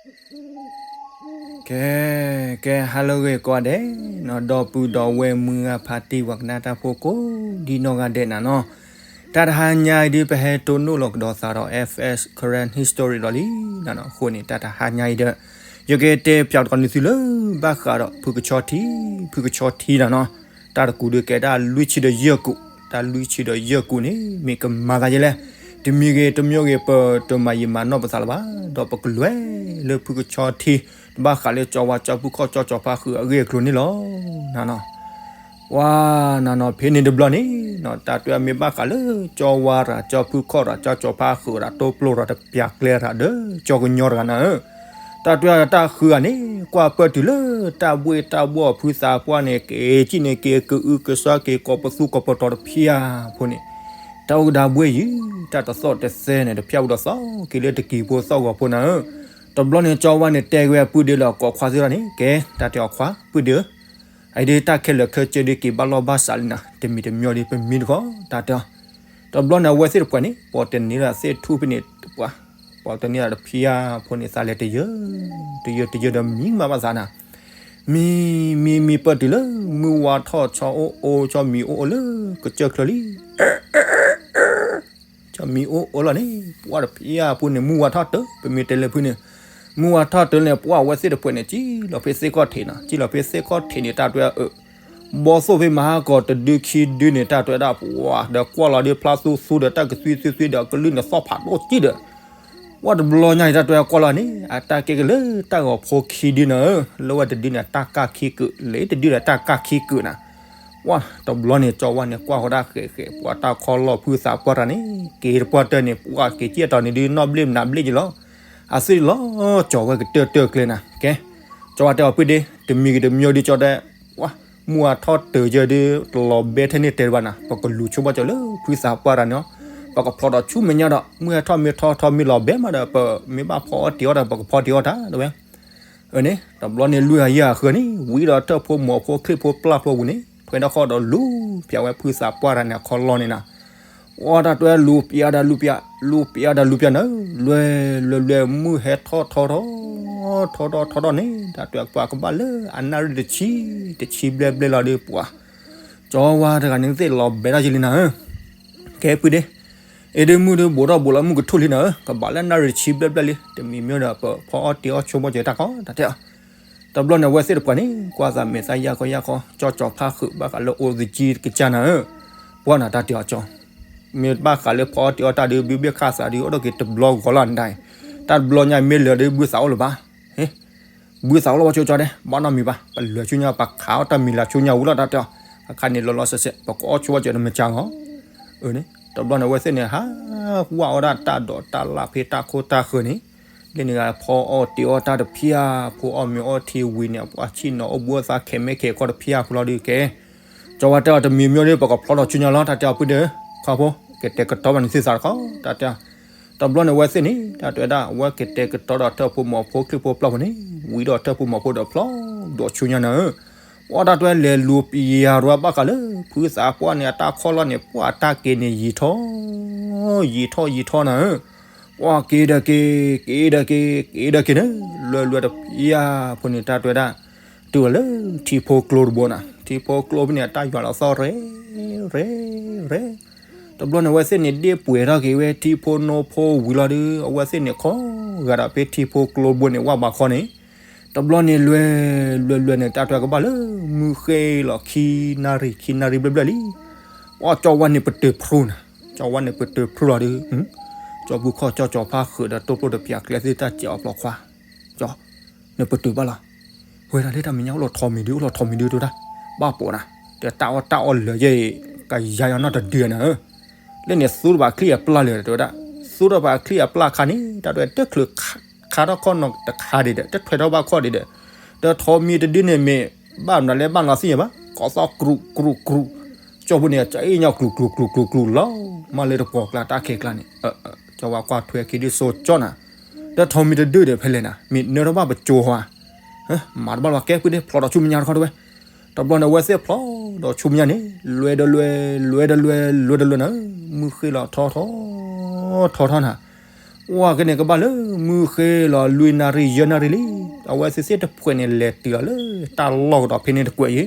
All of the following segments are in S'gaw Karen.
ကဲ ကဲ ဟါလၢအဂ့ၤကိးဂၤဒဲးနီၤ, ဒီပုၢ်ဒီဝဲၢ်မုၢ်ဂၤဖါတံၢ် ပှၤကနၣ်တၢ်ဖိကိးဒံနီၢ်ဂၤဒဲးနၤနီၤ, တၢ်တဟါညါအံၤဒ် ပဟဲတိၢ်နီၣ်လီၤကဒီးသးဒီး F S Karen History ဒီးလံနၤနီၤ. အဃိန့ၣ် တၢ်တဟါညါအံၤဒီး ယကတဲပၠးတကီးနသုလၢ ဘၣ်ဃးဒီးဖုကဆီထံ, ဖုကဆီထံနၤနီၤ. တၢ်တကူးဒုးကဲတၢ်လွံၢ်ဆံဒီးယဲၢ်ကူး, တၢ်လွံၢ်ဆံဒီးယဲၢ်ကူးန့ၣ် မ့ၢ်ကမၤသးယဲလဲၣ်. တမံၤဂ့ၤတမံၤဂ့ၤ ပတမၤယံာ်မၤနီၢ်ပသးလၢၤဘၣ်, ဒီးပကလဲၤလၢဖုကဆီထံ တဘၣ်ဃးလၢကၠီဝါကၠီဖုခီၣ်ကၠီကၠီဖါဃုာ်အဂ့ၢ်အကျိၤန့ၣ်လီၤနၤနီၤ. ပှၤနၤနီၤ ဖဲန့ၣ်တဘျီန့ၣ်နီၤ တၢ်တွဲမ့ၢ်ဘၣ်ဃးလၢကၠီဝါရၤ ကၠီဖုခီၣ်ရၤ ကၠီကၠီဖါဃုာ်ရၤ တိပျိရၤ တပျးကျဲရၤဒီး ကၠီကညီတဂၤနၤဧၢ, တၢ်တွဲတၢ်ဃုဂၤန့ၣ် ကွၢ်ပၢၢ်တုၤလၢတၢ်ဘှ့ၣ်တၢ်ဘှီၣ်ဖုသးပှၢ်န့ၣ် က့ၤကံၣ်န့ၣ်က့ၤ ကအုကစွါက့ၤ ကိးပသူကိးပတီၤတဖၠၣ်ဖိန့ၣ် တၢ်အိၣ်ကဒါဘှ့ၣ်ယုၤ တၢ်တသီၣ်တသဲန့ၣ် တဖၠၣ်ဝံၤဒီးသီၣ်က့ၤလၢတကံၤဖိသီၣ်ဂီၤဖိနၤဧၢ. တဘျီန့ၣ် ကၠီဝါန့ၣ်တဲဝဲအပုၢ်ဒ့ဒီး ကိးခွါသ့ၣ်ဒီးန့ၣ် ကဲ တၢ်တဲအီၤခွါ ပုၢ်ဒ့ဧၢ, အအံၤဒ်တၢ်ခဲလၢာ်ခဲဆ့ဒ်က့ၤဘၣ်လီၢ်ဘၣ်စးလံနၤ, တမံၤတမံၤဒ်ပမံတခီ တၢ်တဲအီၤ. တဘျီန့ၣ် အဝဲသ့ၣ်တပှဲၤန့ၣ် ပိာ်တန့ၢ်ဒီးသ့ၣ်ထူၣ်ဖဲန့ၣ် ပှၤ ပိာ်တန့ၢ်ဒီးတဖၠၣ်ဖိန့ၣ် သးလဲၤတယၢ တယၢတယၢဒီးမံမးဘၣ်သးနၤ မံ မံ မံပၢၢ်တုၤလၢ မုၢ်ဝါထီၣ် ဆီအိၣ်အိ ဆီမံၤအိၣ်အိလၢကစၢၢ်ချၢလံ ဆီမံၤအိၣ်အိလီၤန့ၣ် ပှၤတဖၠၣ်ဖိန့ၣ် မုၢ်ဝါထီၣ်တုၤ ပမ့ၢ်တဲလၢဖုန့ၣ် မုၢ်ဝါထီၣ်တုၤန့ၣ် ပှၤအဝဲသ့ၣ်တပှဲၤန့ၣ် စံၣ်လီၤဖဲသ့ၣ်ခီၣ်ထံးနီၤ, စံၣ်လီၤဖဲသ့ၣ်ခီၣ်ထံးန့ၣ် တၢ်တွဲအၢ ဘီသိၣ်ဖဲမဟါကီးတဒုခံဒုန့ၣ် တၢ်တွဲဒၣ်ပှၤ ဒီးကွၢ်လီၤဒ်ဖျါသူသူဒီးတၢ်ကသွံသွံသွံဒီးကလုၢ်န့ၣ်သီၣ်ဖးဒိၣ်စံၣ်ဒီး ပှၤတဘျီညါအံၤ တၢ်တွဲကွၢ်လီၤန့ၣ် အတၢ်ကဲက့ၤလၢတၢ်ဂီၤဖိခံဒုနၤဧၢ, လၢဝဲတဒုန့ၣ် တၢ်ကၢ်ခံကုာ် လၢတဒုဒီးတၢ်ကၢ်ခံကုာ်နၤ ပှၤတဘျီန့ၣ် ကၠီဝါန့ၣ် ကွၢ်ဃီဒၣ်ဃဲးဃဲး ပှၤတၢ်ခီလီၢ်ဖုသးပှၢ်တၢ်န့ၣ် က့ၤတပှၢ်တၢၢ်န့ၣ် ပှၤက့ၤကံၣ်အတီၤန့ၣ်ဒုး နီၣ်ဘျ့ၣ်မနၤဘျ့ၣ်က့ၤလီၤ. အသ့ၣ်လီၤကၠီၤဝဲကတၢၢ်တၢၢ်ကျဲနၤ ကဲ ကၠီဝါတဲအီၤပုၢ်ဒ့ တမံၤဂ့ၤတမံၤဒုးကၠီတဲ ပှၤ မုၢ်ဝါထီၣ်တုၤယဲဒုး တလီၤဘဲထဲန့ၣ်တဲတဘၣ်နၤ ပကလူၤဆိကမိၣ်ကၠီလၢဖုသးပှၢ်တၢ်န့ၣ် ပကဖျီဒီးဆူမဲာ်ညါဒီး မုၢ်ဟဲထီၣ်မ့ၢ်ထီထီၣ်မ့ၢ်လီၤဘဲမးဒီး ပမ့ၢ်ဘၣ်ဖီအီၣ်တ့ၤအီၣ်တၢ် ပကဖီတ့ၤအီၣ်တၢ် တဲဝဲ အန့ၣ် တဘျီန့ၣ်လွံၢ်ဂၤယဲၢ်ဂၤဃၢၤန့ၣ် ဝံၤဒီးတၢၣ်ဖိမိၢ်ဖိချ့ၣ်ဖိပျၢ်ဖိပူၤန့ၣ် ထွဲဒီးဃီဒီးလူၤပၠးဝဲဖုသးပှၢ်တၢ်န့ၣ် အခီလီၢ်န့ၣ်နၤ ပှၤတၢ်တွဲလူၤပၠးဒီးလူၤပၠး လူၤပၠးဒီးလူၤပၠးနၤ လွဲလွဲလွဲ မုၢ်ဟဲထီၣ်ထီထီၣ် ထီထီၣ်ထီထီၣ်န့ၣ် တၢ်တွဲပှၤကဘၣ်လၢအနၣ်ရံၣ်တဆံ တဆံဘျဲၣ်ဘျဲၣ်လီၤဒီးပှၤ ကၠီဝါတဂၤန့ၣ်သ့ၣ်လီၤဘဲထီၣ်ယဲလံနၤဧၢ ကဲပုၢ်ဒ့ အ့ဒုးမုၢ်ဒုးဘူးထီၣ်ဘူးလီၤ မုၢ်ကထူၣ်လံနၤဧၢ ကဘၣ်လၢနၣ်ရံၣ်တဆံဘျဲၣ်ဘျဲၣ်လံ တမံၤမ့ၢ်ဒီး ပဖီအီၣ်တ့ၤအီၣ်ဆိကမိၣ်ကၠီတၢ်ခီ တၢ်တဲအီၤ တဘျီန့ၣ် အဝဲသ့ၣ်တပှဲၤန့ၣ် ကွၢ်သးမဲာ်သးယၢ်ခီယၢ်ခီ ကၠီကၠီဖါဃုာ် ဘၣ်ဃးလၢအိၣ်သကံတကစၢ်နၤဧၢ ပှၤနၤတၢ်တဲအီၤကၠီ မ့ၢ်ဘၣ်ဃးလၢဖီအီၣ်တ့ၤအီၣ်တၢ်ဒုး ဘုဘ့ၣ်ခၣ်သးဒုး အိၣ်ဒီးက့ၤတဘျီဂီၤလီၤနတၢ်အံၤ တၢ်တဘျီညါမ့ၢ်လၢာ်ဒုး ဘုသးအိၣ်လၢၤဘၣ် ဟ့ ဘုသးအိၣ်လၢဝဲဆိကမိၣ်ကၠီဒဲး ဘၣ်နီတမံၤဘၣ် ပလဲၤဆူညါ ပခးအီၣ်တၢ်မံၤလၢ်ဆူညါဝံၤလီၤ တၢ်တဲအီၤ အခါန့ၣ်လီၤလီၤဆဲးဆဲး ပကအီၣ်ဆိကမိၣ်ကၠီန့ၣ်မ့ၢ်ကၠီဂီၤ အန့ၣ် တဘျီန့ၣ် အဝဲသ့ၣ်န့ၣ် ဟးကွၢ်အီၣ်ဒၣ်တၢ်ဒိးတၢ်လၣ်ဖဲတၢ်ခိၣ်တၢ်ဃၢၤန့ၣ် လၢန့ၣ်ဂၤ ဖီအီၣ်တ့ၤအီၣ်တၢ်တဖၠၣ် ဖိအီၣ်မ့ၤအီထံဝံၤန့ၣ် ပှၤဆ့ၣ်နီၤအိၣ်ဘှံးအိၣ်သါခဲးမဲာ်ခဲးကီၢ်တဖၠၣ်ဖိလီၤဒုးကဲ ကၠီဝဲတဲအီၤ တမံၤမ့ၢ်ဒုး ပကဖျီထီၣ်ဆူညါလီၤ တၢ်တဲအီၤပုၢ်ဒ့ ခီဖိ ကတဲာ်ကတီၤဘၣ်န့ၣ်သုသးတခီ တၢ်တဲအီၤ တဘျီန့ၣ် အဝဲသ့ၣ်န့ၣ် တၢ်တဲဝဲဒၣ် အဝဲကတဲာ်ကတီၤဒီးတၢၣ်ဖိမိၢ်ဖိချ့ၣ်ဖိပျၢ်ဖိန့ၣ် ဝံၤဒီးတၢၣ်ဖိမိၢ်ဖိဒီးဖျီဒီးဆူညါနၤဧၢ ပှၤတၢ်တွဲလဲၤလူၤပၠးရၤဘၣ်ဃးလၢ ဖုသးပှၢ်န့ၣ် အတၢ်ခီလီၢ်န့ၣ် ပှၤတၢ်က့ၤန့ၣ်ယံာ်ထီၣ် ယံာ်ထီၣ်ယံာ်ထီၣ်နၤဧၢ ပှၤက့ၤဒီးက့ၤ က့ၤဒီးက့ၤ က့ၤဒီးက့ၤန့ၣ် လွဲလွဲတဖၠၣ်ဖိန့ၣ် တၢ်တွဲဒၣ် တုၤလၢထံဖိကျိတဘိနၤ ထံဖိကျိဖဲန့ၣ် အတၢ်ယွၤလီၤသီၣ်ရဲၣ် ရဲၣ် ရဲၣ် တဘျီန့ၣ် အဝဲသ့ၣ်န့ၣ် ဒ့ၣ်ပှဲၤထီၣ်က့ၤဝဲထံဖိနိဖိဝံၤလီၤဒုး အဝဲသ့ၣ်န့ၣ်ခီဂာ်ဒီးဖဲထံဖိကျိတဘိန့ၣ် ဝၢ်ဘးခီန့ၣ် တဘျီန့ၣ်လွဲ လွဲလွဲန့ၣ် တၢ်တွဲကဘၣ်လၢ မုၢ်ဃ့လီၤခံနၣ်ရံၣ် ခံနၣ်ရံၣ်ဘျဲၣ်ဘျဲၣ်လံ ပှၤကၠီဝါန့ၣ်ပတုာ်ဖရူနၤ ကၠီဝါန့ၣ်ပတုာ်ဖရူလီၤဒုး ကၠီဖုခီၣ်ကၠီကၠီဖါဃုာ်ဒီးတိၢ်ဖျိတပျးကျဲသ့ၣ်တၢ်စဲးအီၤပျီခွါ ကၠီ နပတုာ်ဘၣ်လီၤ ဝဲဒၣ်လၢတၢ်မဲာ်ညါအိၣ်လီၤထိးမံၤဒုး အိၣ်လီၤထိးမံၤဒုးတဲဒၣ် ဘၣ်ပိာ်နၤ တၢ်အီၣ်တၢ်အီၣ်လၢာ်ယဲအံၤ ကယါယီၤနီၢ်တဒုနၤဧၢ လၢန့ၣ်သူတဘၣ်ချံၣ်အပျၢ်လၢာ်တဲဝဲဒၣ် သူတဘၣ်ချံၣ်အပျၢ်ခါန့ၣ် တၢ်တွဲတချုးခါထီၣ်ခီၣ်နီတခါဒံးဒီး တထွဲထီၣ်ဘၣ်ခီၣ်ဒံးဒီး တထိးမံၤတဒုန့ၣ်မ့ၢ် ဘၣ်မနုၤလဲၣ်ဘၣ်နီသ့ၣ်ညါဘၣ် ကိးသီၣ်ကြူးကြူးကြူး ကၠီဖိန့ၣ် ကအ့ၣ်ညီကျူၤကျူၤကျူၤကျူၤလီၤ မၤလၢတပှီၤကျါတၢ်ခဲကျါန့ၣ် ကၠီဝါကွၢ်ထွဲခံဒုစိကၠီနၤ တထိးမံၤတဒုဒီးဖဲလဲၣ်နၤ မ့ၢ်နၢတဘၣ်ပကၠိဟါ မၤတဘၣ်လီၤကဲပုၢ်ဒ့ ဖျီထီၣ်ဆူမဲာ်ညါတခီတဲဝဲ တဘျီန့ၣ် အဝဲသ့ၣ်ဖျီဒီးဆူမဲာ်ညါန့ၣ် လွဲဒီးလွဲ လွဲဒီးလွဲ လွဲဒီးလွဲနၤ မုၢ်ဃ့လီၤထီထီ ထီထီနၤ ဝဲကန့ၣ်ကဘၣ်လၢမုၢ်ဃ့လီၤ လွံၢ်နၣ်ရံၣ်ယဲၢ်နၣ်ရံၣ်လံ, အဝဲသ့ၣ်သ့ၣ်တဖှဲးန့ၣ် လဲၤတုၤအီၤလၢတၢ်လီၢ်ကဒီးဖဲန့ၣ်တကွဲးယဲ,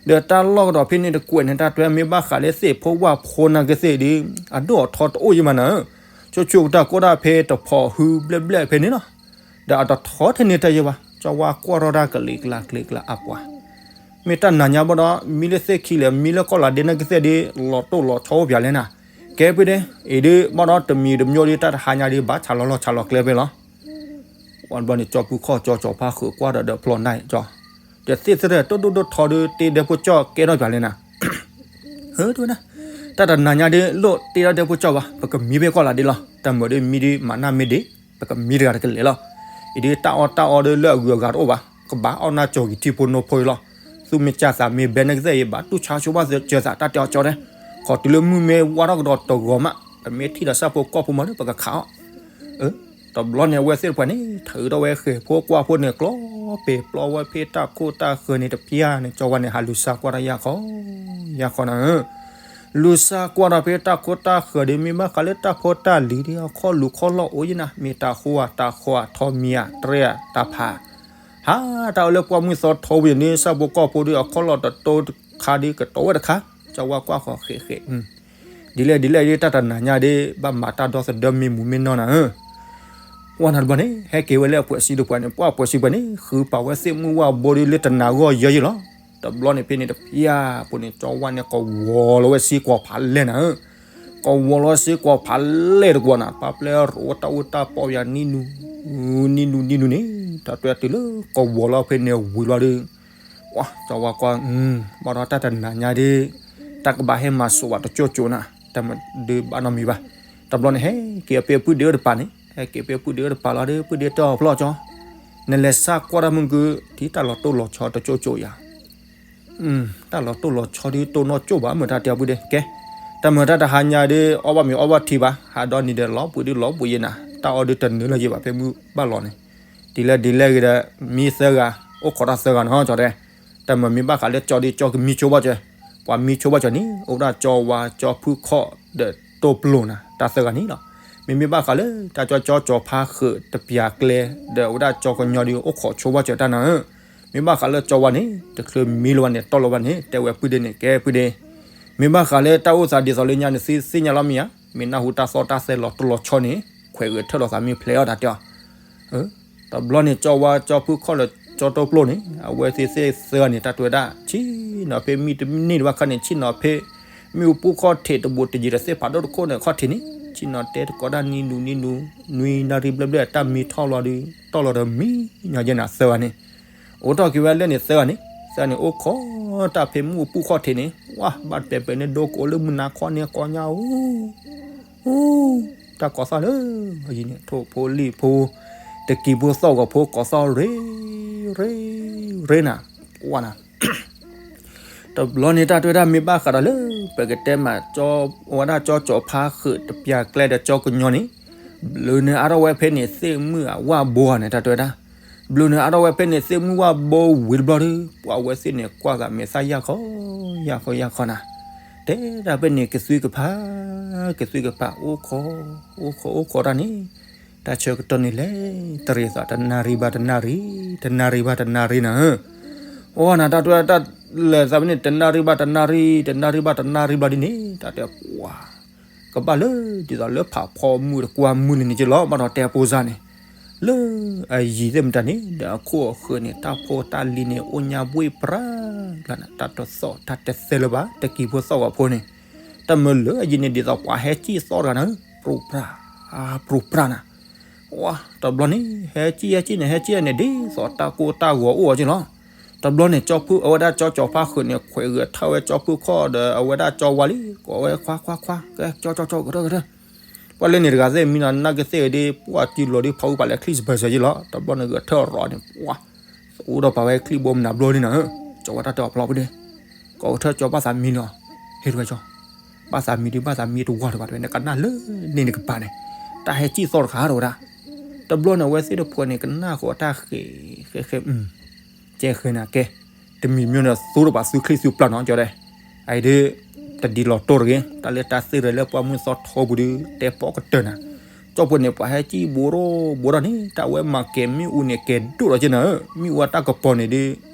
ဒီးတၢ်လီၢ်ကဒီးဖဲန့ၣ်တကွဲးန့ၣ် တၢ်တွဲမ့ၢ်ဘၣ်ဃးလၢသ့ၣ်ဖိဝၣ်ဖိနာ်က့သ့ၣ်ဒီး အဒိၣ်အထီတအိၣ်ယဲၢ်မးနၤဧၢ, ဆိဆိကတၢၢ်ကိးဒၣ်ဖဲတဖိးဟုဘျဲၣ်ဘျဲၣ်ဖဲန့ၣ်လီၤ. ဒီးအတထီထဲန့ၣ်တၢ်ယဲၢ်ဘၣ်, ကၠီဝါကွၢ်ထီၣ်တၢ်ကလံၤကျါကျံၤကျါအပှၤ မ့ၢ်တၢ်နၤညါဘၣ်ဒီး မံလၢသ့ၣ်ခံလဲၣ် မံလၢကီၢ်လၤဒ့နာ်က့သ့ၣ်ဒီး လီၤတိၢ်လီၤဆီအိၣ်ပၠးလဲၣ်နၤ, ကဲဖုဒ့, အံၤဒုးဘၣ်ဒီးတမံၤတမံၤဒီး တၢ်တဟါညါဒီး ဘၣ်ဆါလီၤလီၢ်ဆါလီၤကျဲဖဲလီၤ. ဝံၤဘျီန့ၣ် ကၠီဖုခီၣ်ကၠီကၠီဖါဃုာ်ကွၢ်ဒီးဒီးဖျီၣ်နၢ်ကၠီ, ဒီးသ့ၣ်သ့ၣ်တိၢ်ဒိၣ်ဒိၣ်ထီဒီး တ့ဒဲဖိကၠီၣ်ကဲထီၣ်ပၠးလဲၣ်နၤ ဟၢတဝဲဒၣ်, တၢ်တနၤညါဒုး လိၣ်တ့ထီၣ်ဒဲဖိကၠီၣ်ဘၣ်, ပကမံဖဲကီၢ်လၤဒ့လီၤ, တၢ်မုာ်ဒုးမံဒုးမၤနၢ်မ့ၢ်ဒ့, ပကမံတဂၤတကလဲာ်လီၤ. အံၤဒုးတၢ်အီၣ်တၢ်အီဒုးလၢအဂုၤအဂၤတအိၣ်ဘၣ်, ကဘၣ်အီၣ်နၢ်ကၠီကံၤထံဖိနိဖိအံၤလီၤ. သူၣ်မ့ၢ်ကၢ်သးမ့ၢ်ဘဲနာ်က့သ့ၣ်အံၤ ဘၣ်တူၢ်ဆါဆိဘၣ်စၢၤသး တၢ်တဲအီၤကၠီတဲ, ခီတုၤလၢမုၢ်မ့ၢ်ဝါထီၣ်ကဒီးတဂီၤမး ပမ့ၢ်ထံၣ်ဒီးဆၣ်ဖိကီၢ်ဖိမးဒီး ပကခးအီၣ် တဘျီန့ၣ် အဝဲသ့ၣ်တဖၣ်န့ၣ် ထုးထီၣ်ဝဲဃဲၤဖိကွၢ်ဖိန့ၣ် ကျီပ့ၤပျီဝဲဖဲတၢ်ခိၣ်တၢ်ဃၢၤန့ၣ်တပျၢ်န့ၣ် ကၠီဝါန့ၣ် ဟးလူၤစါကွၢ်တၢ်ယၢ်ခီ, ယၢ်ခီနၤဧၢ, လူၤစါကွၢ်ဒီးဖဲတၢ်ခိၣ်တၢ်ဃၢၤဒီး မ့ၢ်ဘၣ်ဃးလၢတၢ်ဖိတၢ်လံၤဒီး အခီၣ်လူၤခီၣ်လီၢ်အိၣ်ယဲၢ်နၤ, မ့ၢ်တၢ်ဃိဧါ တၢ်ဃီဧါ ထီမံၤဧါ တြဲၤဧါ တၢ်ဖး ဟးတၢ်အီၣ်လၢပှၢ်မုၢ်သီထီဝံၤန့ၣ် ဆၣ်ဖိကီၢ်ဖိဒီး အခီၣ်လီၢ်တတိတခါဒီး ကတိၤဝဲတခါ, ကၠီဝါကွၢ်ဃီဃဲးဃဲး ဒ်လဲၣ်ဒ်လဲၣ်ဒ် တၢ်တနၤညါဒ် ဘၣ်မၤတၢ်ဒီသဒၢမ့ၢ်မူမ့ၢ်နီၢ်နၤဧၢ, ဝဲနၤတဘျီန့ၣ် ဟဲက့ၤဝဲလၢအပှဲၤစံတပှဲၤန့ၣ် ပှၢ်ပှဲၤစံပှဲၤန့ၣ် ဃုပာ်ဝဲသ့ၣ်မုၢ်ဝၣ်ဘိဒီးလၢတနၤဂီၢ်ယဲၢ်ယဲၢ်လီၤ. တဘျီန့ၣ်ဖဲန့ၣ်တပျၢ်ဖိန့ၣ် ကၠီဝါန့ၣ် ကဝီၤလီၤဝဲစ့ကွီၤဖးလဲၢ်နၤဧၢ, ကဝီၤလီၤစ့ကွီၤဖးလဲၢ်တကွီၤနၤ ပာ်ပျဲရိတၢ်အူတၢ်ပီယၤနံၣ်နူ နံၣ်နူ နံၣ်နူန့ၣ် တၢ်တွဲတုၤလၢကဝီၤလီၤဖဲန့ၣ်ဝံၤလီၤဒီး ဝါ ကၠီဝါကွၢ် ဘၣ်ဒီးတၢ်တနၤညါဒ် တၢ်ကဘၣ်ဟဲမၤစိးဝဲတကၠိကၠိနၤ တၢ်မၤဒုးဘၣ်နီတမံၤဘၣ်, တဘျီန့ၣ် ဟဲက့ၤဖဲပုၢ်ဒ့အတပၤန့ၣ် ဟဲက့ၤဖဲပုၢ်ဒ့အတပၤလီၤဒီး ပုၢ်ဒ့တဲအီၤဖျီၣ်ကၠီ, နလဲၤစါကွၢ်တၢ်မုၢ်ကု ဒ်တၢ်လီၤတိၢ်လီၤဆီတကၠိကၠိယၤ တၢ်လီၤတိၢ်လီၤဆီဒ်တိၢ်နီၣ်ကၠိဘၣ် မုၢ်တၢ်တဲအီၤပုၢ်ဒ့ကဲ, တၢ်မုၢ်တၢ်တဟါညါဒ် အီၣ်ဘၣ်မ့ၤအီၣ်ဘၣ်ထံဘၣ် ဟးဒီနံၤဒီးလီၤပှ့ၤဒ်လီၤပှ့ၤယဲၢ်နၤ တၢ်အီၣ်ဒုးတနုာ်လၢၤယဲၢ်ဘၣ် ဖဲမုၢ်ဘၣ်လီၤန့ၣ်, ဒ်လဲၣ်ဒ်လဲၣ်ဂ့ၤဒီး မံသၢဂၤ အိၣ်ခိးတၢ်သၢဂၤနီၤ ကၠီတဲ, တၢ်မုၢ်မ့ၢ်ဘၣ်ဃးလၢကၠီဒ်ကၠီကမံဆိဘၣ်စၢၤ, ပှၤမံဆိဘၣ်စၢၤန့ၣ် အိၣ်ဝဲဒၣ်ကၠီဝါ ကၠီဖုခီၣ်ဒီးတိၢ်ပျိၢ်နၤ တၢ်သၢဂၤန့ၣ်လီၤ. မ့မ့ၢ်ဘၣ်ဃးလၢတၢ်ကၠီကၠီကၠီဖါဃုာ်တပျၢ်ကျဲ ဒီးအဝဲဒၣ်ကၠီကညီဒ်အိၣ်ခိးဆိဘၣ်စၢၤတၢ်နၤဧၢ, မ့ၢ်ဘၣ်ဃးလၢကၠီဝါန့ၣ် တချုးမံလၢၤဘၣ်န့ၣ် တီၢ်လၢၤဘၣ်န့ၣ် တဲဝဲပုၢ်ဒ့န့ၣ် ကဲပုၢ်ဒ့, မ့ၢ်ဘၣ်ဃးလၢတၢ်အိၣ်သးဒ်သိးလၢညါန့ၣ် သ့ၣ်ညါလီၤမ့ၢ်ဧါ, မ့ၢ်နၢ်ဟူတၢ်သီၣ်တၢ်သဲလီၤတိၢ်လီၤဆီန့ၣ် ခွဲးဂဲၤထၢၣ်လီၤသးမ့ၢ်ဖျဲးအီၣ်တၢ်တဲအီၤ တဘျီန့ၣ် ကၠီဝါကၠီဖုခီၣ်လၢကၠီတိၢ်ပျိၢ်န့ၣ် အဝဲသ့ၣ်သ့ၣ်သၢဂၤန့ၣ် တၢ်တဲဝဲဒၣ် ဆ့ၣ်နီၤဖဲမံတနံၣ်တဘၣ်ခါန့ၣ် ဆ့ၣ်နီၤဖဲ မ့ၣ်အူပူၤခီၣ်ထံးတဘူးတယံၤဒီးသ့ၣ်ဖးဒိၣ်တခိၣ်န့ၣ်ခီၣ်ထံးန့ၣ် ဆ့ၣ်နီၤတဲတကိးဒၣ်နံၤနူနံၤနူ နွံနၣ်ရံၣ်ဘျဲၣ်ဘျဲၣ် တၢ်မံထီၣ်လီၤဒီး တီၢ်လီၤဒီးမံညီယဲၢ်နၤသၢဂၤန့ၣ် အိးထီၣ်က့ၤဝဲလၢန့ၣ်သၢဂၤန့ၣ် သၢဂၤန့ၣ် အိၣ်ခိးတၢ်ဖဲမ့ၣ်အူပူၤခီၣ်ထံးန့ၣ် ဝါဘၣ်တဲာ်ပဲာ်န့ၣ်ဒိကိးလၢမုၢ်နၤခီန့ၣ်ကိးညါအိၣ် တၢ်ကိးသီၣ်လၢ အယံၤန့ၣ် ထိၣ်ဖိလံၣ်ဖိ တကံၤဖိသီၣ်ဂီၤဖိကိးသီၣ်ရ့ ရ့ ရ့နၤ ဝါနၤ တဘျီန့ၣ် တၢ်တဲဝဲဒၣ်မ့ၢ်ဘၣ်ဃးဒီးလၢ ပကတဲမး ဝဲဒၣ်ကၠီကၠီဖါဃုာ်တပျၢ်ကျဲဒီးကၠီကညီန့ၣ် ဘျုးနၤအါထီၣ်ဝဲဖဲန့ၣ် သ့ၣ်မုၣ်အဝၣ်ဘိဧါန့ၣ် တၢ်တဲဝဲဒၣ် ဘျုးနၤအါထီၣ်ဝဲဖဲန့ၣ် သ့ၣ်မုၣ်ဝၣ်ဘိဝံၤတဘျီဒီး ပှၤဝဲသ့ၣ်န့ၣ် ကွၢ်သးမဲာ်သၣ်ယၢ်ခီ ယၢ်ခီ ယၢ်ခီနၤ တဲဒၣ်ဖဲန့ၣ် ကသွံကဖး ကသွံကဖး အိၣ်ခိး အိၣ်ခိး အိၣ်ခိးတၢ်န့ၣ် တၢ်ဆၢကတီၢ်န့ၣ်လဲၤတရံးသး တနၣ်ရံၣ်ဘၣ်တနၣ်ရံၣ် တနၣ်ရံၣ်ဘၣ်တနၣ်ရံၣ်နၤဧၢ အိၣ်နၤ တၢ်တဲဝဲဒၣ် တၢ်လဲၤသးဖဲန့ၣ် တနၣ်ရံၣ်ဘၣ်တနၣ်ရံၣ် တနၣ်ရံၣ်ဘၣ်တနၣ်ရံၣ်ဘျီဒ်န့ၣ် တၢ်တဲပှၤ ကဘၣ်လၢဒ်သိးလၢဖးဖီမုၢ်တကွၢ်မုၢ်လံန့ၣ်က့လီၤ ဘၣ်ဒီးတဲဖိစၢ်န့ၣ် လၢအယံၤသ့ၣ်မတၤန့ၣ် ဒီးအခိၣ်အဃၢၤန့ၣ် တၢ်ဖိတၢ်လံၤန့ၣ် အိၣ်ညါဘှ့ၣ်ပြၢ်လၢနၤ တၢ်တသီၣ်တၢ်တသဲလၢၤဘၣ် တကံၤဖိသီၣ်ဂီၤဖိန့ၣ် တၢ်မုၢ်လၢအယံၤန့ၣ် ဒ်သိးပှၤဟဲကံၣ်သီတဂၤနၤ ပြူပြၢ် ပြူပြၢ်နၤ ဝါ တဘျီန့ၣ် ဟဲကံၣ်ဟဲကံၣ်န့ၣ် ဟဲကံၣ်န့ၣ် ဒ်သိးတၢ်ကိၢ်တၢ်ဂီၤအိၣ်အီၤက့လီၤ တဘျီန့ၣ် ကၠီဖု အဝဲဒၣ်ကၠီကၠီဖါဃုာ်န့ၣ် ခွဲးဂဲၤထၢၣ်ဝဲကၠီဖုခီၣ်ဒီး အဝဲဒၣ်ကၠီဝါလံ ကိးဝဲခွါခွါခွါ ကၠီကၠီကၠီကထၢၣ်ကထၢၣ် ပှၤလၢန့ၣ်တဂၤသ့ၣ် မံနီၤနာ်က့သ့ၣ်ဒ် ပှၤစုလိၤဒ်ဖီအူပာ်လၢချံၣ်စပၢၤစၢၤက့လီၤ တဘျီန့ၣ် ဂဲၤထၢၣ်ရီၤန့ၣ် ပှၤ သးအူဒီးပာ်ဝဲချံၣ်ဘိမနုၤဘျီန့ၣ်နၤ ကၠီဝါတၢ်တဲအီၤဖျီပူၤဒ့ ကိးကထၢၣ်ကၠီဘၣ်သးမံလီၤ ဟ့ၣ်တဝဲကၠီ ဘၣ်သးမံဒ်ဘၣ်သးမံတဝီတဘၣ်တဝဲ နကနၣ်လၢန့ၣ်နကပၤန့ၣ် တၢ်ဟဲကံၣ်သီတခါဒီးဝဲဒၣ် တဘျီန့ၣ် အဝဲသ့ၣ်တဖှဲးန့ၣ် ကနၣ်ဃီၤတၢ်ဃဲး ဃဲးဃဲး ကဲဃဲးနၤကဲ တမံၤမ့ၢ်န့ၣ် သူတဘၣ်သုချံၣ်သုပျၢ်နီၤ ကၠီတဲ အအံၤဒ် တဒ်လီၤတိၢ်တဂ့ၤ တၢ်လၢတၢ်သ့ၣ်ရဲၣ်လၢပှၢ်မုၢ်သီထီပူၤဒုး တဲပိာ်ကတၢၢ်နၤ ကၠီဖိန့ၣ် ပှၤဟဲစံၣ်ဘိထီၣ်ဘိထီၣ်န့ၣ် တၢ်ဝဲမၤကဲၤမ့ၣ်အူန့ၣ် ကဲၤဒိၣ်ဒီးက့နၤဧၢ, မ့ၣ်အူအတၢ်ကပီၤန့ၣ်ဒီး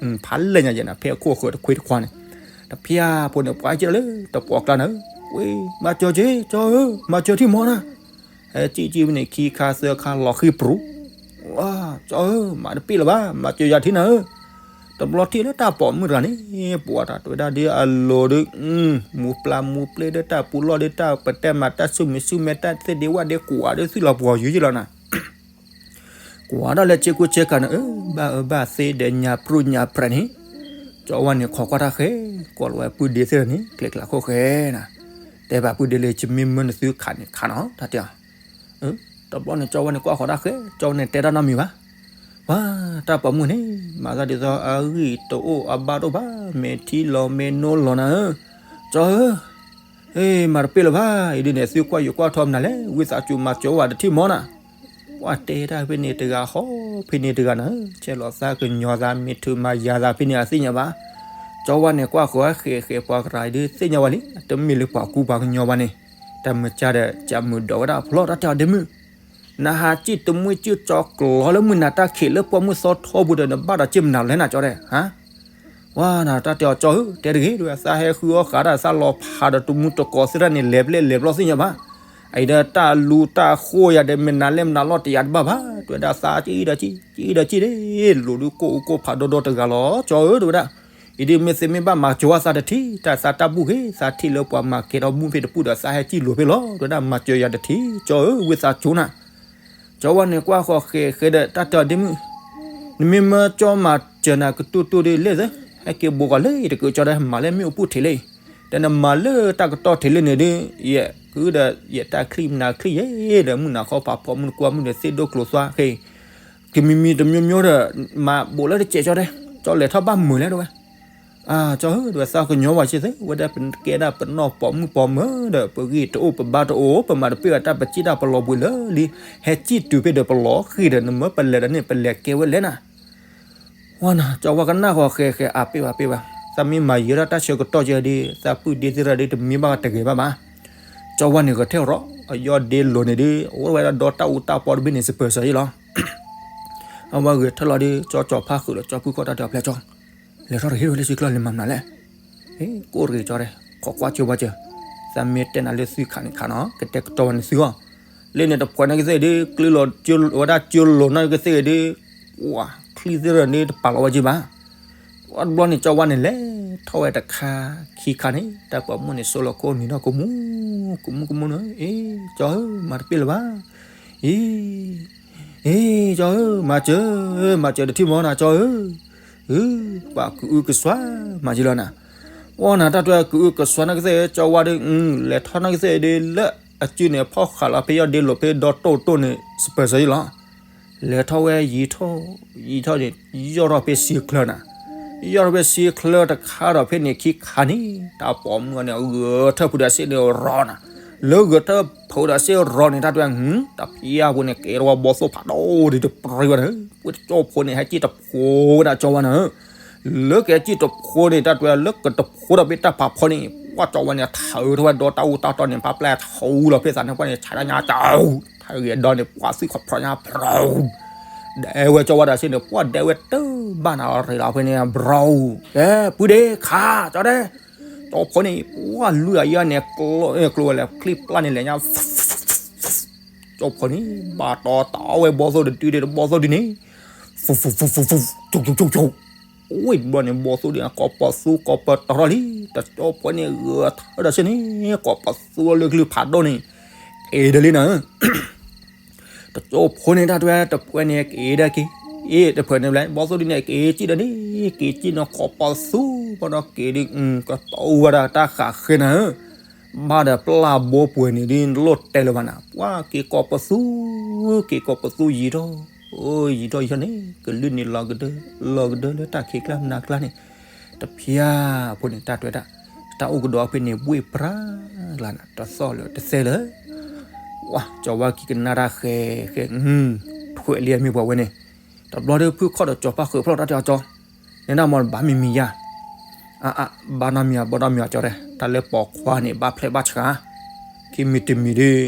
ဖးလဲၢ်ညါယဲနၤ ဖဲအခိၣ်အဃၢၤတခွ့တခွါန့ၣ်, တဖၠၣ်ဖိန့ၣ်ပှၤဟဲစံၣ်ဒီးလၢတပှီၢ်ကျါနၤဧၢ, ဝ့ၢ် မၤစၢၤက့ ကၠီဧၢ, မၤစၢၤထံၣ်မီနၤ, ဟဲစံၣ်စံၣ်ဖဲန့ၣ် ခံခါသၢခါလီၤဃံပြူၤ, ဝါ ကၠီဧၢ မၤတပ့ၢ်လၢၤဘၣ် မၤစၢၤယၤထံၣ်နၤဧၢ, တဘျီထံၣ်လၢတၢ်ပိာ်မုၣ်တဂၤန့ၣ် ပှၤတၢ်တဲဝဲဒၣ်ဒ်အလိၤဒီး မူပျၢ်မူပျ့ဒီးတၢ်ပူၤလီၢ်ဒီးတၢ်ပတဲမၤတၢ်ဆူၣ်မုာ်ဆူၣ်မဲာ်တၢ်သ့ၣ်ဒ့ဝၣ်ဒ့ ကွၢ်ဒီးသွံၣ်လီၤပှီၤယုာ်ယုာ်လီၤနၤ, ကွၢ်ဒီးလၢဆ့ကူဆ့ကၤန့ၣ် အၢ ဘၣ်အၢဘၣ်သ့ဒီးညါပြူၣ်ညါပြဲးန့ၣ်, ကၠီဝါန့ၣ်ခိးကွၢ်တၢ်ဃဲ, ကိးလီၤဝဲပုၢ်ဒ့သ့ၣ်န့ၣ် ကျဲကျါခိၣ်ဃဲနၤ, တဲဘၣ်ပုၢ်ဒ့လၢ ယမ့ၢ်မၢနသုခးန့ၣ်ခးနီၤ တၢ်တဲအီၤ တဘျီန့ၣ် ကၠီဝါန့ၣ်ကွၢ်ဃီၤတၢ်ဃဲ, ကၠီဝါန့ၣ်တဲတၢ်နီတမံၤဘၣ်. ပှၤ တၢ်ပိာ်မုၣ်န့ၣ် မၤသးဒ်သိးအဂံၢ်တအိၣ်အဘါတအိၣ်ဘၣ်, မ့ၢ်ထံလီၤမ့ၢ်နိလီၤနၤဧၢ, ကၠီဧၢ, မၤတပ့ၢ်လၢၤဘၣ်, အံၤဒ်န့ၣ် သုကွၢ်ယိၤကွၢ်ထီမနုၤလဲၣ်, ဝံသးစူၤမၤစၢၤဝဲတထံၣ်မီနၤ. ပှၤတဲတၢ်ဖဲန့ၣ်တဂၤဟီ ဖဲန့ၣ်တဂၤနၤဧၢ, ဆဲးလီၤသးကညီၤသး မ့ၢ်ထုးမၤယၤသးဖဲန့ၣ်အသ့ၣ်ညါဘၣ်. ကၠီဝါန့ၣ်ကွၢ်ဃီၤဃဲၤဃဲၤ ပှၤကရၤအံၤဒ်သ့ၣ်ညါဝဲလံ, တမ့ၢ်လၢပှၤကူပှၤကညီဘၣ်န့ၣ်, တၢ်မုာ်ကါဒီး ကၢ်မုာ်ဒိးဝဲဒၣ်ဖျီ တၢ်တဲအီၤဒ့မုၣ် နဟးစံၣ်တမှံစံၣ်ကၠီကျီလၢမုၢ်နၤတၢ်ခံးလၢပှၢ်မုၢ်သီထီပူၤဒီး နဘၣ်ဒီးစ့ၢ်မနုၤလဲၣ်နၤကၠီဒဲး, ဟါ, ဝါနၤ တၢ်တဲအီၤကၠီဧၢ, တဲတဂ့ၤ တဲဝဲ သးဟဲဃုအီၣ်ဃးတၢ် သးလီၤဖးဒီးတမူတကိးသ့ၣ်တဖၣ်န့ၣ် လဲၤပျဲလဲၤပျီသ့ၣ်ညါဘၣ်. အံၤဒီးတၢ်လူတၢ်ဃိယၤဒီး မ့ၢ်နၤလဲၣ်မနၤလီၤတယာ်တဘၣ်ဘၣ်, တဲဝဲဒၣ် သးစံၣ်ဒီးစံၣ် စံၣ်ဒီးစံၣ်ဒၣ်, လိၤဒုးကိၣ်အူကိၣ်ဖးဒီဒီတဂၤလီၤ ကၠီဧၢ တဲဝဲဒၣ်. အံၤဒ်မ့ၢ်သ့မ့ၢ်ဘၣ်မၤကၠီဝါသးတထံၣ် တၢ်သးတၢ်ဘူၣ်ဃ့ သးထံၣ်လၢပှၤမၤကဲထီၣ်မူဖဲတပူၤဒီး သးဟဲစံၣ်လိၤဖဲလီၤ တဲဝဲဒၣ် မၤကၠီယၤတထံၣ် ကၠီဧၢ ဝံသးစူၤနၤ. ကၠီဝါန့ၣ်ကွၢ်ဃီၤဃဲၤဃဲၤဒီး တၢ်တဲအီၤဒ့မုၣ်, နမ့ၢ်မၢကၠီမၤစၢၤနၤကတူၢ်တူၢ်ဒ်လဲၣ်သၢ, ဟဲက့ၤဘိးကီၤလၢတကၢးကၠီဒီး မၤလၢမ့ၣ်အူပူၤထံးလၢအံၤ, ဒီးနမၤလၢတၢ်ကတီၢ်ထံးလၢန့ၣ်ဒီး ယဲ ကဒၣ်ယဲတၢ်ချံၣ်မနၤချံၣ်ယဲဒီး မုၢ်နၤခီဖးဖီမုၢ်နကွၢ်မုၢ်ဒီးသ့ၣ်ဒိၣ်ကျိၤသွါဃ့ ကမံၤမံၤတမျိုးမျိုးဒီး မၤဘိးလၢတစဲးကၠီဒဲး, ကၠီလဲၤထီၣ်ဘၣ်မုာ်လဲၣ်တဲဝဲ. ကၠီဧၢ တဲဝဲ သးကညီဝဲစ့ၢ်သ့ ဝဲဒၣ်ပကဲဒၣ်ပနီၢ်ပိာ်မုၣ်ပိာ်မၢၤဒီး ပဂံၢ်တအိၣ်ပဘါတအိၣ် ပမၤတပ့ၢ်အတၢ် ပစံၣ်တၢ်ပလီၤဘှံးလၢလံ, ဟဲစံၣ်တုၤဖဲဒီးပလီၤဃံၤဒီး နမၢပလဲၤဒီးန့ၣ် ပလဲၤကဲဝဲလဲၣ်နၤ. ဝဲနၤ ကၠီဝါကနၣ်ဃီၤဃဲၤဃဲၤ အါပ့ၢ်ဘၣ်ပ့ၢ်ဘၣ်, သးမ့ၢ်မၤယံၤဒၣ်တၢ်ဆၢကတီၢ်ကဲဒ် သးပုၢ်ဒ့သ့ၣ်တဖၣ်ဒ်တမံဘၣ်တဂ့ၤဘၣ်ဘၣ်. ကၠီဝါန့ၣ်ဂဲၤထၢၣ်ရီၤ အယီၢ်ဒ့လိၤန့ၣ်ဒ် အိၣ်ဝဲဒၣ်ဒီတၢ်အူတၢ်ပီတဘ့ၣ်န့ၣ် စပၢၤစၢၤယံလီၤ. အဝဲဂဲၤထၢၣ်လီၤဒီး ကၠီကၠီဖါဃုာ်ဒီး ကၠီဖုခီၣ်တၢ်တဲအီၤဖျဲၣ်ကၠီ, လဲၤထီၣ်တဂ့ၤဒီးလၢစုကျီၢ်လဲၤမၤမနုၤလဲၣ်. ကိၢ်တဂ့ၤကၠီဒဲး ခိးကွၢ်ကၠိဝဲကၠၢ, သးမ့ၢ်တဲနၤလၢသုခးန့ၣ်ခးနီၤ ကတဲကတီၤဝဲန့ၣ်သုအီၤ, လၢန့ၣ်တဖှဲးန့ၣ်ကသ့ၣ်ဒ် ကျုလီၤကၠိလီၤဝဲဒၣ်ကၠိလီၤနီၢ်ကသ့ၣ်ဒ်, ဝၤချံသ့ၣ်ဒီးန့ၣ်တပာ်လီၤဝဲကၠိဘၣ်. ဝဲတဘျီန့ၣ် ကၠီဝါန့ၣ်လဲၤထီၣ်ဝဲတခါခံခါန့ၣ် တၢ်ပိာ်မုၣ်န့ၣ် ဆိလီၤခိၣ်နံၤထီၣ်ကမူ ကမူကမူန့ၣ်, အ့ ကၠီဧၢ မၤတပ့ၢ်လၢၤဘၣ်. အ့ အ့ ကၠီဧၢ မၤစၢၤ, မၤစၢၤတထံၣ်မီၤနၤ ကၠီဧၢ, ပှၤကအုကစွါ မၤယံၤလီၤနၤ. အိၣ်နၤ တၢ်တဲကအုကစွါနီၢ်ကသ့ၣ် ကၠီဝါဒီး လဲၤထီၣ်နီၢ်ကသ့ၣ်ဒ်လၢအစုန့ၣ် ဖီၣ်ဃာ်လီၤဖဲယီၢ်ဒ့လိၤဖဲဒီတိၢ်တိၢ်န့ၣ် စပၢၤစၢၤယံလီၤ. လဲၤထီၣ်ဝဲယံၤထီၣ် ယံၤထီၣ်န့ၣ် ယီၢ်ထီၣ်ဖဲစံချၢနၤ, ယီၢ်ထီၣ်ဖဲစံချၢတခါဒီးဖဲန့ၣ်ခံခါန့ၣ် တၢ်ပိာ်မုၣ်န့ၣ် ဂဲၤထၢၣ်ဖုးဒီးစ့ၣ်န့ၣ်ရီၤနၤ, လၢဂဲၤထၢၣ်ဖုးဒီးစ့ၣ်ရီၤန့ၣ် တၢ်တဲ တၢ်ဖံးယၢ်ပူၤန့ၣ် ကဲထီၣ်ဝဲဘီသိၣ်ဖးဒိၣ်ဒ်တပြံဝဲန့ၣ်, ပှၤကၠီဖိန့ၣ် ဟဲစံၣ်တဖိဝဲဒၣ်ကၠီဝါနၤ, လၢကဟဲစံၣ်တဖိန့ၣ် တၢ်တဲ လၢကတဖိဒီးဖဲတၢ်ဖးဖီန့ၣ် ပှၤကၠီဝါန့ၣ် ထၢထီၣ်ဝဲဒီတၢ်အူတၢ်တီန့ၣ် ဖးပျဲၢ်ထူလီၤဖဲသးန့ၣ် ပှၤန့ၣ် ဆါတၢ်ညါကၠီ ထၢဂ့ၤဒီးန့ၣ် ပှၤသွံၣ်ခီၣ်ဖျီညါဖျီ ဒဲဝဲကၠီဝါဒီးစ့ၣ်န့ၣ် ပှၤဒဲဝဲတဘၣ်နၤရ့လီၤဖဲန့ၣ် ဘြီ, ကဲ ပုၢ်ဒ့ခး ကၠီဒဲး, ကၠီဖိန့ၣ် ပှၤလွံၢ်အယီၢ်န့ၣ် ကျိဝဲလဲၤချံပျၢ်န့ၣ်လဲၤညါ ကၠီဖိန့ၣ် ဘၣ်တီတီဝဲဘီသိၣ်တဒုဒီးဘီသိၣ်ဒုန့ၣ် ဖူ ဖူ ဖူ ဖူ ဖူ ကၠိ ကၠိ ကၠိ ကၠိ အိၣ်ဘျီန့ၣ် ဘီသိၣ်ဒုန့ၣ် ကိးပသူကိးပတီၢ်ထီၣ်လံ, တကၠီဖိန့ၣ် ဂဲၤထၢၣ်ဒီးစ့ၣ်န့ၣ် ကိးပသူလၢကလုၢ်ဖးဒိၣ်န့ၣ် က့ၤဒီးလံနၤ တကၠိဖိန့ၣ် တၢ်တဲတဖှဲန့ၣ် က့ၤဒၣ်က့ၤ, အ့ တဖှဲန့ၣ်ဘျီ ဘီသိၣ်ဒုန့ၣ် က့ၤစံၣ်ဒီးန့ၣ် က့ၤစံၣ်နီၤ ကိးပသူ ဘၣ်ဒီးက့ၤဒုး ကတီဝဲဒၣ်တၢ်ဃးဃဲနၤဧၢ, ဘၣ်ဒီးပျၢ်ဘိပှဲၤန့ၣ်ဒုး လိၣ်တဲလၢၤဘၣ်နၤ ပှၤက့ၤကိးပသူ က့ၤကိးပသူယံၤထီၣ်, အိ ယံၤထီၣ်ယံၤထီၣ်န့ၣ် ကလုၢ်န့ၣ်လီၤကဒၢ လီၤကဒၢလၢတၢ်ခံးကျါမနၤကျါန့ၣ်, တဖၠၣ်ဖိန့ၣ် တၢ်တဲဒၣ် တၢ်အိၣ်ကဒီးဖဲန့ၣ် ဘှ့ၣ်ပြၢ်လၢ်နၤ တသီၣ်လၢၤတသဲလၢၤ ဝါ ကၠီဝါကံကနၣ်တၢ်ဃဲဃဲ ထွဲးလံအမ့ၢ်ပှၤဝဲန့ၣ်, တဘျီဒီးဖုခီၣ်ဒီးကၠီၤပၣ်ဃုာ် ဖျီၣ်တၢ်တဲအီၤကၠီ, နဲဒၣ်မ့ၢ်ဘၣ်မံၤမံၤယါ, အါအါ ဘၣ်နီတမံၤ ဘၣ်နီတမံၤအီၤကၠီတဲ, တၢ်လၢပိာ်ခွါန့ၣ် ဘၣ်ဖျဲးဘၣ်ဆှး, ခံမံၤတမံၤဒီး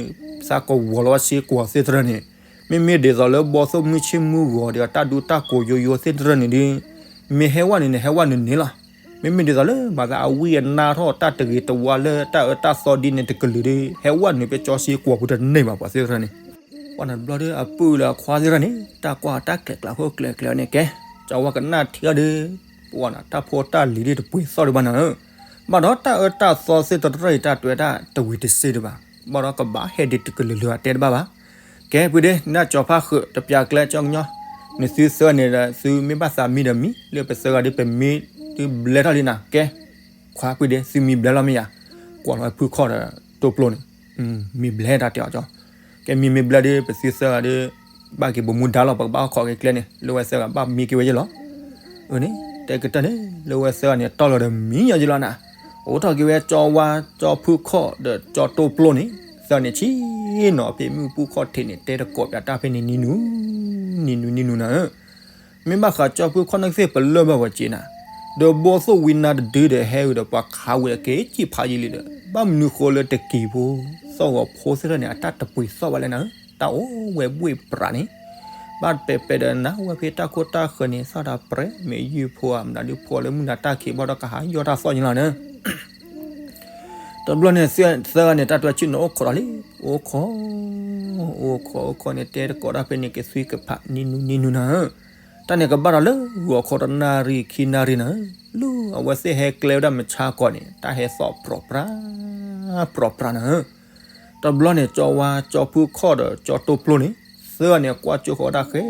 သးကဝီၤလီၤဝဲစ့ကွီၤသ့ၣ်တဖၣ်န့ၣ်, မ့မ့ၢ်ဒ်သိးလၢဘီၣ်သိၣ်မုၢ်ဆ့ၣ်မုၢ်ဂီၤဒီးတၢ်ဒူတၢ်ကိးယိယိသ့ၣ်တဖၣ်န့ၣ်ဒီး, မ့ၢ်ဟဲဝဲန့ၣ်န့ၣ် ဟဲဝဲန့ၣ်န့ၣ်လီၤ. မ့မ့ၢ်ဒ်သိးလၢဘၣ်သးအဝံအနါထီၣ်တၢ်တဂ့ၤတဝါလၢတၢ်အၢတၢ်သီဒ်န့ၣ်တကလုာ်ဒီး ဟဲဝဲန့ၣ်ဖဲကၠီစ့ကွီၤပူၤတန့ၢ်ဘၣ်ပှၤသ့ၣ်တဖၣ်န့ၣ်. ပှၤန့ၣ်တဘျီဒီးအပုၢ်ဒီးအခွါသ့ၣ်တဖၣ်န့ၣ် တၢ်ကွၢ်တၢ်ကျဲၤကျဲၤဖိကျဲၤကျဲၤန့ၣ်ကဲ, ကၠီဝါကနၣ်ထံအီၤဒီး ပှၤန့ၣ်တၢ်ဖိတၢ်လံၤဒ်တပှ့ၤသီၣ်ဒံးဘၣ်နၤဧၢ, ဘၣ်ဒီးတၢ်အၢတၢ်သီသ့ၣ်တဖၣ်အံၤတၢ်တွဲတၢ်တဝံၤတစ့ဒံးဘၣ်, ဘၣ်ဒီးကဘၣ်ဟဲဒ်တကလုာ်လၢအတဲတဘၣ်ဘၣ်. ကဲ ပှ့ၤဒ့ နကၠီၤဖါဃုာ်တပျးကျဲကၠီကညီ, နသုသၢဂၤန့ၣ်ဒီး သုမ့ၢ်ဘၣ်သးမံဒီးမံ, လၢပသၢဂၤဒီးပမံဒုးဘျဲထီၣ်လံနၤ, ကဲ, ခွါပှ့ၤဒ့ သုမံဘျဲလီၤမ့ၢ်ယၤ, ကွၢ်လီၤဝဲဖုခီၣ်ဒီးတိၢ်ပျိန့ၣ်, မံဘျဲတၢ်တဲအီၤကၠီ, ကဲမံမ့ၢ်ဘျဲဒီး ပသုသၢဂၤဒီး ဘၣ်က့ၤဘိးမူဒါလီၤ ပကဘၣ်ဟီၣ်ခိးက့ၤကျဲန့ၣ် လၢဝဲသၢဂၤဘၣ်မံက့ၤဝဲယဲလီၤ. အန့ၣ် တဲကတၢၢ်န့ၣ် လၢဝဲသၢဂၤန့ၣ် တီၢ်လီၤဒီးမံညီယဲလီၤနၤ, အိးထီၣ်က့ၤဝဲကၠီဝါ ကၠီဖုခီၣ်ဒီးကၠီတိၢ်ပျိန့ၣ်, သၢဂၤန့ၣ်ဆ့ၣ်နီၤဖဲမ့ၣ်အူပူၤခီၣ်ထံးန့ၣ် တဲတကိးပၠးတၢ်ဖဲန့ၣ် နံၤနူၤ, နံၤနူၤ နံၤနူၤနၤဧၢ မ့ၢ်ဘၣ်ဃးကၠီဖုခီၣ်န့ၣ်ကသ့ၣ်ပလၢၢ်ဘၣ်ဝဲက့ၤနၤ, ဒီးဘီၣ်သိၣ်ဝံနါတဒုဒီးဟဲဝံၤဒီးပှၤခးဝံၤအက့ၤကံၣ်ဖးယံာ်လံဒီး ဘၣ်မနုၤဃိလၢတက့ၤဖိ, သီၣ်ဂီၤဖိသ့ၣ်တဖၣ်န့ၣ် အတၢ်တပှ့ၤသီၣ်ဘၣ်လဲၣ်နၤဧၢ, တၢ်အိၣ်ဝဲဘှ့ၣ်ပြးန့ၣ်, ဘၣ်ပဲာ်ပဲာ်ဒီးနၤဝဲဖဲတၢ်ခိတၢ်ဃၢၤန့ၣ် သၣ်တၢ်ပြဲး မ့ၢ်ယုၢ်ဖိဧါ မနုၤဒုးဖိလၢမုၢ်နၤတၢ်ခံးဘၣ်ဒီးကဟးယီၢ်တၢ်သီၣ်ညါလီၤနၤ တဘျီန့ၣ် သၢဂၤန့ၣ် တၢ်တွဲဆ့ၣ်နီၤအိၣ်ခိးဒီးလံ, အိၣ်ခိး, အိၣ်ခိး အိၣ်ခိးန့ၣ် တဲတကိးတၢ်ဖဲန့ၣ် ကသွံကဖး နံၤနူၤ နံၤနူၤနၤဧၢ, တၢ်န့ၣ်ကဘၣ်ဒီးလၢဂီၤခီတနၣ်ရံၣ်ခံနၣ်ရံၣ်နၤဧၢ, လၢအဝဲသ့ၣ်ဟဲကျဲဝဲဒၣ်မုၢ်ဆါခီန့ၣ် တၢ်ဟဲသီၣ်ပြီၤပြး, ပြီၤပြးနၤဧၢ တဘျီန့ၣ် ကၠီဝါ ကၠီဖုခီၣ်ဒီးကၠီတိၢ်ပျိန့ၣ် သၢဂၤန့ၣ် ကွၢ်ကၠိဃီဒၣ်ဃဲ,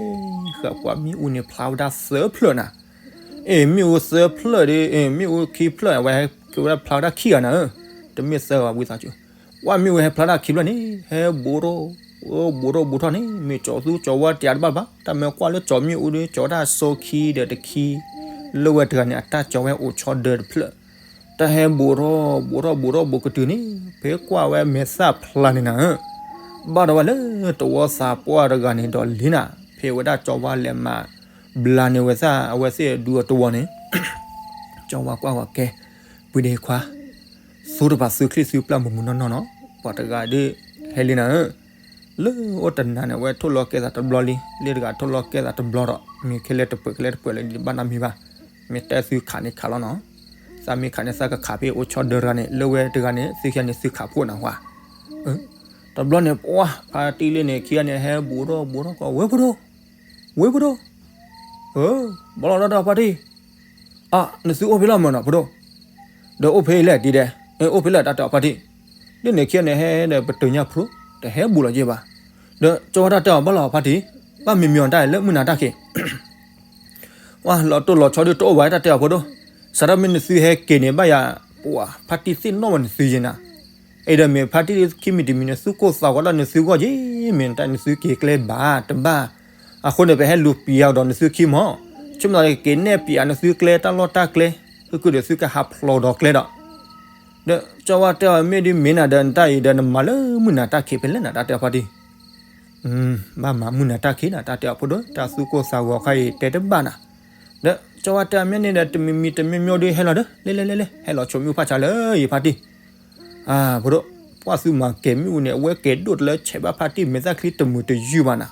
ဃာ်ပှၤမ့ၣ်အူန့ၣ်ဖျါဝဲဒၣ်သၢဖျၢၣ်နၤ, အ့ၣ် မ့ၣ်အူသၢဖျၢၣ်ဒီး အ့ၣ် မ့ၣ်အူခံဖျၢၣ် အဝဲဟဲက့ၤဝဲဒၣ်ဖျါဝဲဒၣ်ခံဂၤနၤဧၢ, တမ့ၢ်သၢဂၤဝံသးစူၤ, ကွၢ်မ့ၣ်အူဟဲဖျါဒၣ်ခံဖျၢၣ်န့ၣ် ဟဲဘူးထီၣ်, ဘူးထီၣ်ဘူးထီၣ်န့ၣ် မ့ၢ်ကၠီသူကၠီဝါတယၤတဘၣ်ဘၣ်, တၢ်မ့ၢ်ကွၢ်လၢကၠီမ့ၣ်အူဒီး ကၠီဒၣ်စိခံဒီးတခံ, လၢဝဲတဂၤန့ၣ် အတၢ်ကၠီဝဲအိၣ်ဆီဒၢတဖျၢၣ် တၢ်ဟဲဘူးထီၣ်ဘူးထီၣ်ဘူးထီၣ်ဘူးကတုၤန့ၣ် ဖဲကွၢ်ဝဲမဲာ်သၣ်ဖျါန့ၣ်နၤဧၢ, ဘၣ်ဒီးဝဲလၢတဝီသးပှၢ်တဂၤန့ၣ်ဒီးလံနၤ, ဖဲဝဲဒၣ်ကၠီဝါလဲၤမၤဘျါန့ၢ်ဝဲသၣ်အဝဲသ့ၣ်ဒူအတဝီန့ၣ်, ကၠီဝါကွၢ်ဝဲကဲ, ပှ့ၤဒ့ခွါ, သူတပာ်သုချံၣ်သုပျၢ်မုာ်မုာ်နီၢ်နီၢ်နီၤ, ပှၤတဂၤဒုးဟဲလံနၤဧၢ လၢအိၣ်တနၤန့ၣ် အဝဲထိၣ်လီၤကဲသးတဘျီလံ, လၢတဂၤထိၣ်လီၤကဲသးတဘျီဒီး မ့ၢ်ခဲလၢာ်တပှဲၤခဲလၢာ်တပှဲၤလၢဘၣ်နီတမံၤဘၣ်, မ့ၢ်တဲသုခးန့ၣ်ခးလီၤနီၤ, သးမ့ၢ်ခးန့ၣ် သးကခးဖဲအိၣ်ဆီဒၢတဂၤန့ၣ် လၢဝဲတဂၤန့ၣ် သုခံဂၤန့ၣ်သုခးဖှိၣ်နၤဝဲ, တဘျီန့ၣ် ပှၤဖါတံၢ်လၢန့ၣ် ခံဂၤန့ၣ် ဟဲဘူးထီၣ်ဘူးထီၣ်ကီး ဝဲၢ်ဖိဒိၣ်, ဝဲၢ်ဖိဒိၣ် ဘီလီၤတၢ်တဲအီၤဖါတံၢ်, အ နသုအိၣ်ဖဲလဲၣ်မၢနီၤ ဖိဒိၣ်, ဒီးအိၣ်ဖဲလဲၣ်ဒ်ဒဲး, အိၣ်ဖဲလဲၣ်တၢ်တဲအီၤဖါတံၢ်, လၢန့ၣ်ခံဂၤန့ၣ် ဟဲဒီးပတုာ်ညၣ်ဖျိ တဟဲဘူးလီၤက့ၤဘၣ်, ဒီးကၠီဝါတၢ်တဲအီၤဘၣ်လီၤဖါတံၢ်, ဘၣ်မံမံအီၤတၢ်လၢမုၢ်နၤတၢ်ခံး ဝဲလီၤတိၢ်လီၤဆီဒုးတအိၣ်ဘၣ်တၢ်တဲအီၤဖိဒိၣ်, စးထီၣ်မ့ၢ်နသုဟဲက့ၤန့ၣ် ဘၣ်ယၤ, ပှၤဖါတံၢ်သ့ၣ်နီၣ်ဝဲနသုယဲနၤ, အံၤဒီးမ့ၢ်ဖါတံၢ်ခံမံၤတမံၤန့ၣ် သုကိၢ်သးဂီၤဒၣ်နသုဂီၢ်ယဲ, မ့ၢ်တၢ်နသုက့ၤကျဲဘၣ်တဘၣ်, အဃိန့ၣ် ပဟဲလူၤပျံၤအီၤကဒီးနသုခံမီၤ, ဆိကမိၣ်သးက့ၤနဲၣ်ပျံၤအီၤနသုကျဲတၢ်လီၢ်တၢ်ကျဲ, ဃုာ်ဃုာ်ဒီးသုကဟးဖျိးဒီးကျဲဒီး ဒီးကၠီဝါတဲအီၤ မ့ၢ်ဒ်မ့ၢ်နၤဒီး နတၢ်အံၤဒီးနမၤလၢမုၢ်နၤတၢ်ခံးဖဲလဲၣ်နၤ တၢ်တဲအီၤဖါတံၢ်, ဘၣ်မၤမုၢ်နၤတၢ်ခံးနၤ တၢ်တဲအီၤဖိဒိၣ်, တၢ်သူၣ်ကိၢ်သးဂီၤခါအံၤတဲတဘၣ်နၤ, ဒီးကၠီဝါတဲအီၤ မ့ၢ်န့ၣ်ဒီး တမံၤမံၤတမံၤမံၤဒီး ဟဲလီၤဒီး လဲၤလဲၤလဲၤလဲၤ ဟဲလီၤဆိမ့ၣ်အူဖးဆါလၢယဖါတံၢ် အၢ ဖိဒိၣ်, ပှၢ်သုမၤကဲၤမ့ၣ်အူန့ၣ် အဝဲကဲၤဒိၣ်တလၢဆဲးဘၣ်ဖါတံၢ်မဲာ်သၣ်ချံတမုာ်တယုၢ်ဘၣ်နၤ,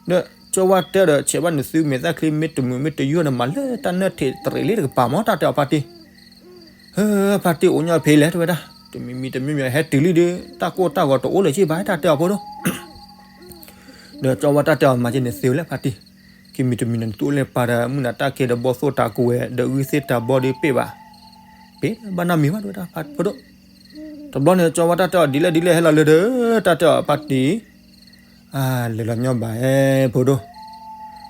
ဒီးကၠီဝါတဲဒီး ဆဲးဘၣ်နသုမဲာ်သၣ်ချံမ့ၢ်တမုာ်မ့ၢ်တယုၢ်နမၤလၢတၢ်နၢၣ်ထံးတရံးလံတကပၤမီၤ တၢ်တဲအီၤဖါတံၢ်, ဟၢ ဖါတံၢ်အိၣ်ညီဖဲလဲၣ်တဲဝဲဒၣ်, တမံၤမံၤတမံၤမံၤဟဲတုၤလံဒီး တၢ်ကိၢ်တၢ်ဂီၤတအိၣ်လၢၤက့ဘၣ် တၢ်တဲအီၤဖိဒိၣ် ဒီးကၠီဝါတၢ်တဲအီၤ မၤက့ၤန့ၣ်သ့ဝဲလၢဖါတံၢ်, ခံမံၤတမံၤန့ၣ် နတအိၣ်လၢၤပၤဒီး မုၢ်နၤတၢ်ခံးဒီးဘီၣ်သိၣ်တၢ်ကဝဲၤ ဒီးဂုၢ်သ့ၣ်တၢ်ဘီဒီးပ့ၢ်ဘၣ်, ပ့ၢ်ဘၣ်နီတမံၤဘၣ် တဲဝဲဒၣ်ဖိဒိၣ်, တဘျီန့ၣ် ကၠီဝါတၢ်တဲအီၤ ဒ်လဲၣ်ဒ်လဲၣ်ဟဲလီၤလၢၤဒီး တၢ်တဲအီၤဖါတံၢ်, အၢ လဲၤလီၤညီဘၣ်ဧၢ ဖိဒိၣ်,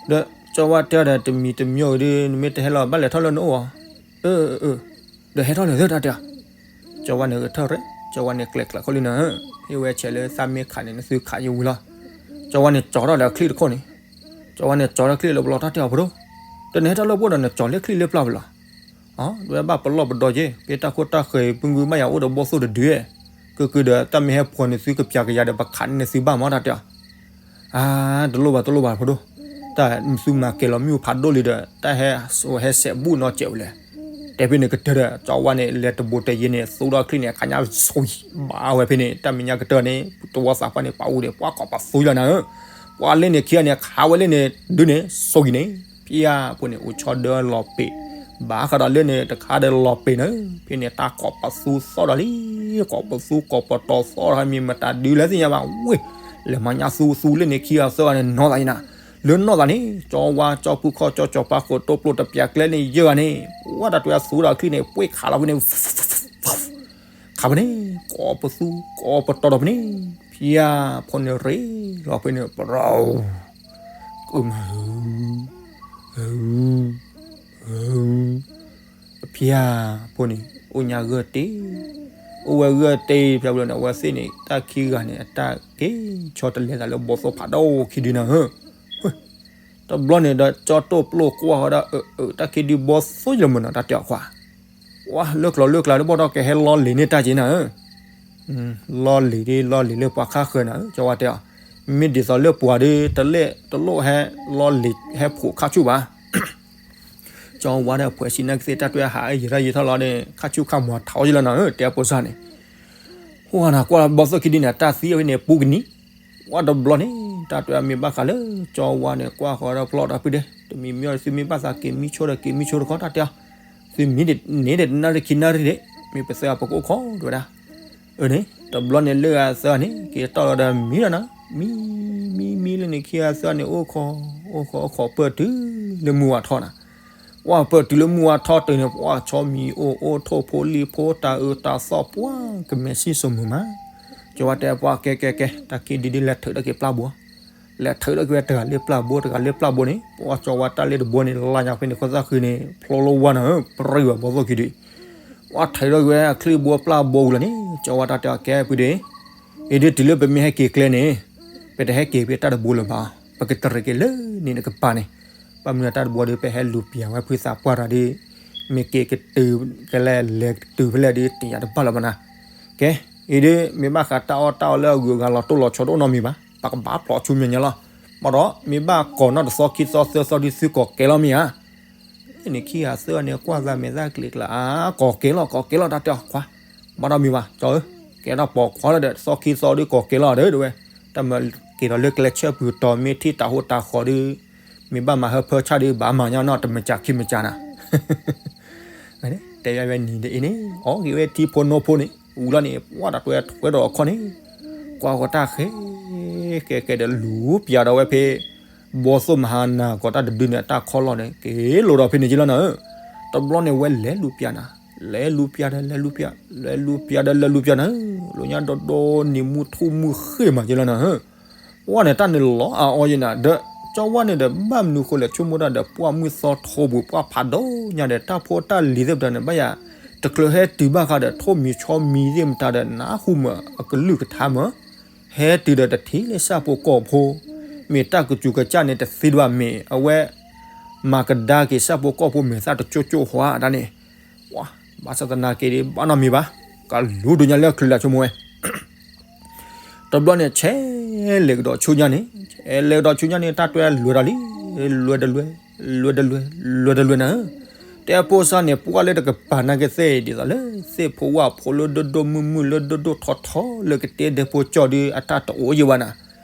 ဒီးကၠီဝါတဲအီၤဒီး တမံၤတမံၤဒီး နမ့ၢ်တဟဲလီၤ ဘၣ်လဲၤထီၣ်လၢနအိၣ်ဧါ, အၢ အၢ ဒီးဟဲထီၣ်လၢၤသၢတၢ်တဲအီၤ, ကၠီဝါန့ၣ်ဂဲၤထီၣ်ရဲၣ်, ကၠီဝါန့ၣ်ကျဲးကျးခီလံနၤ, ဟ့ၣ်ဝဲဆဲးလၢသးမ့ၢ်ခးန့ၣ် နသုခးယဝံၤလီၤ, ကၠီဝါန့ၣ်ကၠီထီၣ်ဒီးချံၣ်တခိၣ်န့ၣ်, ကၠီဝါန့ၣ်ကၠီထီၣ်ချံၣ်လၢပလီၢ်တၢ်တဲအီၤဖိဒိၣ်, ဒီးနဟဲထီၣ်လၢပအိၣ်ဒီးနကၠီလၢချံၣ်လၢပျၢ်ပလီၢ်, အၢ ဒ်ဝဲဘၣ်ပလီၢ်ပဒီက့ၤ ဖဲတၢ်ခိၣ်တၢ်ဃၢၤအံၤ ပူၤကွံာ်ဘၣ်ယၤအိၣ်ဒီးဘီၣ်သိၣ်တဒု, ကကဒီးတၢ်မ့ၢ်ဟဲဖှီၣ်န့ၢ်သုကပျးကယၤဒီး ပခးန့ၢ်သုဘၣ်မီၤ တၢ်တဲအီၤ အၢ တလိၣ်ဘၣ်တလိၣ်ဘၣ်ဖိဒိၣ်, တၢ်သုမၤကဲၤလီၤမ့ၣ်အူဖးဒိၣ်လံဒီး တၢ်ဟဲဟဲစဲးဘူၣ်နီတစဲးဝဲလဲၣ်, တဲဖဲန့ၣ်ကတၢၢ်ဒီး ကၠီဝါန့ၣ် လဲၤတဘူးတယံၤန့ၣ် သူဒီးချံန့ၣ် ခညါဆိဘၣ်ဝဲဖဲန့ၣ် တၢ်မဲာ်ညါကတၢၢ်န့ၣ် တဝီသးပှၢ်န့ၣ် ပာ်အူဒီး ပှၤကိးပသူလီၤနၤဧၢ, ပှၤလၢန့ၣ်ခံဂၤန့ၣ် ခးဝဲလၢန့ၣ် ဒုးန့ၣ် ဆိဂံၤန့ၣ် ဖဲအဖိန့ၣ် အိၣ်ဆီဒၢလီၤပ့ၤ ဘၣ်ဃးဒီးလၢန့ၣ်တခါဒီးလီၤပ့ၤနၤ, ဖဲန့ၣ်တၢ်ကိးပသူသီၣ်ဒီးလံ, ကိးပသူကိးပတီၤသီၣ်ဒီး မ့ၢ်မတၤဒုးလဲၣ်သ့ၣ်ညါဘၣ်ဝဲ, လဲၤမၤညါသူသူလၢန့ၣ်ခံဂၤသၢဂၤန့ၣ် နီၢ်သးယံၤနၤ, လၢနီၢ်သးန့ၣ် ကၠီဝါ ကၠီဖုခီၣ် ကၠီစီၤပၤ ဃိးတိၢ်ပျိၢ်တပျၢ်ကျဲန့ၣ် ယဲၢ်ဂၤန့ၣ် ပှၤတၢ်တွဲသူဒီးချံန့ၣ် ပှ့ၤခးလီၤဖဲန့ၣ် ခးဖဲန့ၣ် ကိးပသူကိးပတီၤဒီးဖဲန့ၣ် ဖဲအဖိန့ၣ်ရ့လီၤဖဲန့ၣ် ပရီ ကမၤ ဖဲအဖိန့ၣ် အိၣ်ညါဂၢၢ်တ့ၢ်, အိၣ်ဝဲဂၢၢ်တ့ၢ်ဖဲဘျီန့ၣ် အဝဲသ့ၣ်န့ၣ် တၢ်ခံဂၤန့ၣ် အတၢ်က့ၤဆီတလဲသးလၢဘီသိၣ်ဖးဒိၣ်ခံဒုနၤဧၢ, တဘျီန့ၣ်ဒီး ကၠီတိၢ်ပျိၢ်ကွၢ်ဃီဒီး အၢ အၢ တၢ်ခံဒုဘီသိၣ်ယလၢမုၢ်နီၤ တၢ်တဲအီၤခွါ, ဝါ လၢကျိၤလၢကျါလၢဘီၣ်ဒီးကဟဲလီလ့ၤန့ၢ်တၢ်က့ၤနၤဧၢ လီလ့ၤဒ်လီလ့ၤလၢပှၤခါဃၢၤနၤဧၢ ကၠီဝါတဲအီၤ, မ့ၢ်ဒ်သိးလၢပှၤဒီး တလဲၣ်တလိၣ်ဟဲလီလ့ၤဟဲဖိးခါဆူၣ်ဘၣ်, ကၠီဝါဒီးဖှဲးဆံးနာ်က့သ့ၣ် တၢ်တွဲဟးယံာ်ထီၣ်ယံာ်ထီၣ်လီၤဒီး ခါဆူၣ်ခါမီၤထးအီၤယလီၤနၤဧၢ တဲအဖိစၢ်န့ၣ်, ဟိနၤကွၢ်လီၤဘီၣ်သိၣ်ခံဒုန့ၣ် တၢ်သံအဝဲန့ၣ်ပူကနံၤ, ဝါတဘျီန့ၣ် တၢ်တွဲမ့ၢ်ဘၣ်ဃးလၢ ကၠီဝါန့ၣ် ကွၢ်ဃီဒီးဖျီၣ်တၢ်ဖုဒဲး တမံၤမံၤအီၤ သုမ့ၢ်ဘၣ်သးက့ၤမံဆိဒီးက့ၤမံဆိတခီ တၢ်တဲအီၤ, သုမံန့ၣ်ဒ်တနၣ်ရံၣ်ခံနၣ်ရံၣ်ဒံး မ့ၢ်ပသၢဂၤပကအိၣ်ခိးတဝဲဒၣ်, အၢန့ၣ် တဘျီန့ၣ်လၢဂၤသၢဂၤန့ၣ် က့ၤတီၢ်လီၤဒီးမံလီၤနၤ, မံ မံ မံလၢန့ၣ်ခံဂၤသၢဂၤန့ၣ် အိၣ်ခိး အိၣ်ခိး အိၣ်ခိးပၢၢ်တုၤလၢမုၢ်ဝါထီနၤ, ပှၢ်ပၢၢ်တုၤလၢမုၢ်ဝါထီတုၤန့ၣ် ပှၢ်ဆီမံၤအိၣ် အိၣ်ထိၣ်ဖိလံၣ်ဖိ တၢ်အၢတၢ်သီၣ်ပှၢ်ကမဲာ်ဆံၣ်စိၤမုာ်မး, ကၠီဝါတဲပှၢ်ကဲကဲကဲ တၢ်ခံဒုဒ်လဲၤထုးထီၣ်က့ၤပျၢ်ဘိ လဲၤထုးထီၣ်က့ၤဝဲတဂၤလၢပျၢ်ဘိ တဂၤလၢပျၢ်ဘိန့ၣ် ပှၢ်ကၠီဝါတၢ်လၢတဘိန့ၣ် လါညါဖဲန့ၣ် ခိၣ်သၣ်ဃုန့ၣ် ဖျိလၢဝါနၤဧၢ ပြံဝဲဘီၣ်သိၣ်ခံဒု ပှၢ်ထုးထီၣ်က့ၤဝဲအချံဘိပျၢ်ဘိဝံၤလီၤန့ၣ် ကၠီဝါတၢ်တဲအီၤကဲဖုဒု အံၤဒုးတုၤလၢပမ့ၢ်ဟဲက့ၤကျဲန့ၣ် ပတဟဲက့ၤဖဲတၢ်တဘိလၢၤဘၣ်, ပကတရံးက့ၤလၢန့ၣ်နကပၤန့ၣ်, ဘၣ်မနုၤတၢ်တဘိဒီး ပဟဲလူၤပျၢ်ဝဲဖုသးပှၢ်တၢ်ဒီး မ့ၢ်က့ၤကတုၤကလဲၤလဲၤကတုၤဖဲလဲၣ်ဒီး တယာ်တဘၣ်လၢၤဘၣ်နၤ, ကဲ အံၤဒုး မ့ၢ်ဘၣ်ဃးတၢ်အီၣ်တၢ်အီလၢအဂုၤအဂၤလီၤတိၢ်လီၤဆီတအိၣ်နီတမံၤဘၣ်, ပကဘၣ်ဖျိးဆူမဲာ်ညါလီၤ, ဘၣ်ဒီး မ့ၢ်ဘၣ်ကိးနီၢ်တသီခံသီသၢသီဒုးသုကိးကဲလီၤမ့ၢ်ဧါ န့ၣ်ခံဂၤသၢဂၤန့ၣ်ကွၢ်သးမဲာ်သၣ်ကျ့ကျါ အါ ကိးကဲလီၤ ကိးကဲလီၤ တၢ်တဲအီၤခွါ, ဘၣ်ဒီးမံၤဘၣ် ကၠီဧၢ, ကဲထီၣ်ပိာ်ခွါလၢဒီး သီခံသီဒုးကိးကဲလီၤဒီး တဝဲ, တၢ်မၤက့ၤဒီးလၢကျဲဆၢပူၤတီၤ မ့ၢ်ထံၣ်တၢ်ဟိတၢ်ဃီဒုး, မ့ၢ်ဘၣ်မၤဟၢဖၢဆၣ်ဒုး ဘၣ်မၤညါနီၢ်တမုၢ်ကၢခံမုၢ်ကၢနၤ တဲယၤဝဲနံၤဒ်အံၤန့ၣ် အီၣ်က့ၤဝဲထံဖိနိဖိန့ၣ် ဝံၤလီၤန့ၣ် ပှၢ်တၢ်တွဲထွဲဒီးအခီၣ်န့ၣ် ကွၢ်ဃီၤတၢ်ဃဲ ကဲကဲဒီးလူၤပျၢ်ဒီးဝဲဖဲ ဘီသိၣ်မဟါနၤ ကီးတၢ်တဒုန့ၣ် တၢ်ခီလီၤန့ၣ် က့ၤလိာ်ဒီးဖဲန့ၣ်က့လီၤနၤဧၢ, တဘျီန့ၣ် ဝဲလဲၤလူၤပျၢ်နၤ, လဲၤလူၤပျၢ်ဒီးလဲၤလူၤပျၢ် လဲၤလူၤပျၢ်ဒီးလဲၤလူၤပျၢ်နၤဧၢ, လိာ်ညါဒီဒီနံၤမုၢ်ထူၣ်မုၢ်ဃ့ၢ်မးက့လီၤနၤဧၢ ပှၢ်န့ၣ် တၢ်န့ၣ်လီၤအါအီယဲနၤ ဒီး ကၠီဝါန့ၣ်ဒီး ဘၣ်မနုၤဃိလဲၣ် ဆိကမိၣ်တၢ်ဒီး ပှၢ်မုၢ်သီထိပူၤ ပှၢ်ဖးဒိၣ်ညါဒီး တၢ်ဖိတၢ်လံၤသ့ၣ်မတၤန့ၣ် ဘၣ်ယၤ တချုးဟဲတုၤဘၣ်ဃးဒီး ထိၣ်မံၤဆီမံၤသ့ၣ်မတၤဒီး နၢ်ဟူမၢအကလုၢ်ကထါမၢ ဟဲတုၤဒီးတထံၣ်လၢဆၣ်ဖိကီၢ်ဖိ မ့ၢ်တၢ်ကစူၤကစၢ်န့ၣ်တသ့ဒံးဘၣ် မ့ၢ်အဝဲ မၤကဒါက့ၤဆၣ်ဖိကီၢ်ဖိမဲာ်သၣ်တကၠိကၠိဟီဒၣ်န့ၣ်, ဘၣ်ဆၣ်သနာ်က့ဒီး ဘၣ်နီတမံၤဘၣ်, ကလူၤဒိးညါလၢအချုးလၢဆိကမိၣ်ဝဲ တဘျီန့ၣ် ဆဲးလဲၤကဒီးဆူညါန့ၣ်, ဆဲးလဲၤကဒီးဆူညါန့ၣ် တၢ်တွဲလွဲၤဒီးလံ, လွဲၤတလွဲၤ, လွဲၤတလွဲၤ, လွဲၤတလွဲၤနၤဧၢ, တဲအဖိစၢ်န့ၣ် ပှၢ်လၢတကပၤနာ်က့သ့ၣ် ဒ်သိးလၢ သ့ၣ်ဖိဝၣ်ဖိလၢဒိၣ်ဒိၣ်မုၢ်မုၢ် လၢဒိၣ်ဒိၣ်ထီထီလၢကတဲဒဲဖိကၠီဒီး အတၢ်တအိၣ်ယံၤဘၣ်နၤ,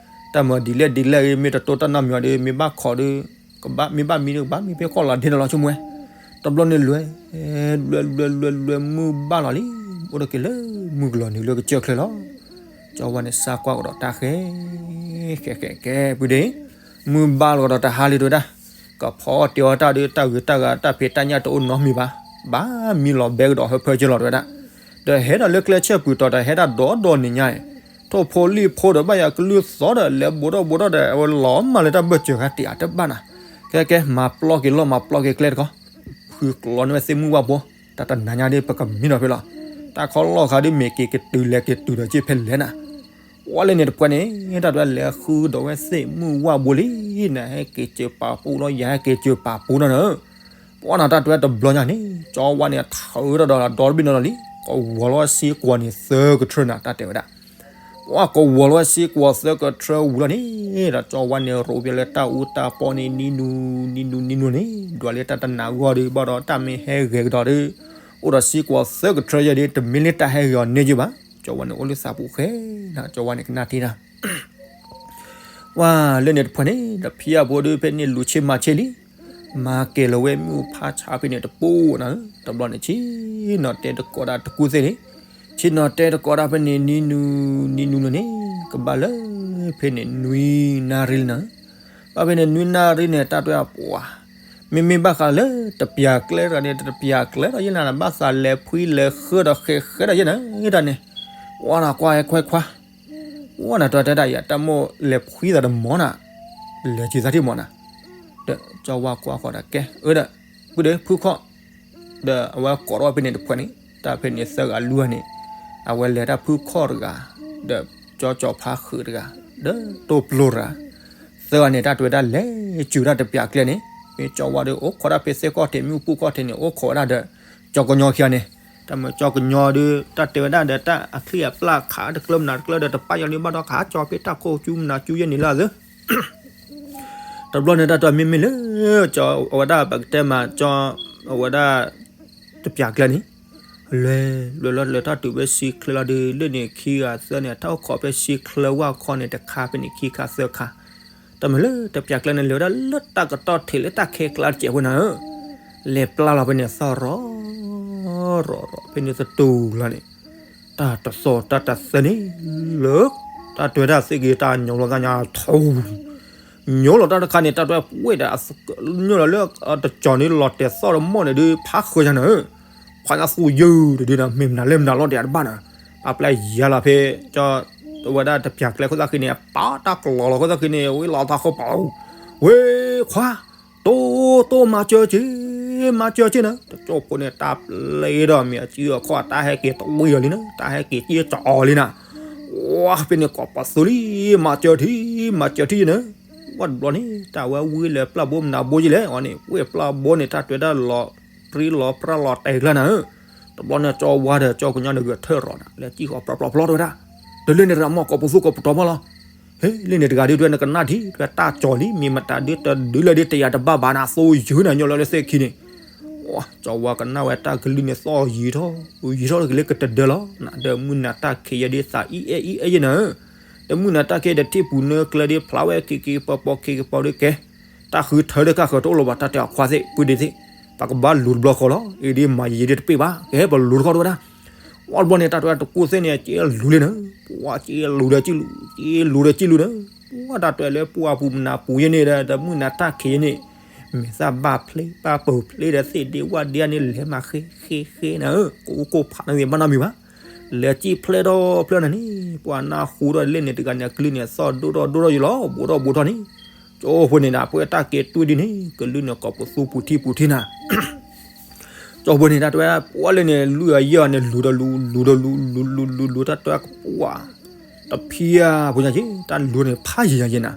တၢ်မၤဒ်လဲၣ်ဒ်လဲၣ်ဂ့ၤ မ့ၢ်တတိၢ်တၢ်နီတမံၤဒီး မ့ၢ်ဘၣ်ခိးဒီး ကဘၣ် မ့ၢ်ဘၣ်မံဒီးကဘၣ်မံဖဲကီၢ်လီၤဒ့န့ၣ်လီၤဆိကမိၣ်ဝဲ, တဘျီန့ၣ်လွဲၤ လွဲၤ လွဲၤ လွဲၤ လွဲၤ မုၢ်ဘၣ်လီၤလံ, အိၣ်ဒီးက့ၤလၢမုၢ်ကလီၤနုာ်လၢကစၢၢ်ချၢလီၤ, ကၠီဝါန့ၣ် စၢ်ကွၢ်ကဒီးတၢ်ဃဲ ဃဲ ဃဲ ဃဲ ဖုဒ့, မုၢ်ဘၣ်လီၤကဒီးတဟါလံတဝဲဒၣ်, ကဖီတ့အီၤတၢ်ဒီး တၢ်ဂုၤတၢ်ဂၤတၢ်ဖံးတၢ်ညၣ်တအိၣ်နီတမံၤဘၣ်, ဘၣ်မံလီၤဘဲကဒီးဟၢဖၢက့လီၤတဝဲဒၣ်, ဒီးဟဲဒီးလၢကျဲဆၢပူၤတီၤဒီးဟဲဒၣ်ဒီဒီနံၤညါအံၤ, ထိၣ်ဖိလံၣ်ဖိဒီးဘၣ်ယၤကလုၢ်သီဒီး လဲၤဘိးထီၣ်ဘိးထီၣ်ဒီး အဝဲလီၤမၢ်လၢတၢ်ဘၢၣ်စၢၤဂၤတ့ၢ်အတဘၣ်နၤ, ကဲကဲ မၤပျီက့ၤလီၢ်မၤပျီက့ၤကျဲတခီ, ဃုကျီန့ၢ်ဝဲသ့ၣ်မုၢ်ဝၣ်ဘိ, တၢ်တနၤညါဒီး ပကမံဒီးဖဲလီၤ, တၢ်ခီလီၢ်ခါဒီး မ့ၢ်က့ၤကတုၤလဲၤက့ၤတုၤဒီးက့ၤဖဲလဲၣ်နၤ ပှၢ်လၢန့ၣ်တပှၢ်န့ၣ် တၢ်တဝဲလဲၤဃုဒီးဝဲသ့ၣ်မုၢ်ဝၣ်ဘိလံ, နဟဲက့ၤစၢၤပာ်ပူလီၤ ယဟဲက့ၤစၢၤပာ်ပူလီၤနၤ, ပှၢ်နၤတၢ်တဝဲတဘျီညါန့ၣ် ကၠီဝါန့ၣ် ထုးထီၣ်ဒီးဒီတဘ့ၣ်နီၤလီၤလံ, ကဝီၤလီၤစ့ကွီၤန့ၣ်သၢကထြၢနၤ တၢ်တဲဝဲဒၣ်, ပ ပှၤကဝီၤလီၤဝဲစ့ကွီၤသၢကထြၢဝံၤလီၤန့ၣ် ဒီးကၠီဝါန့ၣ် ရိးပၠီလၢတၢ်အူတၢ်ပီန့ၣ် နံၤနူၤ နံၤနူၤ နံၤနူၤန့ၣ် ဒွးလၢတၢ်တနၤဂီၢ်ဒီး ဘၣ်ဒီးတၢ်မ့ၢ်ဟဲဂဲၤကဒီးဒီး အိၣ်ဒီးစ့ကွီၤသၢကထြၢယဲၢ်ဒီး တမ့ၢ်လၢတၢ်ဟဲဂ့ၤအီၤန့ၢ်ယဲၢ်ဘၣ်. ကၠီဝါန့ၣ်အိၣ်လၢသးပူၤဃဲနီၤ ကၠီဝါန့ၣ်ကနၣ်တ့ၢ်တၢ် ဝဲလၢန့ၣ်တဖှဲန့ၣ် ဒီးဖံအဖိဒီးဖဲန့ၣ်လူၤဆ့မၤဆ့လံ, မၤကဲၤလီၤဝဲမ့ၣ်အူဖးဆါဖဲန့ၣ်တပိၢ်နီၤ, တဘျီန့ၣ် ဆ့ၣ်နီၤတဲတကိးဒၣ်တကူၣ်သ့ၣ်န့ၣ်, ဆ့ၣ်နီၤတဲတကိးဒၣ်ဖဲန့ၣ် နံၤနူၤ နံၤနူၤလၢန့ၣ် ကဘၣ်လၢ ဖဲန့ၣ်နွံနၣ်ရံၣ်လံနီၤ, ဘၣ်ဖဲန့ၣ်နွံနၣ်ရံၣ်န့ၣ် တၢ်တွဲအပှၤ မ့မ့ၢ်ဘၣ်ဃးလၢတပျၢၤကျဲတဂၤန့ၣ် တပျၢၤကျဲဒီးယဲၢ်နၤ ဘၣ်သးလဲၤဖှံလဲၤဃၢဒီးဃဲးဃဲးဒီးယဲၢ်နၤ တၢ်န့ၣ်, ဝဲနၤကွၢ်ဟဲခွဲးခွါ ဝဲနၤတွဲတဲဒၣ်ယၤ တၢ်မိၣ်လဲၤဖှံသးတမီၤနၤ, လဲၤစံးသးထံၣ်မီၤနၤ, ဒီးကၠီဝါကွၢ်ဃီဒီးကဲ အၢဒီး ပုၢ်ဒီးဖုခီၣ်, ဒီးအဝဲကိးထီၣ်ဖဲန့ၣ်တဖှဲန့ၣ် တၢ်ဖဲန့ၣ်သၢဂၤလွံၢ်ဂၤန့ၣ်, အဝဲလဲၤတၢ်ဖုခီၣ်တဂၤ, ဒီးကၠီကၠီဖါဃုာ်တဂၤ, ဒီးတိၢ်ပျိတဂၤ, သၢဂၤန့ၣ် တၢ်တွဲဒၣ်လဲၤစူၤတၢ်တပျၢၤကျဲန့ၣ်, မ့ၢ်ကၠီဝါဒီးအိၣ်ခိးဒၣ်ဖဲသ့ၣ်ခီၣ်ထံး မ့ၣ်အူပူၤခီၣ်ထံးန့ၣ် အိၣ်ခိးဝဲဒၣ်ဒီး ကၠီကညီခံဂၤန့ၣ်, တၢ်မ့ၢ်ကၠီကညီဒီး တၢ်တဲဝဲဒၣ်ဒီးတၢ်အချံအပျၢ်ခးတကျၢမနၤတကျၢဒီး တပၢ်ယီၤလံဘၣ်ဒီး ခးကၠီဖဲတၢ်ခိၣ်ကၠူမနၤကၠူယဲၢ်န့ၣ်လၢအသၢ တဘျီန့ၣ်တၢ်တဲမ့မ့ၢ်လၢ ကၠီအဝဲဒၣ်ပကတဲမးကၠီ အဝဲဒၣ် တပျၢၤကျဲန့ၣ်, လဲၤလဲၤလီၤလဲၤတၢ်တုၤဝဲစံချၢလီၤဒီး လၢန့ၣ်ခံဂၤသၢန့ၣ် တၢ်အိၣ်ခိးဖဲစံချၢဝၢ်ခီန့ၣ် တခါဖဲန့ၣ်ခံခါသၢခါ, တၢ်မ့ၢ်လၢတပျၢၤကျဲန့ၣ် လဲၤဝဲဒၣ်လၢတၢ်ကတီၢ်ထံးလၢတၢ်ခဲကျါတစဲးဖိနၤဧၢ, လဲၤပျၢ်လီၤဖဲန့ၣ်သီၣ်ရီၣ် ရီၣ်ရီၣ် ဖဲန့ၣ်သတူၢ်လီၤန့ၣ် တၢ်တသီၣ်တၢ်တသဲန့ၣ် လၢ တၢ်တွဲတၢ်သ့ၣ်က့ၤတၢ်ညိလီၤသးညါထူ ညိလီၤတၢ်တခါန့ၣ် တၢ်တွဲပှဲၤဒီး ညိလီၤလၢတကီၤန့ၣ် လီၤတဲာ်သီၣ်တမီၢ်န့ၣ်ဒုး ဖးဃၢၤညါနၤဧၢ, ခွါညါသူယုၢ်တဒုနၤ မ့ၢ်မနုၤလဲၣ်မနုၤလီၤတဲာ်တဘၣ်နၤ, ပာ်ပျဲယၤလီၤဖဲ ကၠီ အဝဲဒၣ်တပျၢၤကျဲခိၣ်သၣ်ဃံန့ၣ် ပာ်တၢ်ကလီၤလီၤခိၣ်သၣ်ဃံန့ၣ် ဝံလီၤသးဃီပီၤ ဝ့ၢ်ခွါ တိတိမၤစၢၤက့ၤ မၤစၢၤက့ၤနၤ, တကၠိဖိန့ၣ် တၢ်ပျဲဒီးမ့ၢ်အစုအခီၣ် တၢ်ဟဲက့ၤတဝံၤအီၤလံနၤ, တၢ်ဟဲက့ၤက့ၤကၠီအီၤလံနၤ, ဝဲဖဲန့ၣ်ကိးပသူလံ မၤစၢၤထံ မၤစၢၤထံနၤ, ဝဲတဘျီန့ၣ် တၢ်ဝဲဝံလဲၤပျၢ်ဘိမနုၤဘိယဲၢ်လဲၣ်, အီၤန့ၣ် ဝ့ၢ်ပျၢ်ဘိန့ၣ် တၢ်တွဲဒၣ်လီၤပြံလီၤပြၢလီၤတဲာ်ကျါနၤဧၢ, တဘျီန့ၣ် ကၠီဝါဒီးကၠီကညီန့ၣ်ဂဲၤထၢၣ်ရီၤနၤ လဲၤစံၣ်ဃီၤပျီပျီပျီတဝဲဒၣ်, တလၢန့ၣ်တဂၤမ့ၢ်ကိးပသူကိးပတီၤမးလီၤ ဟ့ၣ် လၢန့ၣ်တဂၤဒ်တွဲနကနၣ်ထံ တွဲတၢ်ကၠီၤလံ မ့ၢ်မတၤဒ်တဒုလၢဒ်တယၤတဘၣ်ဘၣ်နၤ သိယုၢ်နၤညိလီၤလၢသ့ၣ်ခံန့ၣ်, ကၠီဝါကနၣ်ဝဲတၢ်ကလုၢ်န့ၣ်သီၣ်ယံၤထီၣ် ယံၤထီၣ်လၢကလၢကတဒၢလီၤနၤ, ဒီးမုၢ်နၤတၢ်ခံးယဲဒ်သးအံၤအဲၣ်အံၤအဲၣ်ယဲနၤ, ဒီးမုၢ်နၤတၢ်ခံးဒီးထံၣ်ပူၤနၢကျဲဒ်ဖျါဝဲက့ၤက့ၤပီၤပီၤက့ၤကပီၤဒ်ကဲ, တၢ်ဃုထၢဒ်ကၢ်ဃၢၤတအိၣ်လီၤဘၣ် တၢ်တဲအခွါသ့ၣ် ပုၢ်ဒ့သ့ၣ်, ပကဘၣ်လူၤတဘျီဃီလီၤ အ့ဒ်မၤယံၤဒ်တပ့ၢ်ဘၣ် ကဟဲပလူၤတခီတဝဲဒၣ် ဝဲတဘျီန့ၣ် တၢ်တွဲတကူၣ်သ့ၣ်န့ၣ် က့လူၤလံနၤ, ပှၤက့လူၤဒီးက့လူၤ က့လူၤဒီးက့လူၤနၤ, ပှၤတၢ်တွဲလၢပှၢ်ပူၤမနၤပူၤယဲန့ၣ်ဒီး တမုၢ်နၤတၢ်ခံးယဲန့ၣ်, မ့ၢ်သၣ်ဘၣ်ဖျ့ဘၣ်ပူၤဖျ့ဒီးသ့ၣ်ဒ့ဝၣ်ဒ့န့ၣ် လဲၤမၤဃ့ဃ့ဃ့နၤဧၢ, ကိးကိးဖးန့ၣ်ဘၣ်နီတမံၤဘၣ်, လဲၤစံၣ်ဖျဲၣ်ထီၣ်ဖျဲၣ်နၤန့ၣ် ပှၤနၢ်ဟူဒီးလၢန့ၣ်တဂၤန့ၣ် အကလုၢ်န့ၣ် သီၣ်ဒိၣ်ထီၣ်ဒိၣ်ထီၣ်ယံၤလီၤ ဘူးထီၣ်ဘူးထီၣ်န့ၣ်, ကၠိဖိန့ၣ်ဒၣ် ပှၤတၢ်က့ၤတွံၢ်ဒ်န့ၣ် ကလုၢ်န့ၣ်ကိးပသူပူၤထံပူၤထံနၤ ကၠီဖိန့ၣ် တၢ်တွဲပှၤလၢန့ၣ် လုၢ်အယဲၢ်အီၤန့ၣ် လူၤဒီးလူၤ လူၤဒီးလူၤ လူၤလူၤလူၤလူၤ တၢ်တွဲကပှၤ တဖံအဖိညါက့ တၢ်လူၤန့ၣ်ဖးယံၤညါက့နၤ,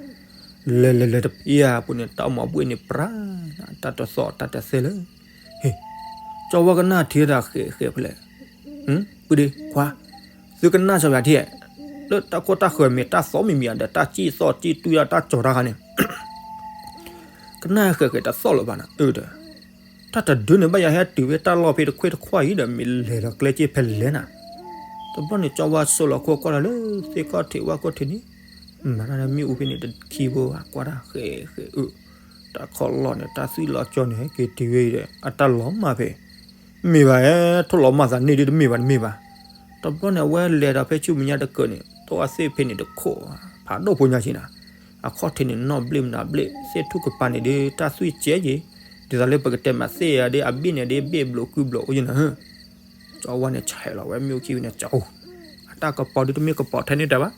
လဲၤလဲၤလဲၤတဖံအဖိန့ၣ် တၢ်အိၣ်မၤဘှ့ၣ်န့ၣ်ပြၢ်နၤ တၢ်တသီၣ်တၢ်တသဲလၢ ဟ့ၣ် ကၠီဝါကနၣ်ထံတၢ်ဃဲးဃဲးဖဲလဲၣ်, ပုၢ်ဒ့ခွါ, သုကနၣ်စီၤယၤထံ လၢတၢ်ခိၣ်တၢ်ဃၢၤမ့ၢ်တၢ်သီမံၤမံၤဧါ ဒီးတၢ်စံၣ်သီၣ်စံၣ်တွံၢ်တၢ်ကၠီၤတၢ်ခါန့ၣ် ကနၣ်ဃဲးဃဲးတသီၣ်လၢၤဘၣ်နၤ အၢဒီး တၢ်တဒုန့ၣ်ဘၣ်ယၤဟဲတုၤဖဲတၢ်လီၢ်ဖဲတခွ့ၣ်တခွါအံၤဒီး မ့ၢ်လဲၤဒီးကျဲက့ဖဲလဲၣ်နၤ, တဘျီန့ၣ် ကၠီဝါဆိလီၤခိၣ်ကွၢ်လီၤလၢသ့ၣ်ခီၣ်ထံးဝၣ်ခိၣ်ထံးန့ၣ်, မၤတၢ်လၢမ့ၣ်အူဖဲန့ၣ်တခံဘိဘၣ် ကွၢ်တၢ်ဃဲးဃဲးအၢ, တၢ်ခီၣ်လီၢ်န့ၣ် တၢ်သွံၣ်လီၤကၠီန့ၣ် ဟဲက့ၤတုၤဝဲအံၤဒီး အတၢ်လီၤမၢ်ဖဲ မ့ၢ်ဘၣ်ဧဲ ထိၣ်လီၤမၢ်သးန့ၣ်ဒ်တမ့ၢ်ဘၣ်တမ့ၢ်ဘၣ်, တဘျီန့ၣ် အဝဲလဲၤဒီးဖဲဆူမဲာ်ညါတကၢၢ်န့ၣ် တိၢ်အသ့ၣ်ဖဲန့ၣ်တခိၣ်, ဖးဒိၣ်ဖိညါက့နၤ, အခီၣ်ထံးန့ၣ် နီၣ်ဘျ့ၣ်မနုၤဘျ့ၣ် သ့ၣ်ထူၣ်ကပၤန့ၣ်ဒ်တၢ်သွံၣ်ကဲက့, ဒ်သိးလၢပကတဲမးသ့ၣ်အဒ်အဘ့ၣ်န့ၣ်ဒ်ဘ့ၣ်ဘျိးကုၢ်ဘျိးအိၣ်ယဲနၤ, ကၠီဝါန့ၣ်ဆဲးလီၤဝဲမ့ၣ်အူခံဖဲန့ၣ်ကၠီ, အတၢ်ကပီၤဒ်တမ့ၢ်ကပီၤထဲန့ၣ်တၢ်ဘၣ်,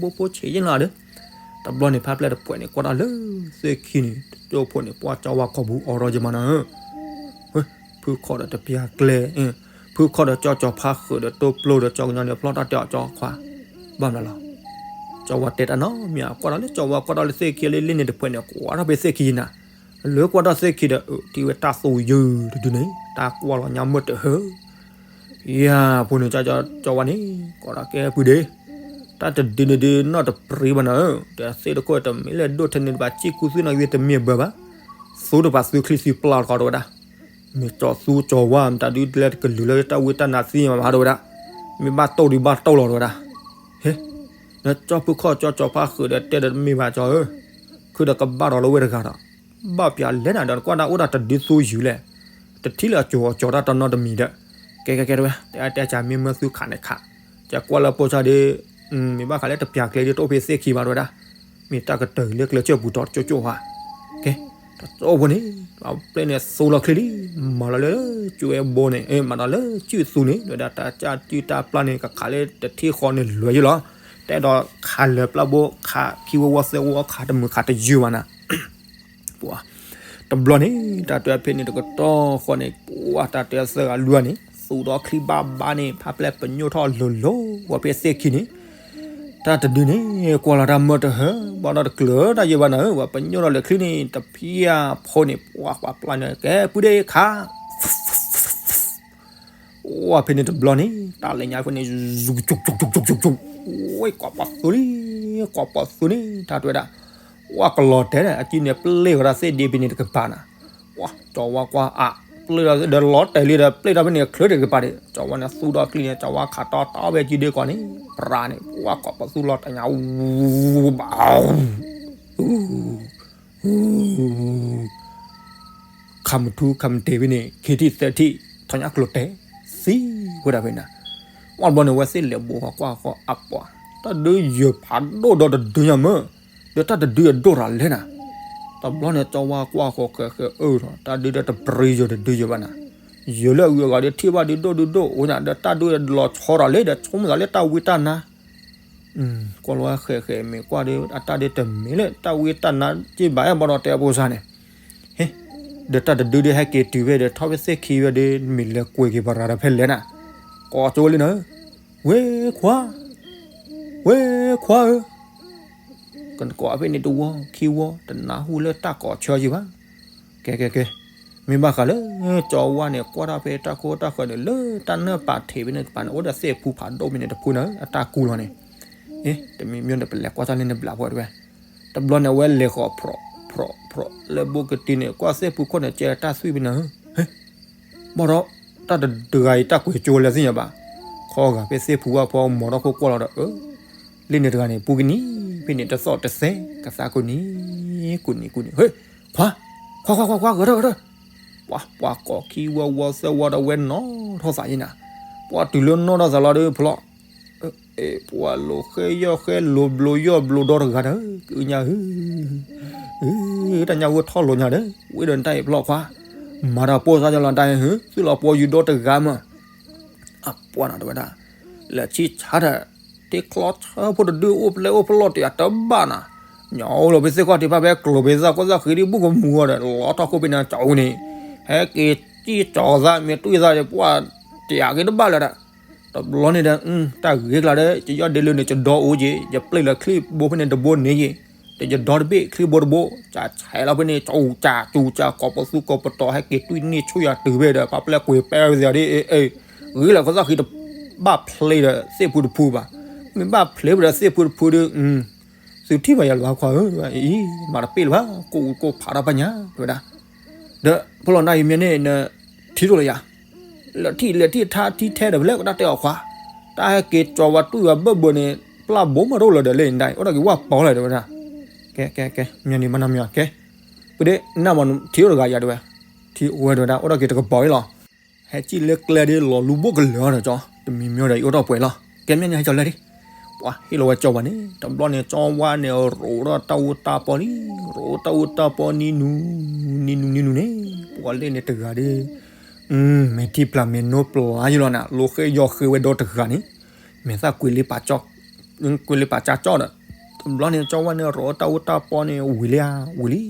ဘိဖိဆံးယဲလီၤဒီး, တဘျီန့ၣ် ဖါပျဲၢ်တဖှဲးန့ၣ် ကွၢ်တၢ်လၢသ့ၣ်ခံန့ၣ် တကၠိဖိန့ၣ် ပှၤကၠီဝါခီၣ်ဘူးအိးထီၣ်ယမၤနၤဧၢ ဖုခီၣ်ဒီးတပျၢ်ကျဲ, ဖုခီၣ်ဒီးကၠီကၠီဖါဃုာ်ဒီးတိၢ်ပျိဒီးကၠီကညီန့ၣ် ဖျီတၢ်တဲအီၤကၠီခွါ, ဘၣ်မနုၤလီၤ, ကၠီဝါတဲတၢ်နီတမံၤ ကွၢ်ဒီးလၢကၠီဝါကွၢ်ဒီးလၢသ့ၣ်ခံလၢလ့န့ၣ်တဖှဲးန့ၣ် ကွၢ်ထီၣ်ဖဲသ့ၣ်ခံနၤ, လၢကွၢ်ထီၣ်သ့ၣ်ခံဒီး ထံၣ်ဝဲတၢ်သူယုၢ်တဒုန့ၣ် တၢ်ကွၢ်လီၤညါမ့ၢ်တဟၢ ယၤဖိန့ၣ် ကၠီဝါန့ၣ် ကိးဒီးကဲပုၢ်ဒ့, တၢ်တဒုန့ၣ်ဒုးနီၢ်တပြံဘၣ်နၤဧၢ, ဒီးသ့ၣ်တခိၣ်တမ့ၢ်လၢဒိၣ်ထဲန့ၣ်တဘၣ် စံၣ်ကူၣ်သွံၣ်နီၣ်ဂံၢ်တမ့ၢ်ဘၢဘၣ်, သူတပာ်သူချံသံပျၢ်တခီတဲဝဲဒၣ်, မ့ၢ်ကၠီသူကၠီဝါ မတၤဒုးလဲၤတကလုာ်လၢတၢ်ဝံတၢ်နါသံမးတဲဝဲဒၣ်, မ့ၢ်ဘၣ်တိၢ်ဒုးဘၣ်တိၢ်လီၤတဲဝဲဒၣ်, ဟ့, ဒီးကၠီဖုခီၣ်ကၠီကၠီဖါဃုာ်ဒီးတဲဒီးတမ့ၢ်ဘၣ်ကၠီဧၢ, ခုဒီးကဘၣ်ဒီးလၢဝဲတဂၤဒီး ဘၣ်ပျၢ်လဲၣ်နၤဒီးနကွၢ်ဒၣ်အိၣ်ဒၣ်တဒုသူယုာ်လဲၣ်, တထံၣ်လၢအကၠီအကၠီတၢ်တနီတမံၤဒီး, ကဲကဲကဲတဲဝဲ, တဲတဲကၢ်မ့ၢ်မၢသုခးန့ၣ်ခး, ကၢ်ကွၢ်လၢပိာ်ဆၣ်ဒီး, မ့ၢ်ဘၣ်ဃးလၢတပျၢ်ကျဲဒ်တအိၣ်ဖဲသ့ၣ်ခံဘၣ်တဲဝဲဒၣ်, မ့ၢ်တၢ်ကတၢၢ်လၢကျဲဆၢၣ်ပူၤတီၤတကၠိကၠိဧါ, ကဲ, တကၠိဖိန့ၣ်, ပျဲၢ်န့ၣ်သူလီၤချံလံ, မၤလီၤလၢကၠိအဲဘိန့ၣ်, မၤဒီးလၢကၠိသူန့ၣ်, ဒီးဒၣ်တၢ်ကၢ်ကၠိတၢ်ပျၢ်န့ၣ် ကခးလၢတထံၣ်ဃီန့ၣ်လွဲၤယလီၤ, တဲဒီးခးလၢပျၢ်ဘိခးခံဝီဝီသၢဝီခးတမုာ်ခးတယုၢ်ဘၣ်နၤ ပှၤ, တဘျီန့ၣ် တၢ်တဲဖဲန့ၣ်တကတီၢ်ဃီန့ၣ် ပှၤတၢ်တဲသၢဂၤလွံၢ်ဂၤန့ၣ် သူဒီးချံဘၣ်ဘၣ်န့ၣ် ဖးဖျဲၣ်ပညိၣ်ထီၣ်လိၤလိၤဝဲဖဲသ့ၣ်ခံန့ၣ်, တၢ်တဒုန့ၣ် ကွၢ်လီၤတၢ်မၢတဟၢ ဘၣ်ဒီးတကျၢၤတၢ်ယဲဘၣ်နၤဧၢ, ဝဲပညိၣ်ထီၣ်လၢချံန့ၣ် တဖျၢၣ်ဖိန့ၣ် ပှၤပှၤပျၢ်န့ၣ် ကဲပုၢ်ဒ့ခး ဝဲဖဲန့ၣ်တဘျီန့ၣ် တၢ်လၢညါဖဲန့ၣ် ဝဲကွၢ်ပှၤသူလံ, ကွၢ်ပှၤသူန့ၣ် တၢ်တဲဝဲဒၣ်, ဝဲကလီၤတဲာ်န့ၣ် အကံန့ၣ်ပျဲၢ်ဝဲဒၣ်သ့ၣ်ဒ့ဖဲန့ၣ်တကပၤနၤ, ဝဲကၠီဝါကွၢ်အါ, ပျဲၢ်ဒီးလီၤတဲာ်လံဒီး ပျဲၢ်ဒီးဖဲန့ၣ်ချၢတကပၤဒီး ကၠီဝါန့ၣ်သူဒီးချံန့ၣ် ကၠီဝါခးတီတီဝဲကံဒ့ကီးန့ၣ် ပြးန့ၣ် ဝဲကွၢ်ပှၤသူလီၤတဲာ်ညါ ဘၣ် ခးမထူခးမတ့ၢ်ဖဲန့ၣ် ခံထံၣ်သၢထံၣ် ထီၣ်ညါကျိၤတဲာ် သံဝဲဒၣ်ဖဲနၤ, ဝဲတဘျီန့ၣ် ဝဲသ့ၣ်လဲၤဘိးဃီကွၢ်ဃီအပှၤ, တၢ်ဒုးယဲၢ်ဖးဒိၣ်ဒီးတဒုညါမၢ, ဒီးတၢ်တဒုအဒိၣ်တၢ်လဲၣ်နၤ, တဘျီန့ၣ် ကၠီဝါကွၢ်ဃီဃဲဃဲအၢထီၣ် တၢ်ဒုးဒီးတပြံယဲၢ်တဒုယဲၢ်ဘၣ်နၤ, ယဲၢ်လၢအဂုၤအဂၤဒီးထံၣ်ဘၣ်ဒုးဒိၣ်ဒုးဒိၣ်အိၣ်ညါ ဒီးတၢ်ဒုးလီၤဆီတၢ်လဲၣ်ဒီးဆိကမိၣ်သးလၢတၢ်ဝံတၢ်နါ ကွၢ်လီၤဝဲဃဲးဃဲးမ့ၢ်ကွၢ်ဒီး အတၢ်ဒုးတမ့ၢ်လၢတၢ်ဝံတၢ်နါက့ဘၣ် အဲၣ်ဘၣ်ဒီးတဲအဖိစၢ်န့ၣ်, ဟ့, ဒီးတၢ်တဒုဒုးဟဲက့ၤတုၤဖဲဒီး ထီၣ်ဖဲသ့ၣ်ခံဖဲဒီး မ့ၢ်လဲၤကွံာ်က့ၤပရၤဒီးဖဲလဲၣ်နၤ, ကိးကၠိလံနၤ, ဝဲခွါ, ဝဲခွါဧၢ, ကကိးဖဲန့ၣ်တဝီခံဝီ တနၢ်ဟူလၢတၢ်ကိးဆၢယံၤဘၣ် ကဲကဲကဲ, မ့ၢ်ဘၣ်ဃးလၢ ကၠီဝါန့ၣ် ကွၢ်တၢ်ဖဲတၢ်ခိတၢ်ဃၢၤန့ၣ် လၢတၢ်နၢ်ပာ်ထံးဖဲန့ၣ်တပၤန့ၣ် အိၣ်ဒီးသ့ၣ်ဖူဖးဒိၣ်ဖဲန့ၣ်တဖုနၤ အတၢ်ကူလီၤန့ၣ်, တမံၤမ့ၢ်န့ၣ် ပလဲၤကွၢ်တၢ်လၢန့ၣ်ဘျးဖဲတဲဝဲ, တဘျီန့ၣ် အဝဲလဲၤဃီၤဖြီးဖြီးဖြီးလၢဘိကတံန့ၣ် ကွၢ်သ့ၣ်ဖူခိၣ်န့ၣ် ကဲတၢ်သွံၣ်ဖဲနၤဧၢ ဘၣ်ဒီး တၢ်တဂၤအံၤတၢ်ကွဲးကၠိလဲၣ်သ့ၣ်ညါဘၣ်, ခီဂာ်ဖဲသ့ၣ်ဖူဝါဖီမီၤထီၣ်ခိၣ်ကွၢ်လီၤဒီး အၢ လၢန့ၣ်တဂၤန့ၣ် ပူကနံၤ ဖဲန့ၣ်တသီၣ်တသဲ ကသးကူနံၤ ကူနံၤ ကူနံၤ ဟ့ၣ် ခွါ ခွါ ခွါ ခွါ ခွါ ဂဲၤထီၣ် ဂဲၤထီၣ်, ပှၤ ပှၤကိးခံဝီဝီသၢဝီဒီးဝဲနီၣ်ထီၣ်သးယဲနၤ, ပှၤတုၤလၢနီၣ်ထီၣ်သးလီၤဒီးဖျီၣ် ပှၤလိၤဃဲယီၢ်ဃဲလိၤဘျိယီၢ်ဘျိဒီတဂၤဒီး ကအုညါဧၢ, တၢ်ညါဝဲထီၣ်လိၤညါဒီး ဝဲဒီးနတၢ်အံၤဖျီၣ်ခွါ, မၤတၢ်ပိၢ်စါယလီၤတၢ်အံၤ သုလီၤပှီၤယူၤဒီတဂၤမး အပှၤနၤတဲဝဲဒၣ်, လဲၤဆံၣ်ဆါဒီး တ့ချီဆၢဖိတဒုအိၣ်ဖျဲၣ်အိၣ်ဖျီၣ်တယၤတဘၣ်နၤ, ညီအိၣ်လီၤဖဲသ့ၣ်ခီၣ်ထံးဖၣ်ဖဲကျိၤဖဲသၣ် ကီၢ်သၣ်ဃံဒံးဘူၣ်ကမူၤအီၤဒီး လီၤထီၣ်ခိၣ်ဖဲန့ၣ်ကၠီဝံၤန့ၣ်, ဟဲက့ၤစံၣ်ကၠီသးမ့ၢ်တွံၢ်သးဒီး ပှၤတယၤက့ၤတဘၣ်လၢၤဒီး, တဘျီန့ၣ်ဒီး တၢ်ဂ့ၤကျါဒီး ကယီၢ်ဒ့လၢန့ၣ် ကဒီအိၣ်က့ၤ ယပျဲၢ်လၢချံဘိဖဲန့ၣ်တဘိန့ၣ်က့ၤ, ဒီးယဒီတဘ့ၣ်ချံဘိတဘိ ကၢ်ဆဲးလီၤဖဲန့ၣ် ကၠူကၢ်ကၠူကၢ် ကိးပသူကိးပတီၤ ဟဲက့ၤတွံၢ်န့ၢ်ဆူၣ်ယၤတုၤဖဲဒီး ပှၤပျဲၢ်ကွံာ်ပဲဝဲသ့ၣ်ဒီး အ့ ဂ့ၤလၢကီၢ်သၣ်ဃံတဘၣ်ဖျ့ဒီးသ့ၣ်ဖူတဖူဘၣ်, မ့ၢ်ဘၣ်ဖျ့ဝဲဒီးသ့ၣ်ဖူတဖူဒီး သုထံၣ်ဘၣ်ယၤလၢၤဘၣ်ခွါဧၢ, အံၤ မၤတပ့ၢ်လၢၤဘၣ် ကိးကိးဖးထီၣ်ပညါ တဲဝဲဒၣ်, ဒီးဖဲလီၤနၢ်ယမ့ၢ်န့ၣ် နထံၣ်ထီၣ်လၢယၤ, လဲၤထံၣ်လဲၤထံၣ်ထါထံထဲဒီးဖဲလဲၣ်ကတၢၢ်တဲအီၤခွါ, တၢ်ဟဲက့ၤကၠီဝါတွံၢ်ဝဲဘၢၣ်ဘၢၣ်န့ၣ် ပျၢ်ဘိမးတအိၣ်လၢၤဒီးလၢနဒၣ်အံၤ အိၣ်ဒီးက့ၤဝၣ်ပီလီၤတဲဝဲဒၣ်, ကဲကဲကဲ မ့ၢ်န့ၣ်မ့ၢ်နီၢ်မ့ၢ်ကဲ, ပဒ့ၣ်နၢ်မ့ၢ်ထံၣ်အိၣ်တဂၤယၤတဲဝဲ, ထံၣ်အိၣ်ဝဲတဲဝဲဒၣ် အိၣ်ဒီးက့ၤတကပီၤအံၤလီၤ, ဟဲကံၣ်လၢကျဲဒ်လီၤလူၤဘိၣ်ကလၢာ်အီၤဒီးကၠီ, တမံၤမ့ၢ်ဒီးယအိၣ်ထီၣ်ပှဲၤလီၤ, ကဲမ့ၢ်န့ၣ်ဟဲကၠီလဲၣ်ဒံး, ပှၤဟ့ၣ်လီၤဝဲကၠီဝါန့ၣ် တဘျီန့ၣ် ကၠီဝါန့ၣ် ရိးထီၣ်တၢ်အူတၢ်ပီလံ, ရိးတၢ်အူတၢ်ပီနံၤနူၤ, နံၤနူၤနံၤနူၤန့ၣ် ပှၤလၢန့ၣ်တဂၤဒီး မ့ၢ်ထံပျၢ်မ့ၢ်နိပျၢ်ယလီၤနၤ လိၤဃဲယီၤဃဲဝဲဒီတဂၤန့ၣ်, မ့ၢ်သၣ်ကွံာ်လ့ပာ်ကၠီ, ကွံာ်လ့ပာ်ကၠီကၠီဒီး, တဘျီန့ၣ် ကၠီဝါန့ၣ် ရိးတၢ်အူတၢ်ပီန့ၣ် ဝံၤလံဧါ ဝံၤလံ,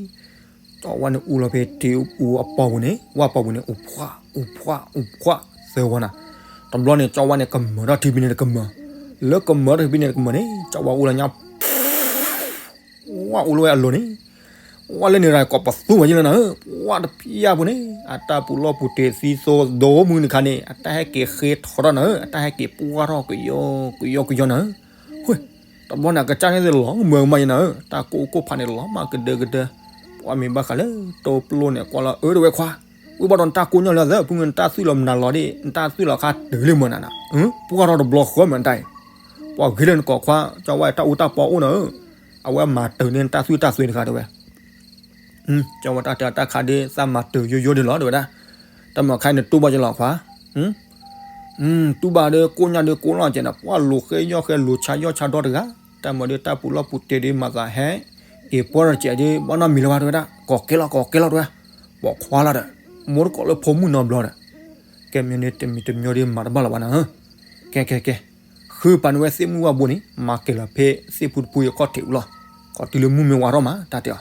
ကၠီဝါန့ၣ်အူလီၤဖဲထံအူအပီပူၤန့ၣ် ဝၣ်ပီပူၤန့ၣ် အူဖှၣ် အူဖှၣ် အူဖှၣ် သၢဝီနၤ, တဘျီန့ၣ် ကၠီဝါန့ၣ် ကမၢထီၣ်ထံဖဲန့ၣ်တကမၢ, လၢကမၢထီၣ်ထံဖဲန့ၣ်တကမၢန့ၣ် ကၠီဝါအူလီၤညါ ဝါအူလီၤဝဲအလိၤန့ၣ်, ဝါလၢန့ၣ်ရၤကိးပသူမးယလီၤနၤဧၢ, ဝါတဖျၢၣ်ဖိန့ၣ် အတၢ်ပူၤလီၢ်ပူၤတ့ၢ်သံသိဒိမုၢ်နခါန့ၣ် အတၢ်ဟဲက့ၤဃ့ထီထီၣ်နၤဧၢ, အတၢ်ဟဲက့ၤပှၢ်ထီၣ်ကယီကယီကယီနၤဧၢ, ဝဲ တဘျီန့ၣ် အကစၢ်န့ၣ်သ့ၣ်လီၤမုာ်မးယနၤဧၢ, တၢ်ကိၢ်ကိၢ်ဖးန့ၣ်လီၤမးကဒၢကဒၢ, ပှၤမ့ၢ်ဘၣ်ဃးလၢတိပျိန့ၣ် ကွၢ်လီၤအၢတဝဲခွါ, ဝံၤဘၣ်ဒီးနတၢ်ကိၢ်ညီလၢသၢ ဖုမ့ၢ်နတၢ်သွံၣ်လီၤမနၤလီၤဒ် နတၢ်သွံၣ်လီၤခါတုၤလၢမုာ်နၤနၤ, ပှၢ်ထီၣ်တဘျီဃီမးနတၢ်အံၤ, ပှၤဂ့ၤလၢနကိးခွါ ကၠီဝဲတၢ်အူတၢ်ပီအိၣ်နၤဧၢ, အဝဲမၤတၢၤန့ၢ်နတၢ်သွံၣ်တၢ်သွဲတဂၤတဲဝဲ ကၠီဝဲတၢ်တဲတၢ်ခါဒ်သးမၤတၢၤယိယိဒ်လီၤတဲဝဲဒၣ်, တၢ်မၤခါန့ၣ်တူၢ်ဘၣ်က့ၤလီၤခွါ, တူၢ်ဘၣ်ဒီးကိၢ်ညါဒီးကိၢ်လီၤကဲနၤ ပှၢ်လိာ်ဃဲယီၢ်ဃဲလိာ်ဆါယီၢ်ဆါဒီတဂၤ, တၢ်မၤဒီးတၢ်ပူၤလီၢ်ပူၤတဲာ်ဒီးမၤသးဟဲက့ၤပှၢ်ဒီးကဲးဒီး ဘၣ်နီတမံၤလၢၤဘၣ်တဲဝဲဒၣ်, ကိးကဲလီၤကိးကဲလီၤတဲဝဲ, ပိာ်ခွါလီၤဒီး, မိၢ်တကိးလၢဖိမုၣ်နီတဘျီဒီး, ကဲမ့ၢ်န့ၣ်တမံၤတမံၤဒီးမၤတဘၣ်လၢၤဘၣ်နၤဧၢ, ကဲကဲကဲ ဃုပာ်န့ၢ်ဝဲသ့ၣ်မုၢ်ဝါဘိန့ၣ် မၤကဲၤလီၤဖဲသ့ၣ်ဖူတဖူအံၤအခီၣ်ထံးအူလီၤ, ခီတုၤလၢမုၢ်မ့ၢ်ဝါထီၣ်မး တၢ်တဲအီၤ,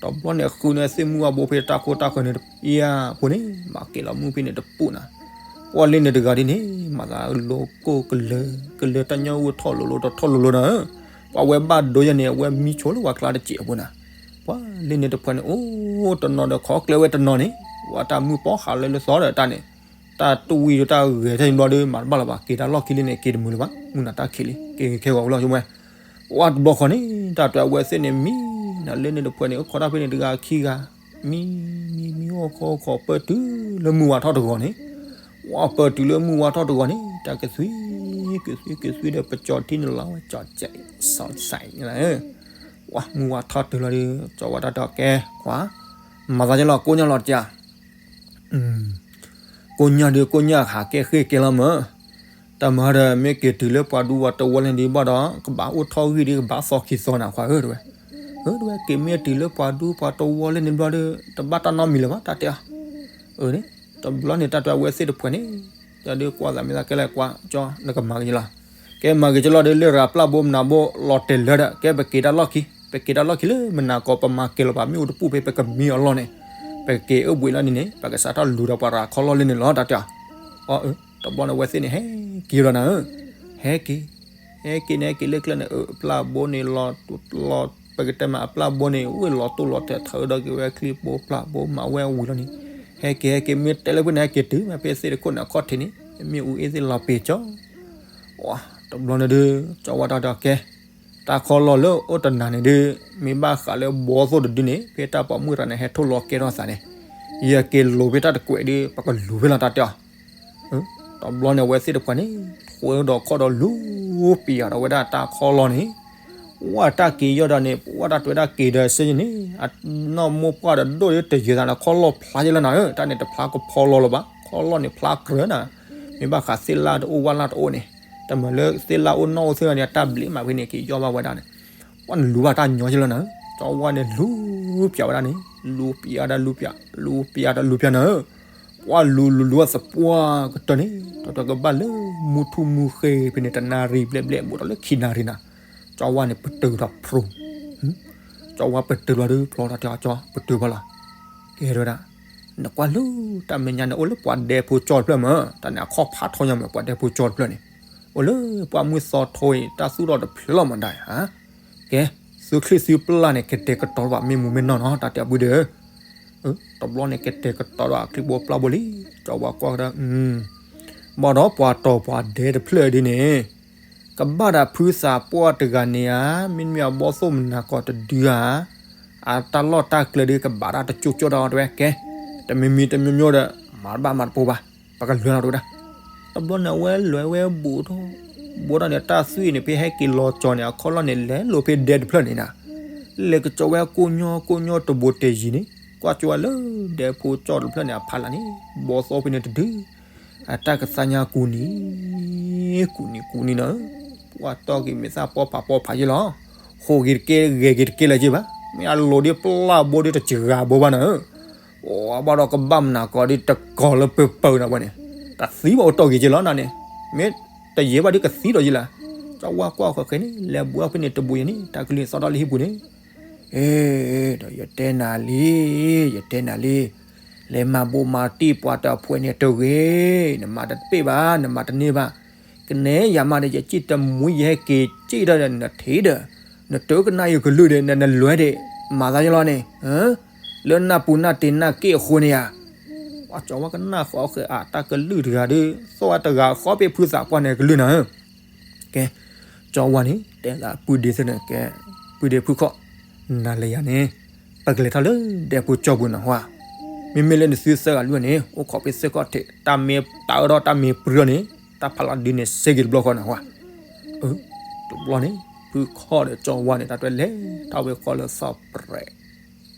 တဘျီန့ၣ်ဃုန့ၢ်သ့ၣ်မုၢ်ဝါဘိဖဲတၢ်ခိတၢ်ဃၢၤန့ၣ်တပံၤအဖိန့ၣ် မၤကဲၤလီၤမုၢ်ဖဲန့ၣ်တပူၤနၤ, ပှၢ်လ့န့ၣ်တဂၤဒ်န့ၣ် မၤသးလိၤကိၢ်ကလၢၤ ကလၢၤတၢ်ညၣ်အူထီၣ်လိၤလိၤတထီၣ်လိၤလိၤနၤဧၢ, ပှၤဝဲဘၣ်ဒိယဲန့ၣ် အဝဲမံဆိလၢပှၤကျါတစဲးအပူၤနၤ, ပှၢ်လ့န့ၣ်တဖုန့ၣ် အိၣ်တနီၤဒီးခီကျဲဝဲတနီၤန့ၣ်, ဝဲတၢ်မုၢ်ပီၢ်ဃာ်လၢလၢသီဒီးတၢ်န့ၣ် တၢ်တဝံၤဒီးတၢ်ဂဲၤထဲန့ၣ်ဘျီဒီး မၤတဘၣ်လၢၤဘၣ် က့ၤတၢ်လီၢ်ခံလံန့ၣ် က့ၤတမုာ်လၢၤဘၣ် မုၢ်နၤတၢ်ခံးလံ က့ၤဂ့ၤခဲဂီၤဝဲလီၤဆိဝဲ, ပှၢ်တဘျီဃီန့ၣ် တၢ်တဲအဝဲသ့ၣ်န့ၣ်မံနၤလၢန့ၣ်တဖုန့ၣ် အိၣ်ခိးတၢ်ဖဲန့ၣ်တဂၤခံဂၤ, မံ မံ မံအိၣ်ခိးခိးပၢၢ်တုၤလၢမုၢ်ဝါထီၣ်တဂီၤန့ၣ်, ပှၢ်ပၢၢ်တုၤလၢမုၢ်ဝါထီၣ်တဂီၤန့ၣ် တၢ်ကသွံ ကသွံ ကသွံဒီး ပကၠီၤထံန့ၣ်လီၤဝဲ ကၠီၤစဲး စီၤစဲး ပှၢ်မုၢ်ဝါထီၣ်တုၤလီၤဒီး ကၠီဝဲတၢ်တဲအီၤကဲ ခွါ မၤသးကလီၤ ကိၢ်ညါလီၤတကး ကိၢ်ညါဒီးကိၢ်ညါဟးကဲဃ့ကဲလီၤမး, တၢ်မၤဒီးမ့ၢ်က့ၤတုၤလၢပှၤဒူပှၤတဝီလၢန့ၣ်ဒ်ဘၣ်ဒီး ကဘၣ်အိၣ်ထီၣ်ဂံၢ်ဒ်ကဘၣ်သီခံသီနၤခွါဧၢ တဲဝဲ, ဧၢ တဲဝဲ က့ၤမ့ၢ်တုၤလၢပှၤဒူပှၤတဝီလၢန့ၣ်ဘျီဒီး တဘၣ်တၢ်နီတမံၤလၢၤဘၣ် တၢ်တဲအီၤ, အၢ န့ၣ် တဘျီန့ၣ် တၢ်တဲအဝဲသ့ၣ်တဖုန့ၣ် ဒီးကွၢ်သးမ့ၢ်သးကဲလဲၣ်ကွၢ် ကၠီ နကမၤက့ၤလီၤ, ကဲမၤက့ၤကလီၤဒီး လၢရၤပျၢ်ဘိမနၤဘိလီၤတဲာ်လၢဒီး ကဲပက့ၤတၢ်လီၢ်ခံ ပက့ၤတၢ်လီၢ်ခံလၢမနၤကီး ပမၤကဲၤလီၤပမ့ၣ်အူတပူၤဖဲပကမံအီၤလီၢ်န့ၣ်, ပက့ၤအၢဘှံးလီၤန့ၣ်န့ၣ် ပကစးထီၣ်လူၤဒီးပှၤရၤခီလီၢ်လၢန့ၣ်လီၤ တၢ်တဲအီၤ, အၢ တဘျီန့ၣ်အဝဲသ့ၣ်န့ၣ် ဟဲက့ၤဒီးနၤဧၢ, ဟဲက့ၤ ဟဲက့ၤန့ၣ် ဟဲက့ၤလၢကျဲန့ၣ် အပျၢ်ဘိန့ၣ်လီၤ လီၤ ပကတဲမးအပျၢ်ဘိန့ၣ် ဝ့ၢ်လီၤတိၢ်လီၤတဲာ်ထီၣ်ဒီးက့ၤဝဲချံဘိပျၢ်ဘိမၤဝဲဝံၤလီၤန့ၣ်, ဟဲက့ၤ ဟဲက့ၤ မ့ၢ်တဲလၢဖဲန့ၣ် ဟဲက့ၤတုၤမးဖဲသ့ၣ်တခိၣ်န့ၣ် အခီၣ်ထံးန့ၣ် မ့ၣ်အူအ့ၣ်သ့ၣ်လီၤပ့ၤကၠီ တဘျီန့ၣ်ဒီး ကၠီဝါတၢ်တဲအီၤကဲ, တၢ်ခီလီၢ်လၢအိၣ်တနၤန့ၣ်ဒီး မ့ၢ်ဘၣ်ဃးလၢဘီသိၣ်တဒုန့ၣ် ဖဲတၢ်ပိာ်မုၣ်တဂၤန့ၣ် ဟဲထိၣ်လီၤကဲထီၣ်သးန့ၣ်, ယက့ၤလိၤဖဲတၢ်တကွဲးဒီး ပကလူၤဖဲလီၤ တၢ်တဲအီၤ, တဘျီန့ၣ် အဝဲသ့ၣ်တဖုန့ၣ် ထွဲဒီးခီၣ်ဒီးလူၤပျးဒီးဝဲဒၣ်တၢ်ခီလီၢ်န့ၣ်, ဝဲတၢ်က့ၤယီၢ်ဒီးန့ၣ် ဝဲတၢ်တွဲတၢ်က့ၤဒီးစ့ၢ်န့ၣ် အနီၢ်မိၢ်ပှၢ်ဒီးဒိၣ်ဒီးတယဲၤသးဒီးခီလီၢ်ဖျါယလီၤနၤဧၢ, တၢ်န့ၣ်တဖျါကဖီလီၤလၢၤဘၣ် ခီလီၢ်န့ၣ်ဖျါကြၢးနၤ, မ့ၢ်ဘၣ်ဃးသ့ၣ်လၣ်တအိၣ်ဝၣ်လၣ်တအိၣ်န့ၣ်, တမၤလၢသ့ၣ်လၣ်အိၣ်နီၣ်အိၣ်သ့ၣ်လၣ်န့ၣ် အတၢ်ဘျ့းမးဖဲန့ၣ် က့ၤယီၢ်ဘၣ်ဝဲဒၣ်န့ၣ်, ပှၢ်နလူၤဘၣ်တၢ်ညီယလီၤနၤဧၢ, ကၠီဝါန့ၣ်လူၤပျးဝဲဒၣ်န့ၣ် လူၤပျးဒၣ်လူၤပျး လူၤပျးဒၣ်လူၤပျးနၤဧၢ, ပှၢ်လူၤလူၤလူၤသပှၢ်ကတၢၢ်န့ၣ် တၢ်တကဘၣ်လၢမုၢ်ထူၣ်မုၢ်ဃ့ဖဲန့ၣ် တနၣ်ရံၣ်ဘျဲၣ်ဘျဲၣ် ဘူးဒီးလၢခံနၣ်ရံၣ်နၤ, ကၠီဝါန့ၣ်ပတုာ်ဒီးဖရိ ကၠီဝါပတုာ်လီၤဒီး ဖျီတၢ်တဲအီၤကၠီ ပတုာ်ဘၣ်လီၤ, ကဲတဲဝဲဒၣ်, နကွၢ်လၢတၢ်မဲာ်ညါန့ၣ် အိၣ်လၢပှၤဒဲဖိကၠီတဖျၢၣ်မး, တၢ်န့ၣ်အခီၣ်ဖးထီညါမး ပှၤဒဲဖိကၠီတဖျၢၣ်န့ၣ်, အိၣ်လၢပှၢ်မုၢ်သီထိအံၤ တၢ်သူၣ်ထီၣ်တဖျၢၣ်လီၤမးဒၣ်ဧါ, ကဲ, သုချံၣ်သုပျၢ်န့ၣ် ကတဲာ်ကတီၤဘၣ်မ့ၢ်မူမ့ၢ်နီၢ်နီၢ် တၢ်တဲအီၤဘုဒီး တဘျီန့ၣ် ကတဲာ်ကတီၤဒီးအချံဘိပျၢ်ဘိလံ, ကၠီဝါကွၢ်ကဒီး, ဘၣ်ဒီးပှၤတီၤပှၤဒဲတဖျၢၣ်ဒ်န့ၣ်, ကဘၣ်ဒၣ်ဖုသးပှၢ်တဂၤန့ၣ်ဧါ, မ့တမ့ၢ်အဘီသိၣ်မနၤကီးတဒုဧါ, အတၢ်လီၢ်တၢ်ကျဲဒုးကဘၣ်ဒၣ်တကၠိကၠိဒီးတဲဝဲကဲ, တမံၤမံၤတမံၤမံၤဒီး မၤတဘၣ်မၤတပိၤဘၣ်, ပကလဲၤလီၤတဲဝဲဒၣ်, တဘျီန့ၣ် အဝဲလဲၤဝဲဘူးထီၣ်, ဘူးထီၣ်န့ၣ် တၢ်သွံၣ်န့ၣ် ဖဲဟဲက့ၤလီၤကၠီၤန့ၣ် အခီၣ်လီၢ်န့ၣ် လဲၤလိာ်ဖဲဒဲတဖျၢၣ်န့ၣ်နၤ, လဲၤကကၠီၤဝဲကိၢ်ညီကိၢ်ညီတဘိးတဲာ်ယံၤန့ၣ်, ကွၢ်ကၠီၤဝဲလၢဒဲဖိကၠီတဖျၢၣ်န့ၣ် အဖီလာ်န့ၣ်, ဘီသိၣ်ဖဲန့ၣ်တဒု အတၢ်ကသါညါကူနံၤ, ကူနံၤကူနံၤနၤ, ပှၢ်တီၢ်က့ၤမ့ၢ်သၣ်ပီဖးပီဖးယ့ၢ်လီၤ, ဟိးက့ၤတကဲဂဲၤက့ၤတကဲလၢၤယ့ၢ်ဘၣ်, မ့ၢ်အလိၤဒ်ပျၢ်ဘိဒ်တစှၤဘိဘၣ်နၤဧၢ, အိၣ်ဘၣ်ဒီးကဘၣ်မနၤကီးဒ်တကီၤလၢပၢၤပၢၤနၤဝဲန့ၣ်, တသံဘၣ်အိၣ်တီၢ်က့ၤက့လီၤနၤန့ၣ်, မ့ၢ်တယဲၢ်ဘၣ်ဒ်ကသံဒီးယ့ၢ်လၢ, ကၠီဝါကွၢ်ဃီဃဲန့ၣ် လဲၤဘူးထီၣ်ဖဲန့ၣ်တဘူးယံၤန့ၣ် တၢ်ကလုၢ်သီထီၣ်လၢဟံၣ်ပူၤန့ၣ် အ့ ဒီးယတဲနၤလံ, ယတဲနၤလံ, လဲၤမၤဘိးမၤတံၢ်ပှၤတဖုန့ၣ်တဂ့ၤ, နမၤတပ့ၢ်ဘၣ်, နမၤတန့ၢ်ဘၣ်, ကနဲယၤမးဒီး ယစံၣ်တမှံ ယဟဲက့ၤစံၣ်ဒီးနထံၣ်ဒီး, နတကနၣ်ယကလုၢ်ဒီး နနလွဲဒီး, မၤသးယလီၤန့ၣ်, လၢနၢ်ပူၤနၢ်တ့နၢ်က့ၣ်အဃိန့ၣ်ဧါ, ပှၤကၠီဝါကနၣ်ဃီဃဲအတၢ်ကလုၢ်တဂၤဒီး သီၣ်ဝဲတဂၤဃီဖဲဖုသးပှၢ်န့ၣ်ကလုၢ်နၤဧၢ ကဲ, ကၠီဝါန့ၣ် တဲလၢပုၢ်ဒ့သ့ၣ်န့ၣ်ကဲ, ပုၢ်ဒ့ဖုခီၣ်, နၤလၢယၤန့ၣ် ပကလဲၤထီၣ်လၢဒဲပူၤကၠီပူၤနၢ်ဟူဧါ. မ့မ့ၢ်လၢနသုသၢဂၤလွံၢ်ဂၤန့ၣ် အိၣ်ခိးဖဲစ့ၢ်ကီးထံး တၢ်မ့ၢ်တၢ်အၢထီၣ်တၢ်မ့ၢ်ပြၢထီၣ်န့ၣ် တၢ်ဖးလီၤဒုန့ၣ် စ့ၢ်ကီးတဘျီဃီနၢ်ဟူဧါ. အၢ, တဘျီန့ၣ် ဖုခီၣ်ဒီးကၠီဝါန့ၣ် တၢ်တွဲလဲၤထီၣ်ဝဲဃီလၢသီၣ်ပြဲး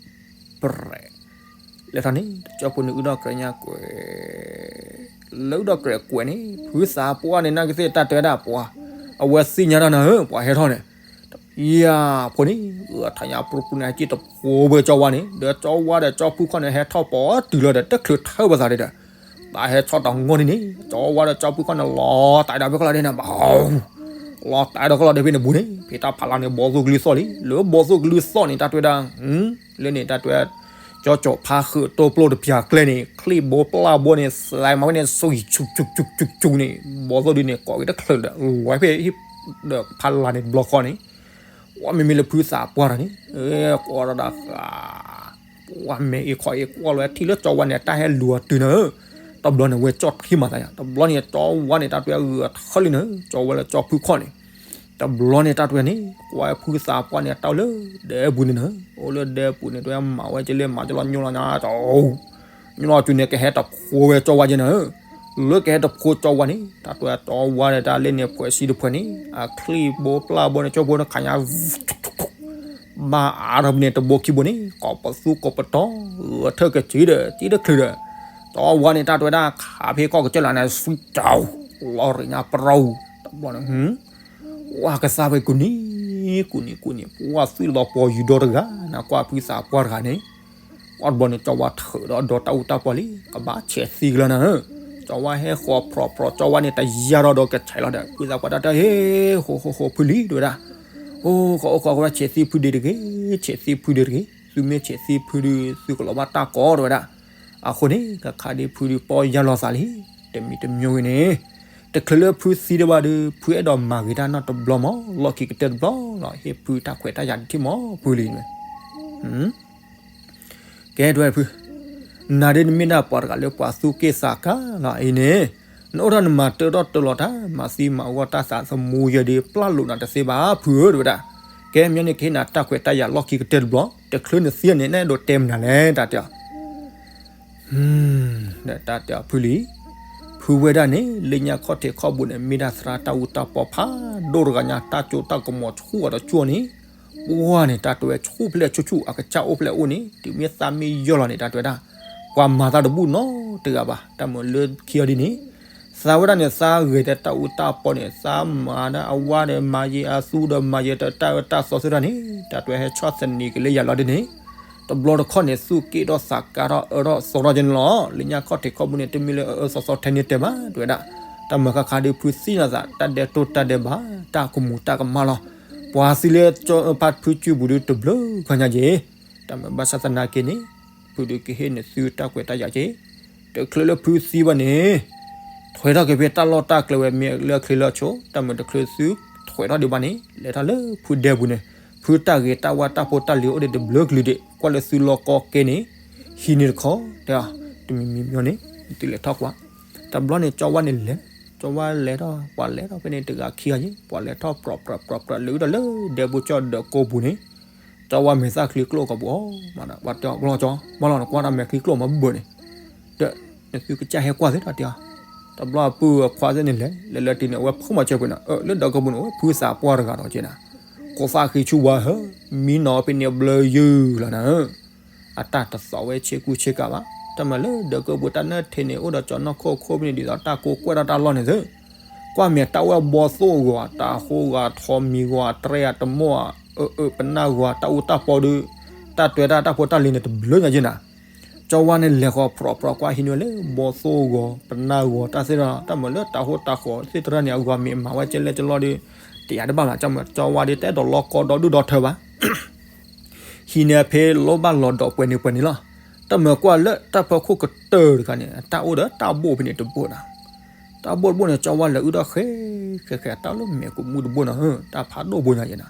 ပြဲး လဲၤထီၣ်န့ၣ် တကၠီဖိန့ၣ် အုၣ်ဒီးကြဲးညါကွဲး, လၢအုၣ်ဒီးကြဲးကွဲးန့ၣ် ဖုသးပှၢ်န့ၣ် နာ်က့သ့ၣ်တၢ်တဲဝဲဒၣ်ပှၤ, အဝဲသ့ၣ်ညါတၢ်နၤဧၢ ပှၤဟဲထီၣ်န့ၣ်, ယၤဖိန့ၣ် အထါညါပြူပြူန့ၣ် ဟဲက့ၤတဖိဝဲကၠီဝါန့ၣ် ဒီးကၠီဝါဒီးကၠီဖုခီၣ်န့ၣ် ဟဲထီၣ်ပိာ်တုၤလီၤဒီး တချုးထၢဘၣ်သးဒီး တၢ်ဟဲဆီၣ်တၢ်ငီၢ်န့ၣ်န့ၣ် ကၠီဝါဒီးကၠီဖုခီၣ်န့ၣ် လီၤတၢ်ဒီးဖဲကလီၤဒဲးန့ၣ်ဘၣ် လီၤတၢ်ဒီးကလီၤဒဲးဖဲန့ၣ်ဘူးန့ၣ် ဖဲတၢ်ဖးလီၤန့ၣ် ဘီၣ်သိၣ်ကလုၢ်သီၣ်လံ လၢဘီၣ်သိၣ်ကလုၢ်သီၣ်န့ၣ် တၢ်တဲဝဲဒၣ် လၢန့ၣ်တၢ်တဲဝဲ ကၠီကၠီဖါဃုာ်တိၢ်ပျိၢ်တပျၢ်ကျဲန့ၣ် ချံၣ်ဘိပျၢ်ဘိန့ၣ် သဲမၤဝဲန့ၣ် ဆူၣ်ဆူၣ်ဆူၣ်ဆူၣ်န့ၣ် ဘီၣ်သိၣ်ဒုန့ၣ် ကိးက့ၤတချုးဒီး လီၤဖဲဟံၣ်ဒီးဖးလီၤန့ၣ်တဘျီဃီန့ၣ် ဝဲမ့မ့ၢ်လၢဖုသးပှၢ်တဂၤန့ၣ် ကိးဒီးဃာ် ပှၤမဲာ်အ့ၣ်ခီအ့ၣ်ကွၢ်လီၤဝဲထံၣ်လၢကၠီဝါန့ၣ် တၢ်ဟဲလူၤအီၤတုၤန့ၣ်ဧၢ, တဘျီန့ၣ် ဝဲကၠီၣ်ထံမၤသးယါ တဘျီန့ၣ် ကၠီဝါန့ၣ် တၢ်တဲဝဲဂုၤထၢလံန့ၣ် ကၠီဝါလၢကၠီဖုခီၣ်န့ၣ်, တဘျီန့ၣ် တၢ်တဲဝဲန့ၣ် ကွၢ်ဖုသးပှၢ်န့ၣ် တၢ်အိၣ်လၢဒဲပူၤန့ၣ်န့ၣ် အိၣ်လၢဒဲပူၤန့ၣ် တၢ်တဲဝဲမၤဝဲကလ့မၤကလီၤညိလီၤညါ ကၠီ ညိလီၤတုၤန့ၣ် ကဟဲတဖိဝဲကၠီဝါက့ၤန့ၣ်ဧၢ, လၢကဟဲတဖိကၠီဝါန့ၣ် တၢ်တဲဝဲကၠီဝါဒီးတၢ်လၢန့ၣ် ဖှဲးစံတဖှဲးန့ၣ် အချံၣ်ဘိပျၢ်ဘိန့ၣ် ကၠီဖိန့ၣ် ခးညါ ဘၣ်အါထီၣ်ဖဲန့ၣ် တဘိခံဘိန့ၣ် ကိးပသူကိးပတီၤ ဂဲၤထၢၣ်ကစ့ဒီး က့တချုးဒီး ကၠီဝါန့ၣ် တၢ်တဲဝဲဒၣ်ခးဖဲကီၢ်ကစၢၢ်လၢန့ၣ် ဆွံတၢ် လီၤရ့ၣ်ညါပရီ တဘျီန့ၣ် ဝါကသါဝဲကူၣ်နံၤ ကူၣ်နံၤ ကူၣ်နံၤ ပှၤသွံၣ်လီၤပှီၤယူၤဒီတဂၤ နကွၢ်ဖုသးပှၢ်တဂၤန့ၣ် အီၣ်တဘျီန့ၣ် ကၠီဝါထုးဒီးဒီတၢ်အူတၢ်ပီၢ်လံ ကဘၣ်ဆဲးသံကလၢနၤဧၢ, ကၠီဝါဟဲဃီၤဖြီဖြီ ကၠီဝါန့ၣ် တယါဒီးဒီးကဆဲးလီၤဒီး ဖုသးပှၢ်တၢ်တဲ ဟ့ ဃိဃိဃိ ဖုလံ တဲဝဲဒၣ်, အိၣ်ဃိအိၣ်ဃိ ဝဲဆဲးသံဖုဒံးတဂ့ၤ, ဆဲးသံဖုဒံးတဂ့ၤ, သုမ့ၢ်ဆဲးသံဖုဒံး သုကလီၤဘၣ်တၢ်ကီ တဲဝဲဒၣ်, အဃိန့ၣ် ကခါဒ်ဖုဒံးပီၢ်ယၢ်လီၤသးလံ, တမံၤတမံၤဂ့ၤန့ၣ် တချုးလၢဖုသံဒံးဘၣ်ဒီး ဖုအဲၣ်ဒိးမၤဂ့ၤတၢ်နီတဘျီမး လီၢ်ခံကတၢၢ်တဘျီလီၤ ဟ့ၣ်ဖုတၢ်ခွဲးတၢ်ယာ်တထံၣ်မး ဖုလံန့ၣ် ကဲ တဲဝဲဖု, နၤဒ်နမ့ၢ်ဒၣ်ပှၤတဂၤလၢပှၤသူၣ်က့ၣ်သးကါလီၤအံၤန့ၣ်, နအိၣ်ထီၣ်နမၤတၢထီၣ်တၢလီၤတၢ် မၤသံမၤအူဂီၢ်တၢ်သးသမူယဲဒ်ပျၢ်လိာ်နၤတသ့ဘၣ် ဖုဧၢ တဲဝဲဒၣ်, ကဲ မ့ၢ်န့ၣ်ကဟ့ၣ်နၤတၢ်ခွဲးတၢ်ယာ်လီၢ်ခံကတၢၢ်တဘျီ, တချုးနသံန့ၣ် နအဲၣ်ဒိးတဲမနုၤလဲၣ် တၢ်တဲအီၤ တၢ်တဲအီၤဖုလံ, ဖုဝဲဒၣ်န့ၣ် လၢညါခီၣ်ထံးခီၣ်ဘိန့ၣ် မ့ၢ်ဒၣ်သရၣ်တၢ်အူတၢ်ပီဖးဒိၣ်တဂၤညါ တၢ်စိတၢ်ကမီၤဆူၣ်အီၤတကၠိၢ်န့ၣ်, ပှၢ်န့ၣ် တၢ်တဲဝဲဆူၣ်ဖျဲၣ်ဆူၣ်ဆူၣ် အကစၢ်အိၣ်ဖျဲၣ်အိၣ်န့ၣ် တုၤမ့ၢ်သးမ့ၢ်ယီၢ်လီၤန့ၣ် တၢ်တဲဝဲဒၣ်, ပှၤမၤသးတဘူၣ်နီတဂၤဘၣ် တၢ်မၤလၢခံအီၤဒ်န့ၣ်, သးဝဲဒၣ်န့ၣ် သးဂဲၤဒီးတၢ်အူတၢ်ပီန့ၣ် သးမၤဒၣ်အဝါဒီးမၤယံၤအသူဒီးမၤယံၤတၢ်အၢတၢ်သီသ့ၣ်တဖၣ်န့ၣ် တၢ်တဲဝဲဟဲဆီၣ်သနံးက့ၤလၢယၤလီၤဒ်န့ၣ် တဘျီတခီၣ်န့ၣ် သူၣ်က့ၣ်ထီၣ်သးကါထီၣ်အၢထီၣ်သီထီၣ်က့ၤန့ၣ်လီၤ. လၢညါခီၣ်ထံးခီၣ်ဘိန့ၣ် တမ့ၢ်လၢအအၢသီသီထဲန့ၣ်တဲဘၣ် တဲဝဲဒၣ်, တၢ်မၤခါခါဒ်ဖုသံနၤသး တၢ်ဒဲးတိၢ်တၢ်ဒဲးဘး တၢ်ကမူၤတၢ်ကမၣ်လီၤ. ပှၤသံလၢဖါဖုစုပူၤဒ်တဘျုးခါညါက့ၤ, တၢ်မၤဘၣ်ဆၣ်သနာ်က့န့ၣ် ဖုဒုးကဟ့ၣ်န့ၢ်သုတၢ်ခွဲးတၢ်ယာ်က့ၤ, တချုးလၢဖုသံဘၣ်န့ၣ် ထွဲထီၣ်က့ၤဖဲတၢ်လီၢ်တၢ်ကျဲဝဲမ့ၢ်လၢအချ့လၢအဆိ တၢ်မၤတချုးသုထွဲထီၣ်ဒံးဘၣ်န့ၣ် လဲၤထီၣ်လၢဖုဒဲပူၤန့ၣ် ဖုတၢ်ဂ့ၤတၢ်ဝါတၢ်ဖိတၢ်လံၤအိၣ်ဒံးတဘျုးကလုာ်ဒံး ကွၢ်လၢသုလီၢ်ကီကဲန့ၣ် ဟံးန့ၢ်တခီ တဲအီၤ တမံၤမံၤမံၤန့ၣ် သုလဲၤထီၣ်ကွၢ်, တဘျီန့ၣ် ကၠီဝါန့ၣ်လဲၤ, ကၠီဝါလဲၤထီၣ် ပှၤလဲၤထီၣ်ဖဲန့ၣ်တဂၤခံဂၤယ့ၣ် ပှၤလဲၤထီၣ်ပြီပြီပြီပြီ လဲၤဝံၤဒီးလၢဒဲဘိကၠီၣ်ဒီးကိာ်ပူၤန့ၣ် ကၠီဝါမဲာ်သၣ်ချံကျိၣ်ကီၢ်ပူၤအီၤ မၤဒီး ပှၤတဲအီၤ ဘျီကၠီ ဘၣ်လီၤနကွၢ်တၢ်မဲာ်ချံကျိၣ်မၤဘၢၣ်န့ၣ် ဒီး နသုကစၢ်ဟဲကွၢ်သ့ဒီးတဲအီၤ, တဘျီအပုၢ်အခွါသ့ၣ်န့ၣ်လဲၤ လဲၤလၢတုၤန့ၣ် အဝဲဖိမၤစၢၤပှဲၤန့ၣ် အၢ လၢဒီးကိာ်ပူၤန့ၣ် အဝဲဖုသးပှၢ်တဂၤဒီးက့နၤ, ကိးသးဃံဆူဝါဟၢ မံနီၤဖဲန့ၣ်ဘျၢယုၢ်လီၤနၤ အတၢ်တသီၣ်ဝဲဆ့ကူဆ့ကၤဘၣ်, တၢ်မၤလၢဒီးကိာ်ပူၤတၢ်နၢထံးန့ၣ် အိၣ်ဒီးကၠီနီၢ်ခိၣ်ခိၣ်ဖဲန့ၣ် ဒ်သိးတၢ်ကိးကွဲၢ်ထီၣ်တၢ်လီၢ်န့ၣ်သု, ကွၢ်မဲာ်တၢ်အိၣ်ဝဲဘီသိၣ်ဂီၤ တၤဟိဂီၤ ထီမံၤဂီၤ တြဲၤအတမိၢ် အၢအၢပနၢ်ဂီၤ တၢ်အူတၢ်ပီဒုး, တၢ်တွဲတၢ်တၢ်ဖိတၢ်လံၤန့ၣ် တဘျုးညါက့နၤ ကၠီဝါန့ၣ်လဲၤဃီၤပြီပြီကွၢ်ဟံးန့ၢ်ဝဲလၢဘီသိၣ်ဂီၤ ပနၢ်ဂီၤ တၢ်သ့ၣ်ဒီး တၢ်မၤလၢတၤဟိတၤဃီၤသ့ၣ်တဖၣ်န့ၣ် အဂီၤမ့ၢ်မၤဝဲကဲလဲၣ်ကလီၢ်ဒီး တယာ်တဘၣ်မး ကၠီဝါဒ်တအဲၣ်ဒိးလီကီဒီဒူၣ်ဒီထၢဘၣ် ဟံးန့ၢ်အဖဲလီၤဘၣ်လီၤဒီးပှဲၤန့ၣ်ပှဲၤန့ၣ်လီၤ. တၢ်မၤကွၢ်လၢတၢ်ဖီခိၣ်ကတၢၢ်တခါန့ၣ် တၢ်အိၣ်ဒီးတၢ်ဘိၣ်ဖဲန့ၣ်တဘိၣ်နၤ, တၢ်ဘိၣ်တဘိၣ်န့ၣ် ကၠီဝါလဲၤအုၣ်ထီၣ်ဃဲ ဃဲဃဲ တၢ်လၢမဲာ်ကမူတဘိၣ်နၤဧၢ တၢ်ဖးဒိၣ်ဘိၣ်ညါယဲနၤ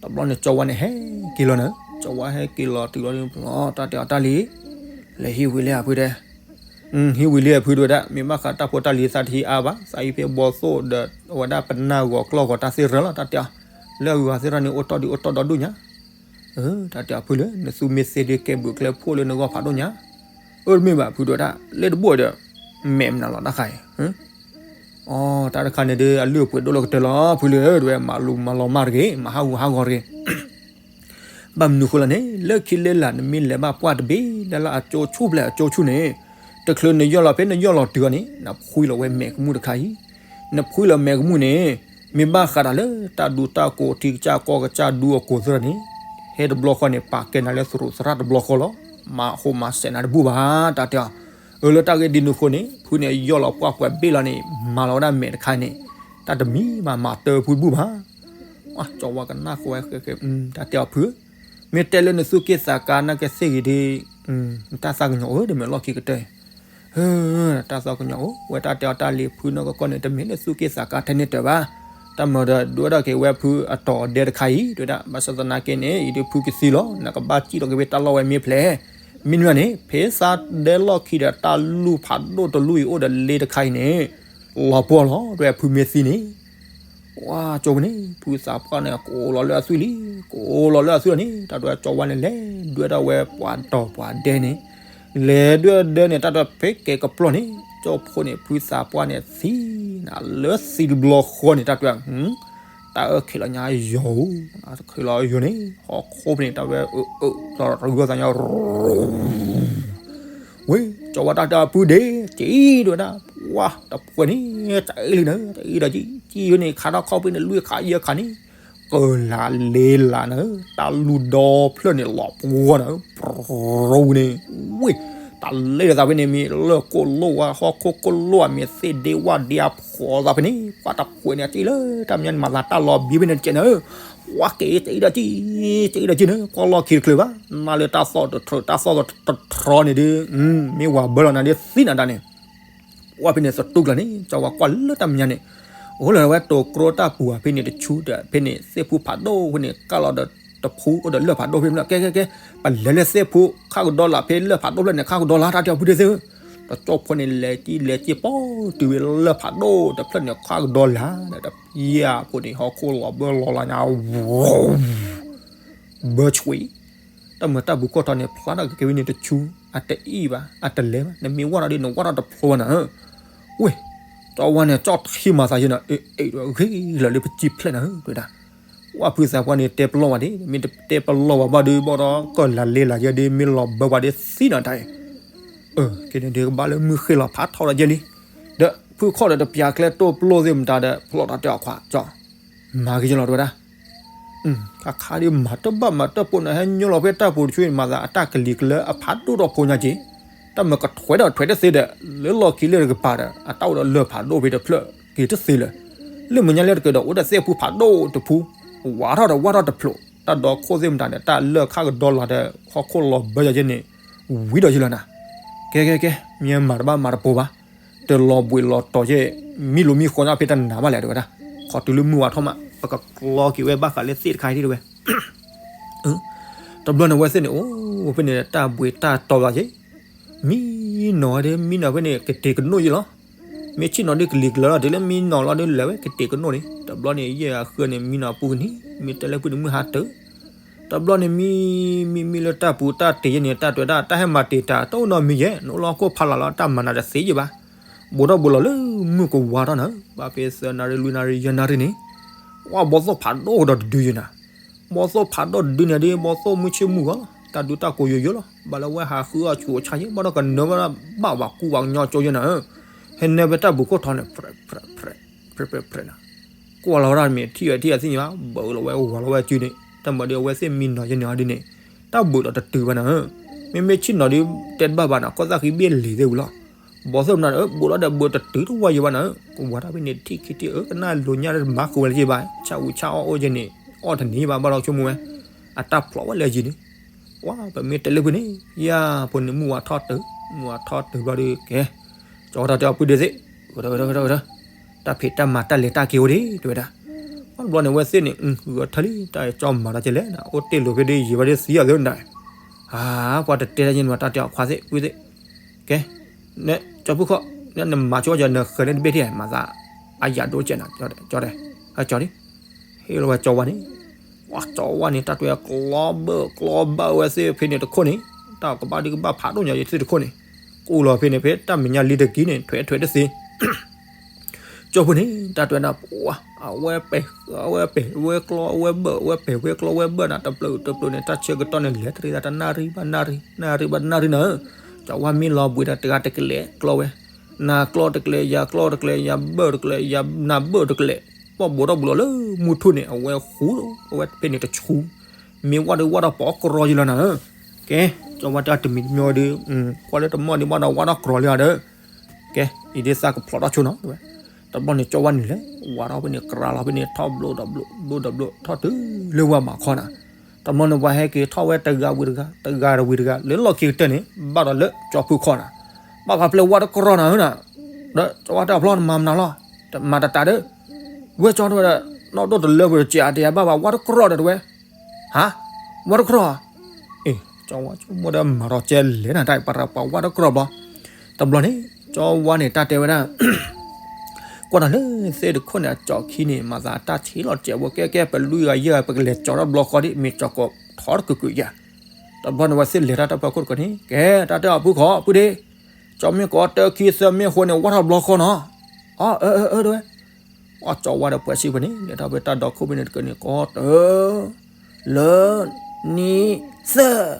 တဘျီန့ၣ် ကၠီဝါန့ၣ်ဟဲက့ၤလီၤနၤ, ကၠီဝါဟဲက့ၤလီၤတုၤလီၤလံ တၢ်တဲအီၤတၢ်လံ, လဲၤဟံးဝံၤလံအဖုတဲ, ဟံးဝံၤလံဖုဒဝဲဒၣ်, မ့ၢ်ဘၣ်ဃးတၢ်ဖိတၢ်လံၤသးတဟံးအါဘၣ်, သးအံၤဖဲဘီသိၣ်ဒီး အဝဲဒၣ်ပနၢ်ဂီၤကျီၢ်ဂီၤတၢ်သ့ၣ်ရၢလီၤ တၢ်တဲအီၤ, လၢအဂၤသ့ၣ်ရၢန့ၣ် အိၣ်တီၢ်ဒံးအိၣ်တီၢ်ဒီဒူၣ်ညါ, တၢ်တဲအီၤဖုလၢ နသူမ့ၢ်သ့ဒုးကဲဘုးကျဲဖှိၣ်လၢနဂီၢ်ဖးဒိၣ်ညါ, အၢတမ့ၢ်ဘၣ်ဖုဒဝဲဒၣ်, လၢတဘိၣ်ဒီး မဲာ်မနုၤလီၤတၢ်ခါအံၤ အီ တၢ်တခါန့ၣ်ဒုး အလုၢ်အပှ့ၤဒိၣ်လၢကတၢၢ်လီၤ ဖုလၢ ဒဝဲမၤလူၤမၤလီၤမၢ်တဂ့ၤ, မၤဟးဂူာ်ဟးဂီၤတဂ့ၤ, ဘၣ်မနုၤဃိလီၤန့ၣ် လၢခံလၢလာ် နမ့ၢ်လဲၤဘၣ်ပှၢ်တဘ့ၣ်လၢ်လၢ်အကၠိဆူၣ်ဖျဲၣ်အကၠိဆူၣ်န့ၣ်, တချုးနယီၢ်လီၤဖဲနယီၢ်လီၤတုၤအီၤန့ၣ် နဖှံလီၤဝဲမဲာ်ကမူၣ်တခါအံၤ, နဖှံလီၤမဲာ်ကမူၣ်န့ၣ် မ့ၢ်ဘၣ်ဃးဒီးလၢတၢ်ဒူတၢ်ကိးထံကစၢ်ကီၢ်ကစၢ်ဒူအကိးသ့ၣ်န့ၣ်, ဟဲတဘျီဃီန့ၣ် ပာ်ကဲနၤလၢသရူးသရၣ်တဘျီဃီလီၤ, မၤဟိမၤစဲးနၤတဘူၣ်ဘၣ် တၢ်တဲအီၤ, အၢ လၢတၢ်ဂ့ၢ်ဒ်န့ၣ်အဃိန့ၣ် ဖုန့ၣ်ယီၢ်လီၤပှၢ်ပှဲၤဘ့ၣ်လီၤန့ၣ် မၤလီၤဝဲဒၣ်မဲာ်တခါန့ၣ်, တၢ်တမံၤဘၣ်မၤတၢ်ဖုတဘူၣ်ဘၣ် ကၠီဝါကနၣ်ဃီဝဲ တၢ်တဲအီၤဖု, မ့ၢ်တဲလၢနသူၣ်က့ၣ်သးကါနာ်က့သ့ၣ်ဂ့ၤဒ်, နတၢ်သးကညီၤအိၣ်တမ့ၢ်လီၢ်ခံကတၢၢ်, တၢ်သးကညီၤအိၣ်ဝဲ တၢ်တဲအီၤတၢ်လံၤဖုနီၢ်ကီၢ်ကီၢ်န့ၣ် တမ့ၢ်လၢသူၣ်က့ၣ်သးကါထဲန့ၣ်တၢၤဘၣ်, တၢ်မၤဒီးဒွဲၣ်ထီၣ်က့ၤဝဲဖုအတီၤအဒဲတခါအံၤ ဒဝဲဒၣ် ဘၣ်ဆၣ်သနာ်က့န့ၣ် အံၤဒုးဖုကသံလီၤ နကဘၣ်စံၣ်ထီၣ်က့ၤဝဲတၢ်လီၢ်ဝဲမ့ၢ်ဖျဲး, မ့ၢ်နုၤန့ၣ် ဖဲသးဒဲလီၢ်ခံဒီးတၢ်လူၢ်ဖးဒိၣ်တလူၢ်အံၤအိၣ်ဒီးလ့တခါအံၤန့ၣ်, လီၤပှီၢ်လီၤ ဒဝဲဖုမ့ၢ်သံန့ၣ် ဝါကၠိပူၤန့ၣ် ဖုသးပှၢ်န့ၣ် ကိးလီၤလၢအသွံၣ်လံ, ကိးလီၤလၢအသွံၣ်လီၤန့ၣ် တၢ်ဒွဲၣ်ကၠီဝါန့ၣ် လဲၤဒွဲၣ်ထီၣ်ဝဲပှၤတီၤပှၤဒဲန့ၣ်, လဲၤဒွဲၣ်ဒဲန့ၣ် တၢ်ဒွဲၣ်ဖဲကဲကပျီၢ်န့ၣ် ကၠိဖိန့ၣ် ဖုသးပှၢ်န့ၣ်သံနၤလၢသံတဘျီဃီန့ၣ် တၢ်ဒွဲၣ် တၢ်အၢၣ်ခံးလီၤညါယိာ်, တၢ်အၢၣ်ခံးလီၤယိာ်န့ၣ် ဟီၣ်ခိၣ်ဖဲန့ၣ် တၢ်ဝဲအၢၣ်အၢၣ် တၢ်ရူသးညီ ဝဲ ကၠီဝါတၢ်တဲအီၤဖုဒ့ က့ၤဒိၣ်ဝဲဒၣ်, ဝါ တပှဲၤန့ၣ် တအ့ၣ်လံနၤ တအ့ၣ်ဒီးကံ ကံဝဲန့ၣ် ခးထီၣ်ခီၣ်ဖံးန့ၣ် လွံၢ်ခးယဲၢ်ခးန့ၣ်, ကလၤလ့လၤနၤ တၢ်လူၢ်ဒီဖျၢၣ်န့ၣ် လီၤပှီၢ်နၤ ပရူန့ၣ်, ဝဲ တၢ်လဲၤဒီးသးဖဲန့ၣ် မ့ၢ်လၢၢ်ကိၢ်လိၣ်ဝဲ ဟီၣ်ခိၣ်ကိၢ်လိၣ်ဝဲ မ့ၢ်သ့ၣ်ဒ့ဝၣ်ဒ့အဖှီၣ်သးဖဲန့ၣ် ပှၤတပှဲၤန့ၣ် က့ၤလၢတၢ်မညါန့ၣ် မၤသးတၢ်လီၤဘံဖဲန့ၣ်တကဲးနၤ ဝါက့ၤ တအ့ၣ်ဒီးကံ တအ့ၣ်ဒီးကံနၤ ကွၢ်လီၢ်ခံတချုးဘၣ်, နၤလၢတၢ်သီၣ်တထြၢ တၢ်သီၣ်တထြီန့ၣ်ဒုး, မ့ၢ်ဝၤဘၢလီၤနၤဒုးသံနၤတၢ်န့ၣ်, ဝဲဖဲန့ၣ်သတူၢ်ကျါန့ၣ် ကၠီဝါကွၢ်လၢတၢ်မညါန့ၣ်, အိၣ်လၢဝဲတိၤကျိတၢ်ပူၤဧါ ဖဲန့ၣ်တဆူဒီး ဖဲန့ၣ်သ့ၣ်ဖူဖးဒိၣ်ဖဲန့ၣ် ကၢ်လီၤဒီးတဖူအိၣ်ဒီးလၢၢ်ဖးဒိၣ်ဖဲန့ၣ် ကဲ ကဲ ကဲ ပလဲၤလၢသ့ၣ်ဖူခၣ်ကဒီလၢ်ဖဲလၢၢ်ဖးဒိၣ်ဖျၢၣ်န့ၣ် ခၣ်ကဒီလၢ် တၢ်တဲအီၤဖုဒ့သ့ၣ်ဧၢ, တကၠီဖိန့ၣ် လဲၤကံလဲၤကံပီတုၤဝဲလၢၢ်ဖးဒိၣ်တဖျၢၣ်န့ၣ် ခၣ်ကဒီလၢ်ဒီးတပျၢ်ဖိန့ၣ် ဟီၣ်ခိၣ်လီၤဘၢလီၤလၤညါ ဘၢဆွံ, တၢ်မၤတၢ်ဘုးခိၣ်ထီန့ၣ် ဖျါထီၣ်က့ၤက့ၤဝဲန့ၣ်တဆူ, အတအံၣ်ဘၣ် အတလဲၤဘၣ် နမ့ၢ်ဝၢ်ထီၣ်ဒီး နဝၢ်ထီၣ်တဖျိဘၣ်နၤ, ဝ့ၢ်, ကၠီဝါန့ၣ် ကၠီထံမၤသးယဲနၤ အ့ၣ်အ့ၣ်ဂ့ၤလၢပစံၣ်ဖျဲးနၤ တဲဝဲဒၣ်, ဝဲဖုသးပှၢ်န့ၣ် တဲပလီၢ်ဝဲဒၣ် မ့ၢ်တတဲပလီၢ်ဝဲဘၣ်ဒီး ဘၣ်ဒီးကၢၢ်လၤလ့လၤယဲဒ် မ့ၢ်လီၤဘၢပှၤဒ်သံနၤတၢ်အံၤ, ကဲန့ၣ်ဒုးကဘၣ်လၢမုၢ်ဃ့လီၤဖးထီဒီးယဲလံ, ဒီးဖုခီၣ်ဒီးတပျၢ်ကျဲတိၢ်ပလိၣ်သ့ၣ်မတၤဒီး ဖျီၣ်တၢ်တဲအီၤခွါ ကၠီ မၤက့ၤယလီၤတဲဝဲဒၣ် ခါခါဒ်မၤတဘၣ်မၤတပိၢ်နၤ ဟဲညိလီၤဖဲတၢ်ပူၤတဆူန့ၣ် မၤသးအတၢ်ကလံၤကလၢအဖးဒိၣ်ထီၣ်ဖိညါက့ၤ, တၢ်မၤကထွဲးဒီးထွဲးတသ့ဒီး လၢလီၢ်ခံလၢတကပၤဒီး အတၢ်အိၣ်ဒီးလၢၢ်ဖးဒိၣ်ဖဲတဖျၢၣ်က့ၤတသ့လၢၤ, လၢမညါလၢတကဲဒီး အိၣ်ဒီးသ့ၣ်ဖူဖးဒိၣ်တဖူ, ဝးထီၣ်ဒီးဝးထီၣ်တဖျိး, တၢ်ဒီခိၣ်သ့ၣ်မတၤဒီး တၢ်လၢၢ်ခၣ်ကဒီလၤဒီး ဟီၣ်ခိၣ်လီၤဘၢယၤယဲန့ၣ် ဝံၤဒီးယလီၤနၤ, ကဲ ကဲ ကဲ မ့ၢ်မၤတဘၣ်မၤတပိၢ်ဘၣ် တလီၤဘှံးလီၤတီၤယဲၢ် မံလိမံဃီညါဖဲတနၤဘၣ်လဲၣ် တဲဝဲဒၣ်, ခီတုၤလၢမုၢ်ဝါထီၣ်မး ပကကျီက့ၤဝဲဘၣ်ဃးလၢသ့ၣ်တခါအံၤတဲဝဲ, တဘျီန့ၣ်ဝဲသ့ၣ်န့ၣ် အိၣ်ဖဲန့ၣ်တၢ်ဘှံးတၢ်တီၤဘၣ်ယဲၢ်, မံနီၤဒ်မံနီၤဖဲန့ၣ် ကတ့ၤကနိၣ်ယဲၢ်လီၤ, မ့ၢ်ဆ့ၣ်နီၤဒ်ကလံၤကလၢၤလီၤ တုၤလၢမံနီၤလီၤဒ်လဲၤဝဲ ကတ့ၤကနိၣ်န့ၣ် တဘျီန့ၣ် ယဲၢ်အဃၢန့ၣ် မံနီၤပူၤကနံၤ မ့ၢ်တဲလၢဖုန့ၣ်မုၢ်ဟါတၢၤ တဘျီန့ၣ်မံ မံ မံလၢတၢ်ပူၤတၢ်တ့ၤယဲန့ၣ် တၢ်တဲဝဲဒၣ် တၢ်ဟဲမၤတ့ၤတၢ် တအိၣ်နီတမံၤယဲ နအိၣ်လၢဟီၣ်ခိၣ်ဖးလၢ်လီၤ တၢ်မၤနၤတသ့ယဲဘၣ်, ဘူးထီၣ်ဘူးလီၤလၢမုၢ်ကဝါထီၣ်နၤ ဘၣ်ဖဲသၢနၣ်ရံၣ်လွံၢ်နၣ်ရံၣ်ယဲၢ်နၣ်ရံၣ်န့ၣ်, ဝဲဘီသိၣ်ဖးဒိၣ်ကဒီးတဒုယဲနၤ, ဘီသိၣ်ဖးဒိၣ်တဒုန့ၣ်ဒ် ဘီသိၣ်မုၢ်ဆ့ၣ်မုၢ်ဂီၤလီၤ တၢ်ဒူတၢ်ကိးယိာ်ယိာ်လီၤ ဘၣ်လၢဝဲဟးဃုအီၣ်ဆူးအီၣ်ဆါယဲ ဘၣ်ဒီးကနၢဘၣ်ဘၣ်ကူဘၣ်ကညီကၠိယဲနၤဧၢ, ဟဲနၢဖဲတၢ်ပူၤခိၣ်ထီန့ၣ် ဖြဲးဖြဲးဖြဲး ဖြဲးဖြဲးဖြဲးနၤ ကွၢ်လီၤဝဲဒၣ်မ့ၢ်ထံၣ်ဝဲထံၣ်အသ့ၣ်ညါဘၣ် ဘၢလီၤဝဲဝၤလီၤဝဲစုန့ၣ် တၢ်မၤဒ်အဝဲသ့ၣ်မံနီၤယဲန့ၣ်အီၤဒ်န့ၣ်, တၢ်ဘုးဒီးတတုၤဘၣ်နၤဧၢ, မ့မ့ၢ်ဆ့ၣ်နီၤဒ်တဲတဘၣ်ဘၣ်နၤ ကီၢ်သၣ်ဃံဘ့ၣ်လံၤသ့ၣ်ဝံၤလီၤ, ဘီသိၣ်မနၤဧၢ ဘုးလီၤဒီးဘုးတတုၤတဝၢ်ယဲဘၣ်နၤဧၢ, ကဝၤတၢ်ဖဲန့ၣ်ထံၣ်ခံထံၣ်ဧၢ ကနၣ်လိာ်ညါတမၤဃုာ်ဝဲလၢယဲဘၣ် ဆၣ်ဝံၤဆၣ်အီၣ်အိၣ်ယဲန့ၣ် အီၣ်တန့ၢ်ယဲဘၣ်ဘၣ်လီၤဆိကမိၣ်ဝဲ, အတၢ်ဖျိးဝဲလၢယဲန့ၣ် ဝါ ပမ့ၢ်တဲလၢဖုန့ၣ် ယၤဖိန့ၣ်မုၢ်ဝါထီၣ်တုၤ မုၢ်ဝါထီၣ်တုၤဘျီဒီးကဲ, ကၠီဝါတၢ်တဲအီၤဖုဒ့သ့ၣ်, တၢ်ဖံးတၢ်မၤတၢ်လဲၤတၢ်က့ၤအိၣ်ဒ့ တဲဝဲဒၣ်, ဘျီန့ၣ်ဝဲသ့ၣ်န့ၣ် ဂဲၤထၢၣ်လံ တၢ်ကၠီမၤတၢ်ကဲလဲၣ် အိၣ်တ့ၢ်လိာ်ဖဲဒ့ယံၤဝဲဒ့သံအီၤသ့ၣ်နၤ, ဟါ ပှၤတတဲတၢ်ယဲန့ၣ် တၢ်တဲအီၤခွါသ့ၣ် ဖုသ့ၣ်, ကဲ ကၠီဖုခီၣ်, နမၤဆိကီၢ်ကၠီ နဃဲၤန့ၣ်တဘ့ၣ်ထံၣ် မၤသးအယၤဒိၣ်ကဲနၤ, ကၠီတဲ, ဟဲကၠီဒံး, ဟ့ၣ်လီၤဝဲကၠီဝါန့ၣ်, ဝဲကၠီဝါန့ၣ်တၢ်တဲကျီဘၢၣ်ကျီဘၢၣ်ဝဲသ့ၣ်ဖဲန့ၣ်တခိၣ်န့ၣ်, တၢ်ကဘၣ်ဒုကဘၣ်ဖးဒိၣ်ညါယသ့ၣ်တခိၣ်န့ၣ်, ကူၣ်လီၤဖဲန့ၣ် ဖဲတၢ်မဲာ်ညါလံတကံန့ၣ် ထွဲထွဲတသ့ ကၠီဖုန့ၣ် တၢ်တဲနၤပှၤ, အဝဲပဲာ်, အဝဲပဲာ်ဝဲကျီဝဲဘၢၣ်, အဝဲပဲာ်ဝဲကျီဝဲဘၢၣ်နၤ တပျုာ်တပျုာ်န့ၣ် တၢ်ဆၢကတီၢ်န့ၣ် လဲၤတရံးသးတနၣ်ရံၣ်ဘၣ်နၣ်ရံၣ်, နၣ်ရံၣ်ဘၣ်နၣ်ရံၣ်နၤဧၢ, ကၠီဝါမ့ၢ်လီၤဘှံးဒီးတဂၤတကလဲာ်ကျီဝဲ, နၤကျီတကလဲာ် ယၤကျီတကလဲာ် ယၤဘၢၣ်တကလဲာ် ယၤနၤဘၢၣ်တကလဲာ်, ပီၣ်ဘိးထီၣ်ဘူးလီၤလၢမူထူၣ်န့ၣ် အဝဲဃူ, အဝဲဖဲန့ၣ်တဆူ မ့ၢ်ဝဲဒီးဝဲဒီးပီကရီယံလီၤနၤဧၢ, ကဲ, ကၠီဝါတဲတမံၤတမံၤဒီး, ကွၢ်လၢတမီၢ်ဒံးဘၣ်ဒီးဝဲဒီးကရီလံဧါဒီး ကဲ, အံၤဒ်သးကဖျိးထီၣ်ဆိနီၤ, တဘျီန့ၣ် ကၠီဝါနုာ်လဲၤ, ဝးထီၣ်ဖဲန့ၣ် ကြးလီၤဖဲန့ၣ် ထီၣ်ဘျိဒီးဘျိ, ဘျိဒီးဘျိ ထီၣ်တုၤလၢဝၤဘးခီနၤ, တဘျီန့ၣ် ဝဲဟဲက့ၤထီၣ်ဝဲတဂၤဝံၤတဂၤ, တဂၤဝံၤတဂၤ လၢလီၢ်ခံကတၢၢ်န့ၣ် ဘၣ်ဒီးလၢကၠီဖုခီနၤ, ဘၣ်ဖးဖျဲးဝးတကြီနၤဧၢနၤ, ဒီးကၠီဝါတဲအဖျီနမၤမနုၤလီၤ, တမၤတတးဒီး, ဝဲကၠီတဲဝဲဒီး, နီၢ်ဒိၣ်တလၢပတစဲးအါတဲယၤဘၣ်ဘၣ် ဝးတကြီဒီးတဝဲ ဟါ, ဝးတကြီ, အ့ၣ်, ကၠီဝါဆိကမိၣ်ဒီးမၤထီၣ်ကဲလဲၣ်နၤ တၢ်ပှၤဝးတကြီဘျီ, တဘျီန့ၣ် ကၠီဝါန့ၣ် တၢ်တဲဝဲဒၣ် ကွၢ်နၤလၢသ့ၣ်တခိၣ်န့ၣ် အကၠီခံန့ၣ် မၤသးတၢ်ဆံးလီၤစဲးဝဲ ကဲကဲ ပလွံၢ်ဂၤယဲၢ်ဂၤ ပကလဲၤကၠီထီၣ်ဘျီဃီဒံး မ့ၢ်ကၠီကိးထီတကုာ်ကုာ်ယၤ, တဘျီန့ၣ် ဝဲသ့ၣ်လဲၤတၢ်တၢ်ပၢခိၣ်တခီန့ၣ် ကဲ တၢ်တဲအီၤဖုခီ ဖုဒ့ ကၠီမ့ၢ်ကိးတၢခံသၢမ့ၢ်ဃိန့ၣ် ဝၢ်ထီၣ်ဘျီဃီနီၤ, အီ အၢ အၢ အၢ တဲဝဲ, အီ ကၠီဝါဒီးပှဲၤစံးဖဲန့ၣ် လဲၤထီၣ်ဖဲတၢ်ဒီခိၣ်ဖဲန့ၣ်တကၢန့ၣ် ကီတၢ လၢ နံၤ သၢ,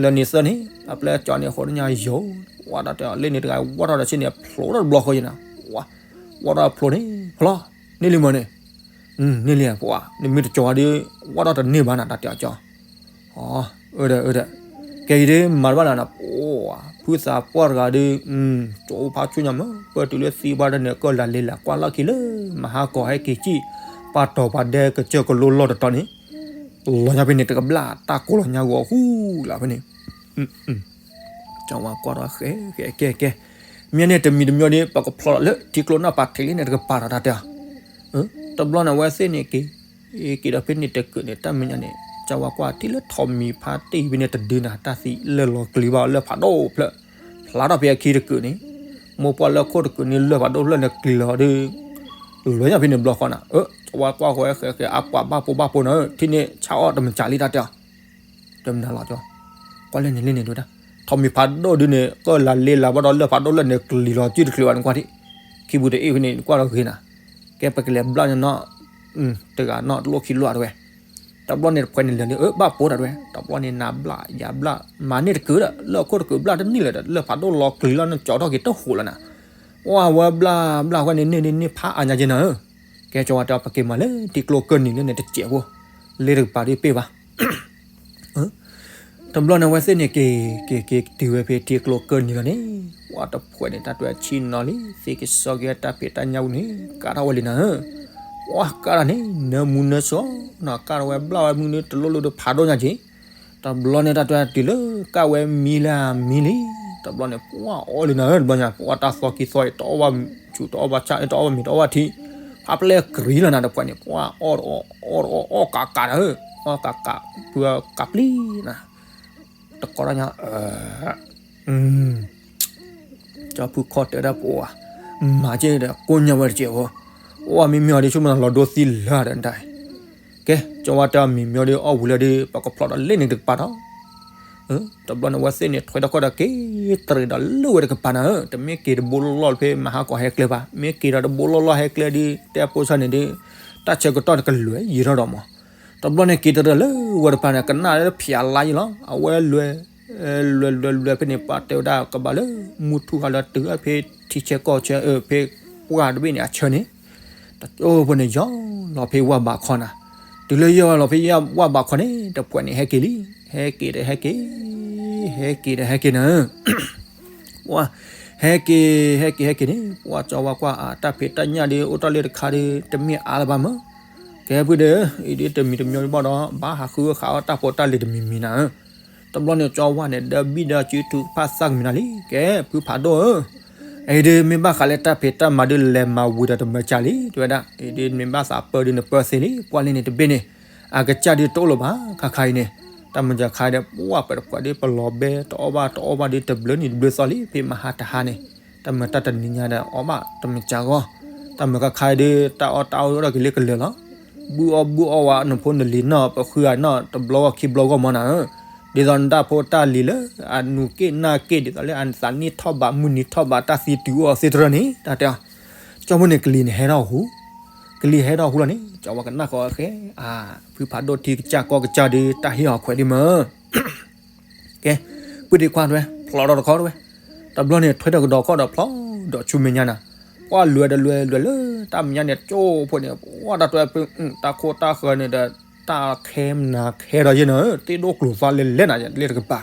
လၢနံၤသၢန့ၣ် အပျဲၢ်ကၠီန့ၣ် ဃိးတညါယိာ်, ဝၢ်ထီၣ်တဲအီၤ လၢန့ၣ်တဂၤ ဝၢ်ထီၣ်ဒီးဆ့န့ၣ် ဖျိထီၣ်တဘျီဃီယဲနၤ, ဝၢ်ထီၣ်ဖျိန့ၣ် ဖျီ န့ၢ်လံမ့ၢ်န့ၣ်, န့ၢ်လံပှၤ နမ့ၢ်တကၠီဒုး ဝၢ်ထီၣ်တန့ၢ်ဘၣ်နၤ တၢ်တဲအီၤကၠီ အၢ ဒီး အၢ ဒီး ကဲအံၤဒုး မၤတဘၣ်လၢနၤ ပှၤ ဖုသးပှၢ်တဂၤဒုး ကၠီအိၣ်ဖးဆူညါမး ပၢၢ်တုၤလၢသံဘၣ်ဒီးန့ၣ် ကၢၣ်လၤလ့လၤ ကွၢ်လီၢ်ခံလၢ မဟါကီၢ်ဟဲက့ၤစံၣ် ပှၤတီၤပှၤဒဲကစၢၢ်ကလိလီၢ်တတီၤန့ၣ် လီၤညါဖဲန့ၣ် တကဘျၣ်တၢ်ကိးလီၤညါဂီၤဃူလၢဖဲန့ၣ် ကၠီဝါကွၢ်ထီၣ်ဃဲ ကဲ ကဲ ကဲ မ့ၢ်န့ၣ်တမံၤတမံၤဒီး ပကဖျိးလၢထံကျိနၢ်ပၤထံးလံန့ၣ် တကပၤဒီးတၢ်တဲအီၤ တဘျီန့ၣ် အဝဲသ့ၣ်န့ၣ်က့ၤ က့ၤဒီးဖဲန့ၣ်တကုာ်န့ၣ် တၢ်မဲာ်ညါန့ၣ် ကၠီဝါကွၢ်ထံၣ်လၢထိးမံၤဖးတံၢ်ဖဲန့ၣ်တဒုနၤ တၢ်သံလၢာ်လီၤကျံၤဘၣ်လၢဖးဒိၣ်ဖျၢၣ် ဖျါထီၣ်ဖဲအခံတကုာ်န့ၣ် မိၢ်ပှၢ်လၢခိၣ်တကုာ်န့ၣ် လၢာ်ဖးဒိၣ်ဖျၢၣ်န့ၣ်ကျံၤလီၤဒီး လၢညါဖဲန့ၣ်ဘျီဃီနၤ ကၠီဝါကွၢ်ဃဲဃဲဃဲ အပှၤဘၣ်ဖိဘၣ်ဖိနၤ ထံၣ်န့ၣ်ဆါအီၣ်တမၤစၢ်လံတၢ်တဲအီၤ တမနၤလီၤကၠီ ကွၢ်လၢန့ၣ်လၢန့ၣ်ဒိၣ်ဒၣ် ထိးမံၤဖးဒိၣ်ဒုးန့ၣ် ကၢၣ်လၤလ့လၤဘၣ်ဒီးလၢာ်ဖးဒိၣ်ဖျၢၣ်န့ၣ် ကျံၤလီၤစုတချုးဘၣ်န့ၣ်ကွၢ်ထံၣ် ခံပူၤတအ့ၣ်ဖဲန့ၣ် နကွၢ်လီၤဂ့ၤနၤ ကဲပကလဲၤဘျၣ်န့ၣ်နီၤ တဂၤနီၤတလိၣ်ခံလိၣ်တဝဲ တဘျီန့ၣ်တဖှဲးန့ၣ်လဲၤလၢ အၢ ဘၣ်ပိာ်တၢ်တဝဲ တဘျီန့ၣ်နၤဘျၣ်ယၤဘျၣ် မၤန့ၢ်တကုာ်ဒီး လၢာ်ခိၣ်တကုာ်ဘျၣ်တန့ၢ်လၢၤဒီး လၢာ်ဖးဒိၣ်လီၤကျံၤလီၤန့ၣ် ကၠီထီၣ်က့ၤတဟိးလီၤနၤ ဝဲဝဲဘျၣ်ဘျၣ်ဝဲန့ၣ်န့ၢ်ဒ်န့ၢ်ဖးအါညါက့နၤဧၢ ကဲကၠီဝါတဲအီၤ ပက့ၤမၤလၢထံကျိကၢၢ်နံၤလၢန့ၣ်တစဲးဖိ လ့တကပၤဒ်ပ့ၢ်ဘၣ် တဘျီန့ၣ် အဝဲသ့ၣ်န့ၣ်က့ၤ က့ၤက့ၤတုၤဝဲဖဲထံကျိကၢၢ်နံၤလီၤန့ၣ် ပှၤတဖှဲးန့ၣ် တၢ်တွဲဆံနီၤလံ သ့ကစီက့ၤတၢ်ဖံးတၢ်ညၣ်ဝံၤန့ၣ် ကးထီၣ်ဝဲလံနၤဧၢ ပှၤကးထီၣ်န့ၣ် နၢမူနၢဆှီနီၤ ကးထီၣ်ဝဲဘျၣ်ဝဲမုၢ်နံၤတလိၣ်လိၣ်ဒီးဖးဒိၣ်ညါက့ၤ တဘျီန့ၣ် တၢ်တွဲတုၤလၢကးဝဲမံလၢအမံလံ တဘျီန့ၣ် ပှၤအီၣ်လံနၤဧၢ တဘျီညါ ပှၤတၢ်သီကံသီအံၤ တအီၣ်ဘၣ်ဆူၣ် တအီၣ်ဘၣ်ဆၣ် တအီၣ်ဘၣ်မ့ၤ တအီၣ်ဘၣ်ထံ ဖးပျဲၢ်ကရံလီၤနၤ တဖှဲးန့ၣ် ပှၤအီၣ်တအီၣ် အီၣ်တအီၣ် အီၣ်ကးကးနၤဧၢ အီၣ်ကးကး ဖုကးပျံၤနၤ တကိးတၢ်ညါ ကၠီဖုခီၣ်တဲဒၣ်ပှၤ မၤက့ၤဒီးကိးညါဝဲတကဲးဖိ ပှၤမံမံအီၤဒ်ဆိကမိၣ်လီၤဒိသံလၢာ်ဒီးတၢ် ကဲ ကၠီဝါတဲအီၤမံမံအီၤဒ်အီၣ်ဝံၤလၢဒ် ပကဖျိးဒီးလ့န့ၣ်တကပၤဒီး တဘျီန့ၣ် အဝဲသ့ၣ်န့ၣ် ထွဲထီၣ်ခီၣ်ဒီးက့ၤ တရံးဒီးလၢဝဲတကပၤနၤဧၢ တမ့ၢ်က့ၤတဘိလီၢ်လီၢ်ဖဲမဟါကီၢ်ဟဲကျဲဘၣ် မ့ၢ်က့ၤဒီးတဘိလီၢ်လီၢ်ဟဲကျဲဒ် တဲဖိဆၢန့ၣ်ဒ် တၢ်ဆၢကတီၢ်န့ၣ်ကလွဲၤယံာ်ထီၣ်ဒီးမး တဘျီန့ၣ်က့ၤတရံးလၢဝဲတကပၤန့ၣ် ကနၣ်လၢဖျါလါယံာ်လီၤ အဝဲလွဲၤ လွဲၤလွဲၤလွဲၤဖဲန့ၣ် ပှၤတဲဝဲဒၣ်ကဘၣ်လၢ မူထူဟးလၢတုၤဖဲထံဆၢကီၢ်ဆၢ ဖဲပှၢ်တဘ့ၣ်န့ၣ် အဆၢန့ၣ် တၢ်အိၣ်ဖဲန့ၣ်ယီၤလီၤဖဲဝၢ်ဘးခီနၤ တုၤလၢယီၤလီၤဖဲဝၢ်ဘးခီန့ၣ် တဖှဲးန့ၣ်ဟဲက့ၤလံ ဟဲက့ၤဒီးဟဲက့ၤ ဟဲက့ၤဒီးဟဲက့ၤနၤ ပှၤ ဟဲက့ၤ ဟဲက့ၤ ဟဲက့ၤန့ၣ် ပှၤကၠီဝါကွၢ်အတၢ်ဖံးတၢ်ညၣ်ဒ် အိၣ်တ့ၢ်လၢတခါဒ် တမ့ၢ်အါလၢၤဘၣ်မး ကဲဖုဒ့ အံၤဒ်တမံၤတမံၤဘၣ်ဒီး ဘၣ်ဟးဃုအီၣ်ဃးအီၣ်တၢ်ဖိတၢ်လံၤတမံၤမံၤနၤဧၢ တဘျီန့ၣ်ကၠီဝါန့ၣ် ဒီဘံၣ်ဒီးစုထူဖးသၣ်ကမံၤနၤလံ ကဲ ဖုဖးဒိၣ်ဧၢ အံၤဒ်မ့ၢ်ဘၣ်ဃးလၢတၢ်ဖံးတၢ်မၤဒ်လဲၤမၤဝံၤဒီးတမၢကၢ်လံ တဲဝဲဒၣ် အံၤဒ်မ့ၢ်ဘၣ်သးပၢဒ်နပၢသ့လံ ပှၤလၢန့ၣ်တဘ့ၣ်န့ၣ် အကစၢ်ဒ်တအိၣ်လၢၤဘၣ် ခါခါအံၤန့ၣ် တၢ်မုၢ်ကခါဒီး ပှၢ်ပတပှၢ်ဒီး ပလီၤဘဲတအီၣ်ဘၣ်တအီၣ်ဘၣ်ဒီး တဘျုးနံၤတဘျုးသီလံ ဖဲမဟါတဟါန့ၣ်, တၢ်မုၢ်တၢ်တနံၤညါဒီး အီၣ်ဘၣ်တမုၢ်ကခါဂီၢ်, တၢ်မုၢ်ကခါဒီး တၢ်အီၣ်တၢ်အီအိၣ်ဒီးကလ့ကလၢာ်လီၤ. ဘုၣ်အီၣ်ဘုၣ်အီၣ်ဝဲ နဖိနလံၤနီၢ် ပဃုဂၤနီၢ် တဘျီဂီၢ်ခံဘျီဂီၢ်မးနၤဧၢ, ဒ်သိးနတၢ်ဖိတၢ်လံၤလၢ အနူၤက့ၣ်နၢ်က့ၣ် ဒ်သိးလၢအသးနံၣ်ထီၣ်ဘး မုၢ်နံၤထီၣ်ဘး တၢ်သံတုၤအိၣ်အီၤသ့တရၢန့ၣ် တၢ်တဲအီၤ, ကၠီမုၢ်န့ၣ် ကလံၤန့ၣ်ဟဲထီၣ်ဟူ, ကလံၤဟဲထီၣ်ဟူလီၤန့ၣ် ကၠီဝါကနၣ်ဃီအဃဲ, အါ, ဖုဖးဒိၣ်ထံကစၢ်ကီၢ်ကစၢ်ဒီး တၢ်ဟ့ၣ်အီၤခွဲးဒ်မၢ ကဲ, ပုၢ်ဒ့ခွါတဝဲ ဖျီဒီးတခီတဝဲ, တဘျီန့ၣ် ထွဲထီၣ်ကဒီးခီၣ်ဒီးဖျီဒီးဆူမဲာ်ညါနၤ, ပှၢ်လွဲၢ်တလွဲၢ်လွဲၢ်လၢ တၢ်မဲာ်ညါန့ၣ် ကၠိဖိန့ၣ် ပှၢ်တၢ်တွဲ တၢ်ခိၣ်တၢ်ဃၢၤန့ၣ်ဒီး တၢ်ခဲမနၤခဲဒီးယဲနၤဧၢ, သ့ၣ်ဒိၣ်ကျိၤသီလဲၤလဲၤနၤ လ့ၣ်တကပၤ,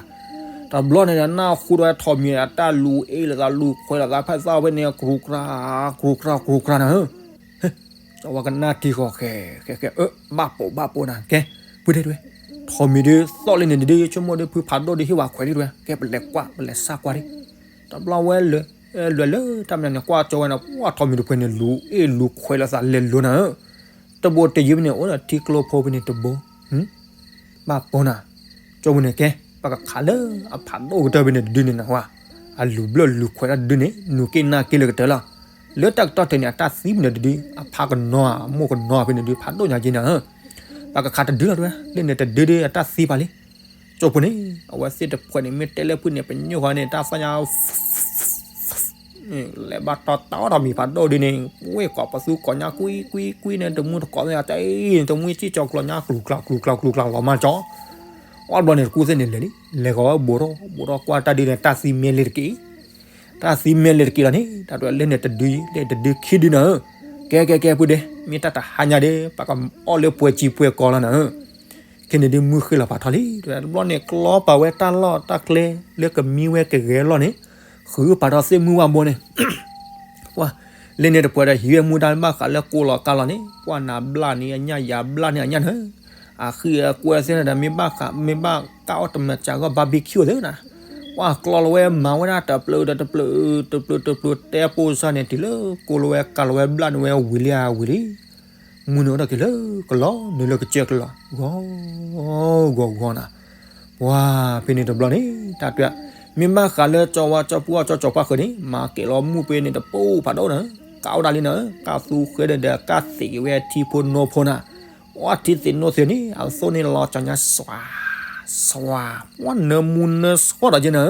တဘျီန့ၣ်ဒီး နၢ်ဟူဒီးထီၣ်မံၤ အတၢ်လူၤအ့ၣ်လိာ်သး လူၤခွဲးလိာ်သး ဖဲသၣ်ဝဲန့ၣ် ကြူကြၢ် ကြူကြၢ် ကြူကြၢ်နၤဧၢ ကၠီဝါကနၣ်ထံဃီဃဲ ဃဲဃဲ အၢ ဘၣ်ပိာ်ဘၣ်ပိာ်နၤ ကဲ, ပုၢ်ဒ့တဝဲ, ထီၣ်မံၤဒုးသီၣ်လံန့ၣ်ဒုး ဆိကမိၣ်ဒီး ဖုဖးဒိၣ်ဒုးဟ့ၣ်ဝဲခွဲးဒ်တဝဲ ကဲ ပလဲၤကွၢ် ပလဲၤစၢ်ကွၢ်ဒံး, တဘျီဝဲလဲၤ လွဲၢ်လၢတၢ်မဲာ်ညါန့ၣ် ကွၢ်ကၠီဝဲန့ၣ် ပှၢ်ထီၣ်မံၤတဖုန့ၣ် လူၤအ့ၣ်လူၤခွဲးလိာ်သးလဲၤလိၤနၤဧၢ, တဘိတယံၤဖဲန့ၣ် အိၣ်ဒီးထံကျိဖိဖဲန့ၣ်တဘိ ဘၣ်ပိာ်နၤ, ကၠီဝဲန့ၣ်ကဲ, ပကခးလၢအဖးဒိၣ်ကတၢၢ်ဖဲန့ၣ်တဒုန့ၣ်နဟါ, အလူၤဘျၢၣ်လူၤခွဲးလၢတဒုန့ၣ် နူၤက့ၣ်နၢ်က့ၣ်လၢကတၢၢ်လီၤ, လၢတၢ်ကတီၢ်တၢၢ်န့ၣ် အတၢ်သံဖဲန့ၣ်တဒု အဖးကနီၤ အမိၢ်ကနီၤဖဲန့ၣ်ဒုး ဖးဒိၣ်ညါက့နၤဧၢ, ပကခးတဒုလီၤတဝဲ လၢန့ၣ်တဒုဒုး အတၢ်သံပာ်လံ, ကၠီဖိန့ၣ် အဝဲသ့ၣ်တဖှဲးန့ၣ် မ့ၢ်တဲလၢဖုန့ၣ် ပညိၣ်ဃီန့ၣ် တၢ်သီၣ်ညါ လဲၤဘၣ်တီတီထီၣ်မံၤဖးဒိၣ်ဒုးန့ၣ် ဝ့ၢ်ကိးပသူကိးညါကွံကွံကွံန့ၣ် တမူတကိးသ့ၣ်တအံၤ တမူစံၣ်ကၠီၤကျီၤညါ ကျူၤကျါကျူၤကျါကျူၤကျါလီၤမးကၠီ, အီၣ်တဘျီန့ၣ် တကူသ့ၣ်န့ၣ်လဲၤလံ လဲၤဃီၤဝဲဘိးထီၣ် ဘိးထီၣ်ကွၢ်တၢ်ဒုးန့ၣ် တၢ်သံမဲလ့ၤတက့ၢ်, တၢ်သံမဲလ့ၤတက့ၢ်လီၤန့ၣ် တၢ်တဝဲလၢန့ၣ်တဒု လၢတဒုခံဒုနၤဧၢ, ကဲကဲကဲ ပုၢ်ဒ့ မ့ၢ်တၢ်တဟါညါဒ့ ပကအီၣ်လၢပှဲၤစံပှဲၤကီလီၤနၤဧၢ ခဲန့ၣ်ဒုးမုၢ်ဃ့လီၤပာ်ထီၣ်လံ တဘျီန့ၣ် ကျီပာ်ဝဲတၢ်လီၢ်တၢ်ကျဲလၢကမံဝဲကဂဲၤလီၢ်န့ၣ် ဃုပာ်ထီၣ်သ့ၣ်မုၢ်ဝၣ်ဘိန့ၣ် ပှၢ် လၢန့ၣ်တပှဲၤဒီး ဟံးဝဲမူဒါဘၣ်ဃးလၢကိးလီၤကါလီၤန့ၣ် ပှၢ်နၤဘျၣ်န့ၣ်အညၣ် ယၤဘျၣ်န့ၣ်အညၣ်နၤဧၢ, အဃံအကွဲသ့ၣ်န့ၣ်ဒီး မ့ၢ်ဘၣ်ဃး မ့ၢ်ဘၣ်ကၢ်အီၣ်တမၤစၢ်ဂီၢ် barbecue သ့ၣ်နၤ, ပှၢ်ကျီလီၤဝဲမၤဝဲဒၣ်တပျုာ်ဒီးတပျုာ် တပျုာ်တပျုာ်တဲပိစၢ်န့ၣ် တုၤလၢကိးလီၤဝဲကါလီၤဝဲဘျၣ်န့ၣ်ဝဲဝံၤလံဧါဝံၤလံ မူန့ၣ်အိၣ်ဒီးက့ၤလၢကလီၤ နုာ်လၢကစၢၢ်ကလီၤ ဂီၤဂီၤဂီၤနၤ, ပှၢ်ဖဲန့ၣ်တဘျီန့ၣ် တၢ်တဲ မ့ၢ်ဘၣ်ဃးလၢကၠီဝါကၠီပူအီၣ်ကၠီကၠီပှၢ်ဃုာ်န့ၣ် မၤကဲၤလီၤမူၣ်ဖဲန့ၣ်တပိၢ်ဖးဒိၣ်နၤ, ကၢ်အိၣ်ဒၣ်လံနၤ, ကၢ်သူဃဲဒီးဒီးကၢ်သ့ၣ်က့ၤဝဲထံဖိနိဖိနၤ, အီၣ်ထံသ့ၣ်နိသ့ၣ်န့ၣ် အသိၣ်န့ၣ်လီၤကၠီညါ စွၤ စွၤ ပှၢ်နၢမူနၢဆှီၣ်ဒီးက့နၤ,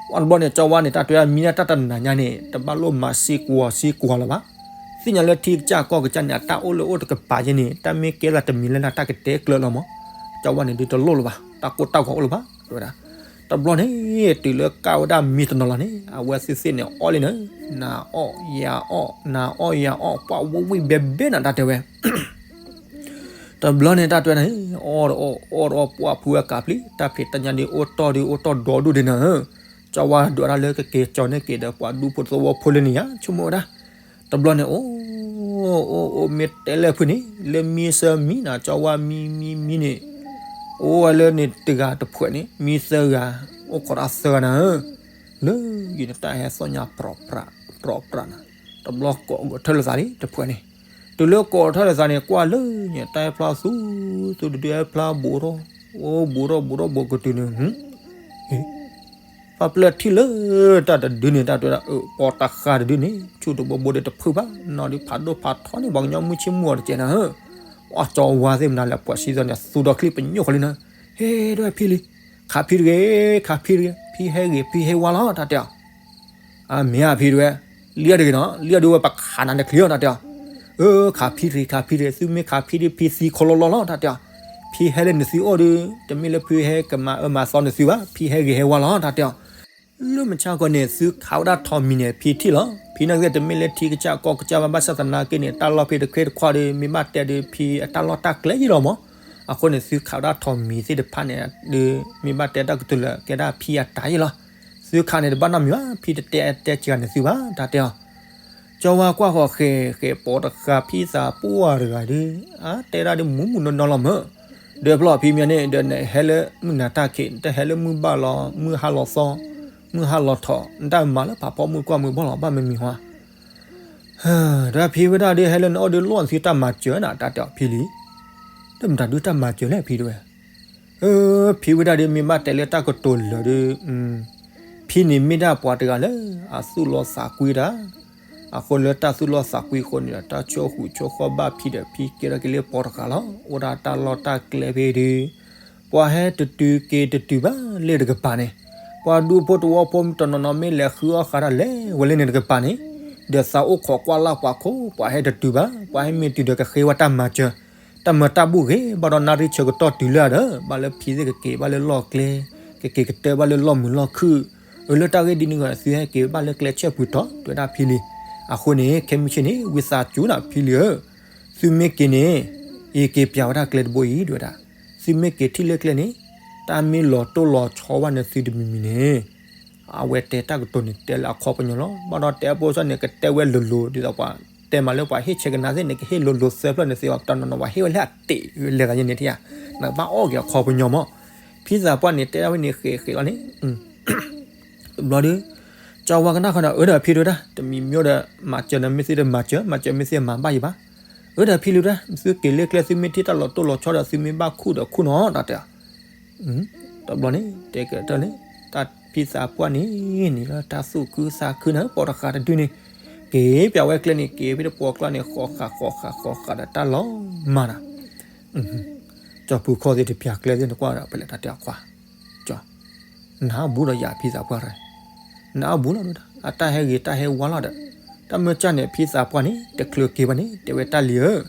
ပှၢ်တဘျီန့ၣ် ကၠီဝါန့ၣ် တၢ်တဲမံၤန့ၣ်တၢ်တနၤညါန့ၣ် တဘၣ်လိၣ်မၤစ့ကွီၤစ့ကွီၤလၢၤဘၣ်, သ့ၣ်ညါလၢထံကစၢ်ကီၢ်ကစၢ်န့ၣ် အတၢ်အိၣ်လၢအိၣ်တကပၤယဲန့ၣ် တၢ်မ့ၢ်ကဲလၢတမံၤလၢ်လၢ်တၢ်ကတဲကျၢၤလီၤမး, ကၠီဝါန့ၣ်ဒုးတလိၣ်လၢၤဘၣ် တၢ်ကိၢ်တၢ်ဂီၤအိၣ်လၢၤဘၣ် တဲဝဲဒၣ်, တဘျီန့ၣ် တုၤလၢကၢ်ဝဲဒၣ်မံတနီၤလီၤန့ၣ် အဝဲသ့ၣ်သ့ၣ်န့ၣ်အီၣ်လံနၤ, နၤအီၣ်ယၤအီၣ် နၤအီၣ်ယၤအီၣ် ပှၢ်ဝံၣ်ဝံၣ်ဘဲဘဲနၤ တၢ်တဲဝဲ တဘျီန့ၣ်တၢ်တဲန့ၣ် အီၣ်တအီၣ်အီၣ်တအီၣ် ပှၢ်ဖုဝဲကးပျံၤ တၢ်ဖံးတၢ်ညၣ်ဒုးအိၣ်တီၢ်ဒုးအိၣ်တီၢ်ဒီဒူၣ်ဒုးနၤဧၢ, ကၠီဝါဒွးတၢ်လၢကက့ၤကၠီၤန့ၢ်က့ၤဒီးပှၤဒူဖိသဝီဖိလၢန့ၣ်ယါ ဆိကမိၣ်ဝဲဒၣ်, တဘျီန့ၣ် အိၣ် အိၣ် အိၣ် မ့ၢ်တဲလၢဖုန့ၣ် လၢမံဆၢမံနၤ ကၠီဝါမံမံမံန့ၣ်, အိၣ်ဝဲလၢန့ၣ်တဂၤတဖှဲးန့ၣ် မံသၢဂၤ, အိၣ်ခိးတၢ်သၢဂၤနၤဧၢ, လၢယနတၢ်ဟဲသီၣ်ညါ ပြၢးပြး ပြၢးပြးနၤ, တဘျီကိးဂီၤထၢၣ်လိာ်သးလံတဖှဲးန့ၣ်, တုၤလၢကိးထၢၣ်လိာ်သးန့ၣ် ကွၢ်လၢညါတၢ်ဟဲဖျါသူ, သူတဒုဟဲဖျါဘူးထီၣ်, အိၣ်ဘူးထီၣ်ဘူးထီၣ်ဘူးကတုၤန့ၣ်, ပှၢ်ပျၢၢ်ထံၣ်လၢတၢ်တဒုန့ၣ် တၢ်တဲဒၣ် အၢ ပိာ်တဃာ်တဒုန့ၣ် ဆူၣ်တဘိဘိဒီးတဖုၣ်ဘၣ်, နီၢ်ဒုးဖးဒိၣ်ဖးထီန့ၣ် ပှၤကညီမုၢ်ဆ့ၣ်မုၢ်ဂီၤတကဲနၤဧၢ, အကၠီဝါသ့ၣ်မနုၤလဲၣ် ပှၤစံးသီန့ၣ် သူဒီးချံပညိၣ်ဃီလံနၤ, ဟဲဒွဲၣ်ဖံလံ, ခးဖံတဂ့ၤ, ခးဖံတဂ့ၤ, ဖံဟဲဂ့ၤ ဖံဟဲဝါလီၤ တၢ်တဲအီၤ အမ့ၢ်ဧါဖံတဝဲ, လံၣ်အီၣ်တဂ့ၤနီၤ, လံၣ်အီၣ်ဒုးဝဲပခးနၤန့ၣ်ချံအီၤ တၢ်တဲအီၤ, အၢ ခးဖံတဂ့ၤ ခးဖံတဂ့ၤ, သုမ့ၢ်ခးဖံဒုး ဖံသံခီလီလီလီၤ တၢ်တဲအီၤ, ဖံဟဲလၢနသုအိၣ်ဒုး တမ့ၢ်လၢဖုဟဲကမၤအၢမၤသီနသုဘၣ်, ဖံဟဲဂ့ၤဟဲဝါလီၤ တၢ်တဲအီၤ, လၢမုၢ်ဆါခီန့ၣ် သုခးဝဲဒၣ်ထိးမံၤန့ၣ် ဖံထံၣ်လီၤ, ဖံန့ၣ်ဂ့ၢ်တမ့ၢ်လၢထံကစၢ်ကီၢ်ကစၢ်ဘၣ် ဘၣ်ဆၣ်သနာ်က့န့ၣ် တၢ်လီၢ်ဖံတခွ့တခွါဒီး မ့ၢ်ဘၣ်တဲဒုး ဖံအတၢ်လီၢ်တၢ်ကျဲယံၤလီၤမး, အဃိန့ၣ် သုခးဝဲဒၣ်ထိးမံၤသ့ၣ်တဖၣ်န့ၣ် ဒုး မ့ၢ်ဘၣ်တဲတၢ်ကတိၤလၢာ် ကဲဒၣ်ဖံအတၢ်ယံၤလီၤ, သုခးန့ၣ်တဘၣ်နီတမံၤဘၣ်, ဖံတတဲတဲစှၤန့ၣ်သုဘၣ် တၢ်တဲအီၤ, ကၠီဝါကွၢ်ဃီၤဃဲၤဃဲၤ ပိာ်တဃာ်ဖံသးပှၢ်တဂၤဒုး, အတဲဒၣ်ဒုးမူးမူးနီၢ်နီၢ်လီၤမၢ်, ဒီးဖျီၣ်ဖံမ့ၢ်န့ၣ် ဒီးနဟဲလၢမုၢ်နၤတၢ်ခံး နတဟဲလၢမုၢ်ဘၣ်လီၤ မုၢ်ဟါလီၤသီ, မုၢ်ဟါလီၤထီၣ် နတၢ်မၤလၢဖးဖီမုၢ်ကွၢ်မုၢ်ဘီလီၤ ဘၣ်မ့ၢ်မံၤဟါ ဒီးဖံဝဲဒၣ်ဒုး ဟဲလၢနအိၣ်ဒုး လိၣ်နသုတၢ်မၤစၢၤနၤ တၢ်တဲအီၤဖံလံ, တမတၤဒုးတၢ်မၤစၢၤလဲၣ်ဖံတဝဲ, အၢ ဖံဝဲဒၣ်ဒီး မ့ၢ်ဘၣ်တဲလၢတၢ်ကတိၤလၢာ်ဒီး ဖံန့ၣ်မ့ၢ်ဒၣ်ပှၤတဂၤလၢ အသူၣ်လီသးကွံတၢ်, အဃိလၢတၢ်သူၣ်လီသးကွံအဃိန့ၣ်ဒီး တၢ်ဆိၣ်ဃုာ်ဆိၣ်ဃီၣ်ဘၣ်ဖံဒီး ဖံကဲထီၣ်က့ၤလၢပှၤတဂၤလီၤ. အိၣ်ဒၣ်တၢ်လီၢ်တၢ်ကျဲဖဲဒီး ပှၤဟဲတတုၤက့ၤတတုၤဘၣ်လၢတကပၤန့ၣ်, ပှၤဒူဖိတဝီဖိတနီၤနီၤမ့ၢ်လဲၤဃုအီၣ်ဃာ်တၢ်လဲၤဝဲလၢန့ၣ်တကပၤန့ၣ်, ဒီးသးအိၣ်ခိးကွၢ်လၢ်ပှၤခိၣ် ပှၤဟဲတတုၤဘၣ်, ပှၤဟဲမ့ၢ်တုၤဒီးကဃ့ဝဲတၢ်မၤစၢၤ တၢ်မၤတၢ်ဘူၣ်ဂ့ၤ ဘၣ်ဒီးနၣ်ရံၣ်ဆၢကတီၢ်တုၤလၢဒီး ဘၣ်လၢဖံသ့ၣ်ကက့ၤဘၣ်လၢလီၢ်ကျဲ, ကက့ၤကတၢၢ်ဘၣ်လၢလီၢ်မုာ်လီၢ်ခုၣ်, အၢ လၢတၢ်ဂ့ၢ်ဒ်န့ၣ်ဂီၢ် သုဟဲက့ၤဘၣ်လၢကျဲဆဲပူၤတီၤ တဲဝဲဒၣ်ဖံလံ. အဃိန့ၣ် ခဲမုၢ်ဆ့ၣ်န့ၣ် ဝံသးစူၤနၤဖံလံဧၢ, သုမ့ၢ်က့ၤန့ၣ် ယက့ၤပျးဝဲဒၣ်ကျဲတဘိအံၤ တဲဝဲဒၣ်, သုမ့ၢ်က့ၤထံၣ်လၢကျဲန့ၣ် တၢ်မ့ၢ်လီၤတိၢ်လီၤဆီဘၣ်န့ၣ်သုတမံၤမံၤန့ၣ် အဝဲတဲတၢ်ကတိၤန့ၣ် တဲလၢအခီပညီလီၤ. ဘၣ်ဒီးတဲအဖိစၢ်န့ၣ် ကတဲဝဲလိၤလိၤ ဒ်သိးပှၤတဲမးလၢပှၤဟ့ၣ်ဆဲးကနါသ့ၣ်န့ၣ် ကဟ့ၣ်လိၤလိၤသၢဖျၢၣ်န့ၣ်သ့ တနီၤနီၤပှၤဟ့ၣ်ဝဲလၢအတ့ၢ်လဲၤသးယဲန့ၣ်ထံၣ်ဧါ, နကဘၣ်အီၣ်က့ၤအခီပညီမး. ဖံသးပှၢ်န့ၣ် တဲဒၣ်ဝဲန့ၣ်ဃဲးဃဲးလီၤန့ၣ် တဘျီဒီး ကၠီဝါကနၣ်ဃီဒီး အၢဒီးဖံတဲဝဲဒၣ် တမံၤမံၤဒီး မၤစၢၤန့ၣ်မ့ၢ်သ့ဒီးမၤစၢၤ မၤစၢၤမ့ၢ်သ့မၤဘၣ်ယံၤဘၣ်. အၢဒီးဖံလံတဲဝဲဒၣ် သုက့ၤလၢကျဲသုမ့ၢ်ထံၣ်တၢ်လီၤတိၢ်လီၤဆီဒီးသုမ့ၢ်ဘၣ်ခူၣ်ဒီးခူၣ်နီၤ တၢ်တဲ တဘျီန့ၣ် တဲကတၢၢ်န့ၣ် တၢ်ဖံသးပှၢ်န့ၣ် န့ၣ်လၢတၢ်သူၣ်ခုသးခုန့ၣ် ပိာ်တဃာ်တဒုန့ၣ် က့ၤပျးဝဲကျဲန့ၣ် က့ၤဖဲတပိာ်ကျါန့ၣ် ဃီဃာ်ဃီဃာ်ဃီဃာ်ဒီးတၢ်လီၤမၢ်နၤ ကၠီဖုခီၣ်သ့ၣ် တပျးကျဲသ့ၣ်နကွၢ်ဒီး ဖဲလဲၣ်တၢ်တဲအခွါ ကၠီ နၢ်ဟူဒီးယၤဖံသးပှၢ်ရၢ နၢ်ဟူလီၤဒီး အတၢ်ဟဲဂ့ၤတၢ်ဟဲဝါလီၤဒီး တၢ်မၢကၢ်န့ၣ် ဖံသးပှၢ်န့ၣ် တချုးက့ၤဘၣ်န့ၣ် တဲဝဲတၢ်လံၤ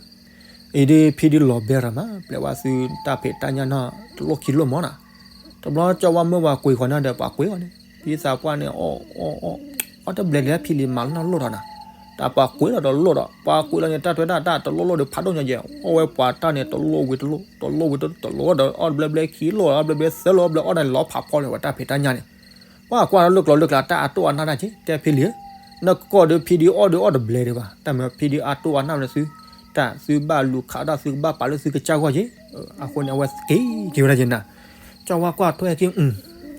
ဧၢ အံၤဒ်ဖံဒ်လီၤဘဲရၤမး ပျဲဝဲသုတၢ်ဖံးတၢ်ညၣ်နီၢ်တလိၣ်ခံလိၣ်မးနၤ တဘျီကၠီဝါမၢဝဲကွံာ်ဃီန့ၣ်ဒီး ပှၤကွံာ်အီၤန့ၣ် ဖံသးပှၢ်န့ၣ် အီၣ်အီၣ်အီၣ် အီၣ်တဘျဲးလံဖံလံမၤလၢနီၢ်လိၣ်ဒီးနၤ တၢ်ပှၤကွံာ်လီၤဒီးလိၣ်ဒီး ပှၤကွံာ်လီၤန့ၣ် တၢ်ထွဲတၢ်တၢ်တလိၣ်လိၣ်ဒီးဖးဒိၣ်ညါယဲၢ် အီၣ်ဝဲပှၤတၢ်န့ၣ် တလိၣ်ဝံၤတလိၣ် တလိၣ်ဝံၤတလိၣ် တလိၣ်ဝဲဒီးအီၣ်တဘျဲးဘျဲးခံလိၣ် အီၣ်တဘျဲးဘျဲးသၢလိၣ် အီၣ်ဘျဲးအီၣ်န့ၣ် လီၤဖးဖီလၢၤဝဲတၢ်ဖံးတၢ်ညၣ်န့ၣ် ပှၤကွၢ်လၢကျိၤလၢကျါ တၢ်အတိၢ်အနၢ်တၢ်က့ တဲဖံလံဧၢ နကီၢ်ဒီးဖံဒ်အီၣ်ဒီးအီၣ်တဘျဲးဒံးဘၣ် တၢ်မ့ၢ်ဖံဒ်အတိၢ်အနၢ်န့ၣ်သု တၢ်သုဘၣ်လူၤခးတၢ်သုကဘၣ်ပာ်လၢသုကစၢ်ဂီၢ်က့ အဃိန့ၣ် အဝဲက့ၤက့ၤဝဲဒၣ်ယဲနၤ ကၠီဝါကွၢ်ထွဲက့ၤ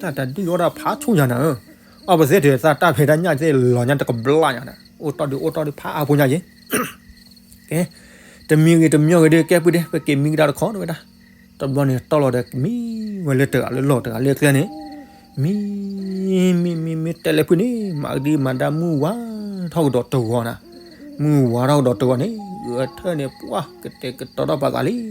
တၢ်တဒုၣ်အီၣ်ဒၣ်ဖးဆူညါနၤဧၢ အီၣ်ပသ့ၣ်ထဲသးတၢ်ဖံးတၢ်ညၣ်သ့ၣ်လီၤညါတကဘျၣ်ညါနၤ အိၣ်တီၢ်ဒုးအိၣ်တီၢ်ဒုးဖးအါဖိညါယဲ ကဲ တမံၤဂ့ၤတမံၤဂ့ၤဒီး ကဲပုၢ်ဒဲး ပက့ၤမံကဒါတခီတဲဝဲဒၣ် တဘျီန့ၣ်တီၢ်လီၤဒီး မံဝဲလၢတဂၤလၢလီၢ် တဂၤလၢကျဲန့ၣ် မံ မံ မံ မံ တဲလၢဖုန့ၣ် မၤကဒံမၤဒါမုၢ်ဝါထီၣ်ကဒီးတဂီၤနၤ မုၢ်ဝါထီၣ်ကဒီးတဂီၤန့ၣ် ဂဲၤထၢၣ်န့ၣ် ပှၤကတဲာ်ကတီၤထီၣ်ပာ်သးလံ တဘျီကး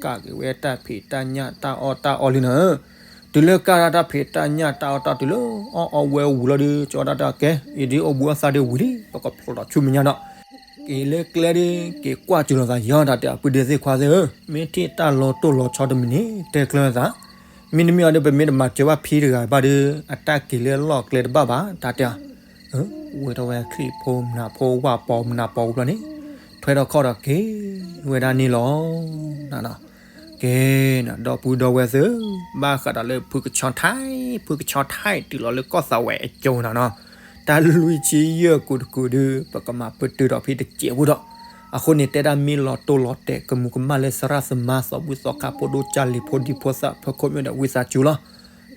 က့ၤဝဲတၢ်ဖံးတၢ်ညၣ်တၢ်အီၣ်တၢ်အီလံနၤ တုၤလၢကးဒၣ်တၢ်ဖံးတၢ်ညၣ်တၢ်အီၣ်တၢ်တုၤလၢ အီၣ်အီဝဲဝံၤလီၤဒီး ကၠီဝါဒၣ်တၢ်ကဲ အံၤဒ်အိၣ်ဘှံးအိၣ်သါဒ်ဝံၤလံ ပကဖျိးထီၣ်ဆူမဲာ်ညါဒီး က့ၤလၢကျဲဒီး က့ၤကွၢ်စၢၤလိာ်သးယီၤတၢ်တဲအပုၢ်ဒ့သ့ၣ်ခွါသ့ၣ်ဧၢ, မ့ၢ်ထံၣ်တၢ်လီၤတိၢ်လီၤဆီတမံၤန့ၣ် တဲကျၢၤသး, မ့တမ့ၢ်အီၤဒီး ပမ့ၢ်တမၤစၢၤဘၣ်ဖံတဂၤဘၣ်ဒီး အတၢ်က့ၤလၢလီၢ်ကျဲတဘၣ်ဘၣ် တၢ်တဲအီၤ, ဝဲထီၣ်ဝဲချံၣ်ဖိမနၤဖိဝၣ်ပီမနၤပီဝံၤဘျီန့ၣ် ထွဲထီၣ်ခီၣ်ဒီးက့ၤဝဲဒၣ်န့ၣ်လီၤ. ကဲ, ဒီပုၢ်ဒီဝဲၢ်သ့ၣ်, ဘၣ်ဃးဒီးလၢဖုကဆီထၢၣ်, ဖုကဆီထၢၣ် တုၤလီၤလၢကီၢ်သးဝဲအကၠိနီၤနီၤ, တၢ်လွံၢ်ဆံယဲၢ်ကူာ်တကူာ်ဒီး ပကမၤပတုာ်ဒီးဖဲတစဲးဖိဒီး, အဃိန့ၣ် တဲဒၣ်မ့ၢ်လီၤတိၢ်လီၤတဲာ် ကမူးကမၣ်လၢသရၣ်သမါ သီဘူၣ်သီခါ ဖိဒိၣ်ကၢ်လံၤဖိဒံဖိသၣ် ဖၢခိၣ်မ့ၢ်ဒီးဝံသးစူၤလီၤ.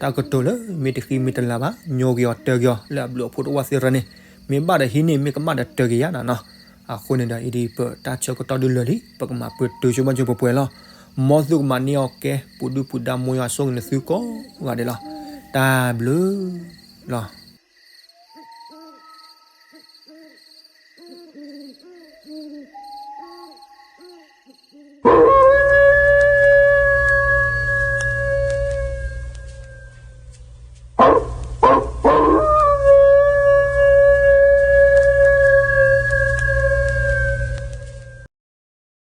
တၢ်ကတိၤလၢ မ့ၢ်တဃံမ့ၢ်တလၤဘၣ် ညိကွံာ်အီၤတၢ်ဂ့ၤအီၤ လၢအဘျုးအဖှိၣ်တအိၣ်သ့ၣ်ရၢန့ၣ်, မ့ၢ်ဘၣ်ဒီးဟံးန့ၢ် မ့ၢ်ကမၣ်ဒီးတၢ်ဂ့ၤယါနီၤနီၤ. အဃိန့ၣ်ဒီး အံၤဒ်ပတၢ်ဆၢကတီၢ်ဒုးလၢာ်လံ, ပကမၤပတုာ်ဆိဘၣ်ဆိပှဲၤပှဲၤလီၤ. မ်သုကမၤန့ၢ်အီၤကဲ ပူၤဒုၣ်ပူၤဒါ မိၢ်ယွၤဆိၣ်ဂ့ၤန့ၣ်သုကိးဂၤဒဲးလီၤ. တၢ်ဘျုးလီၤ.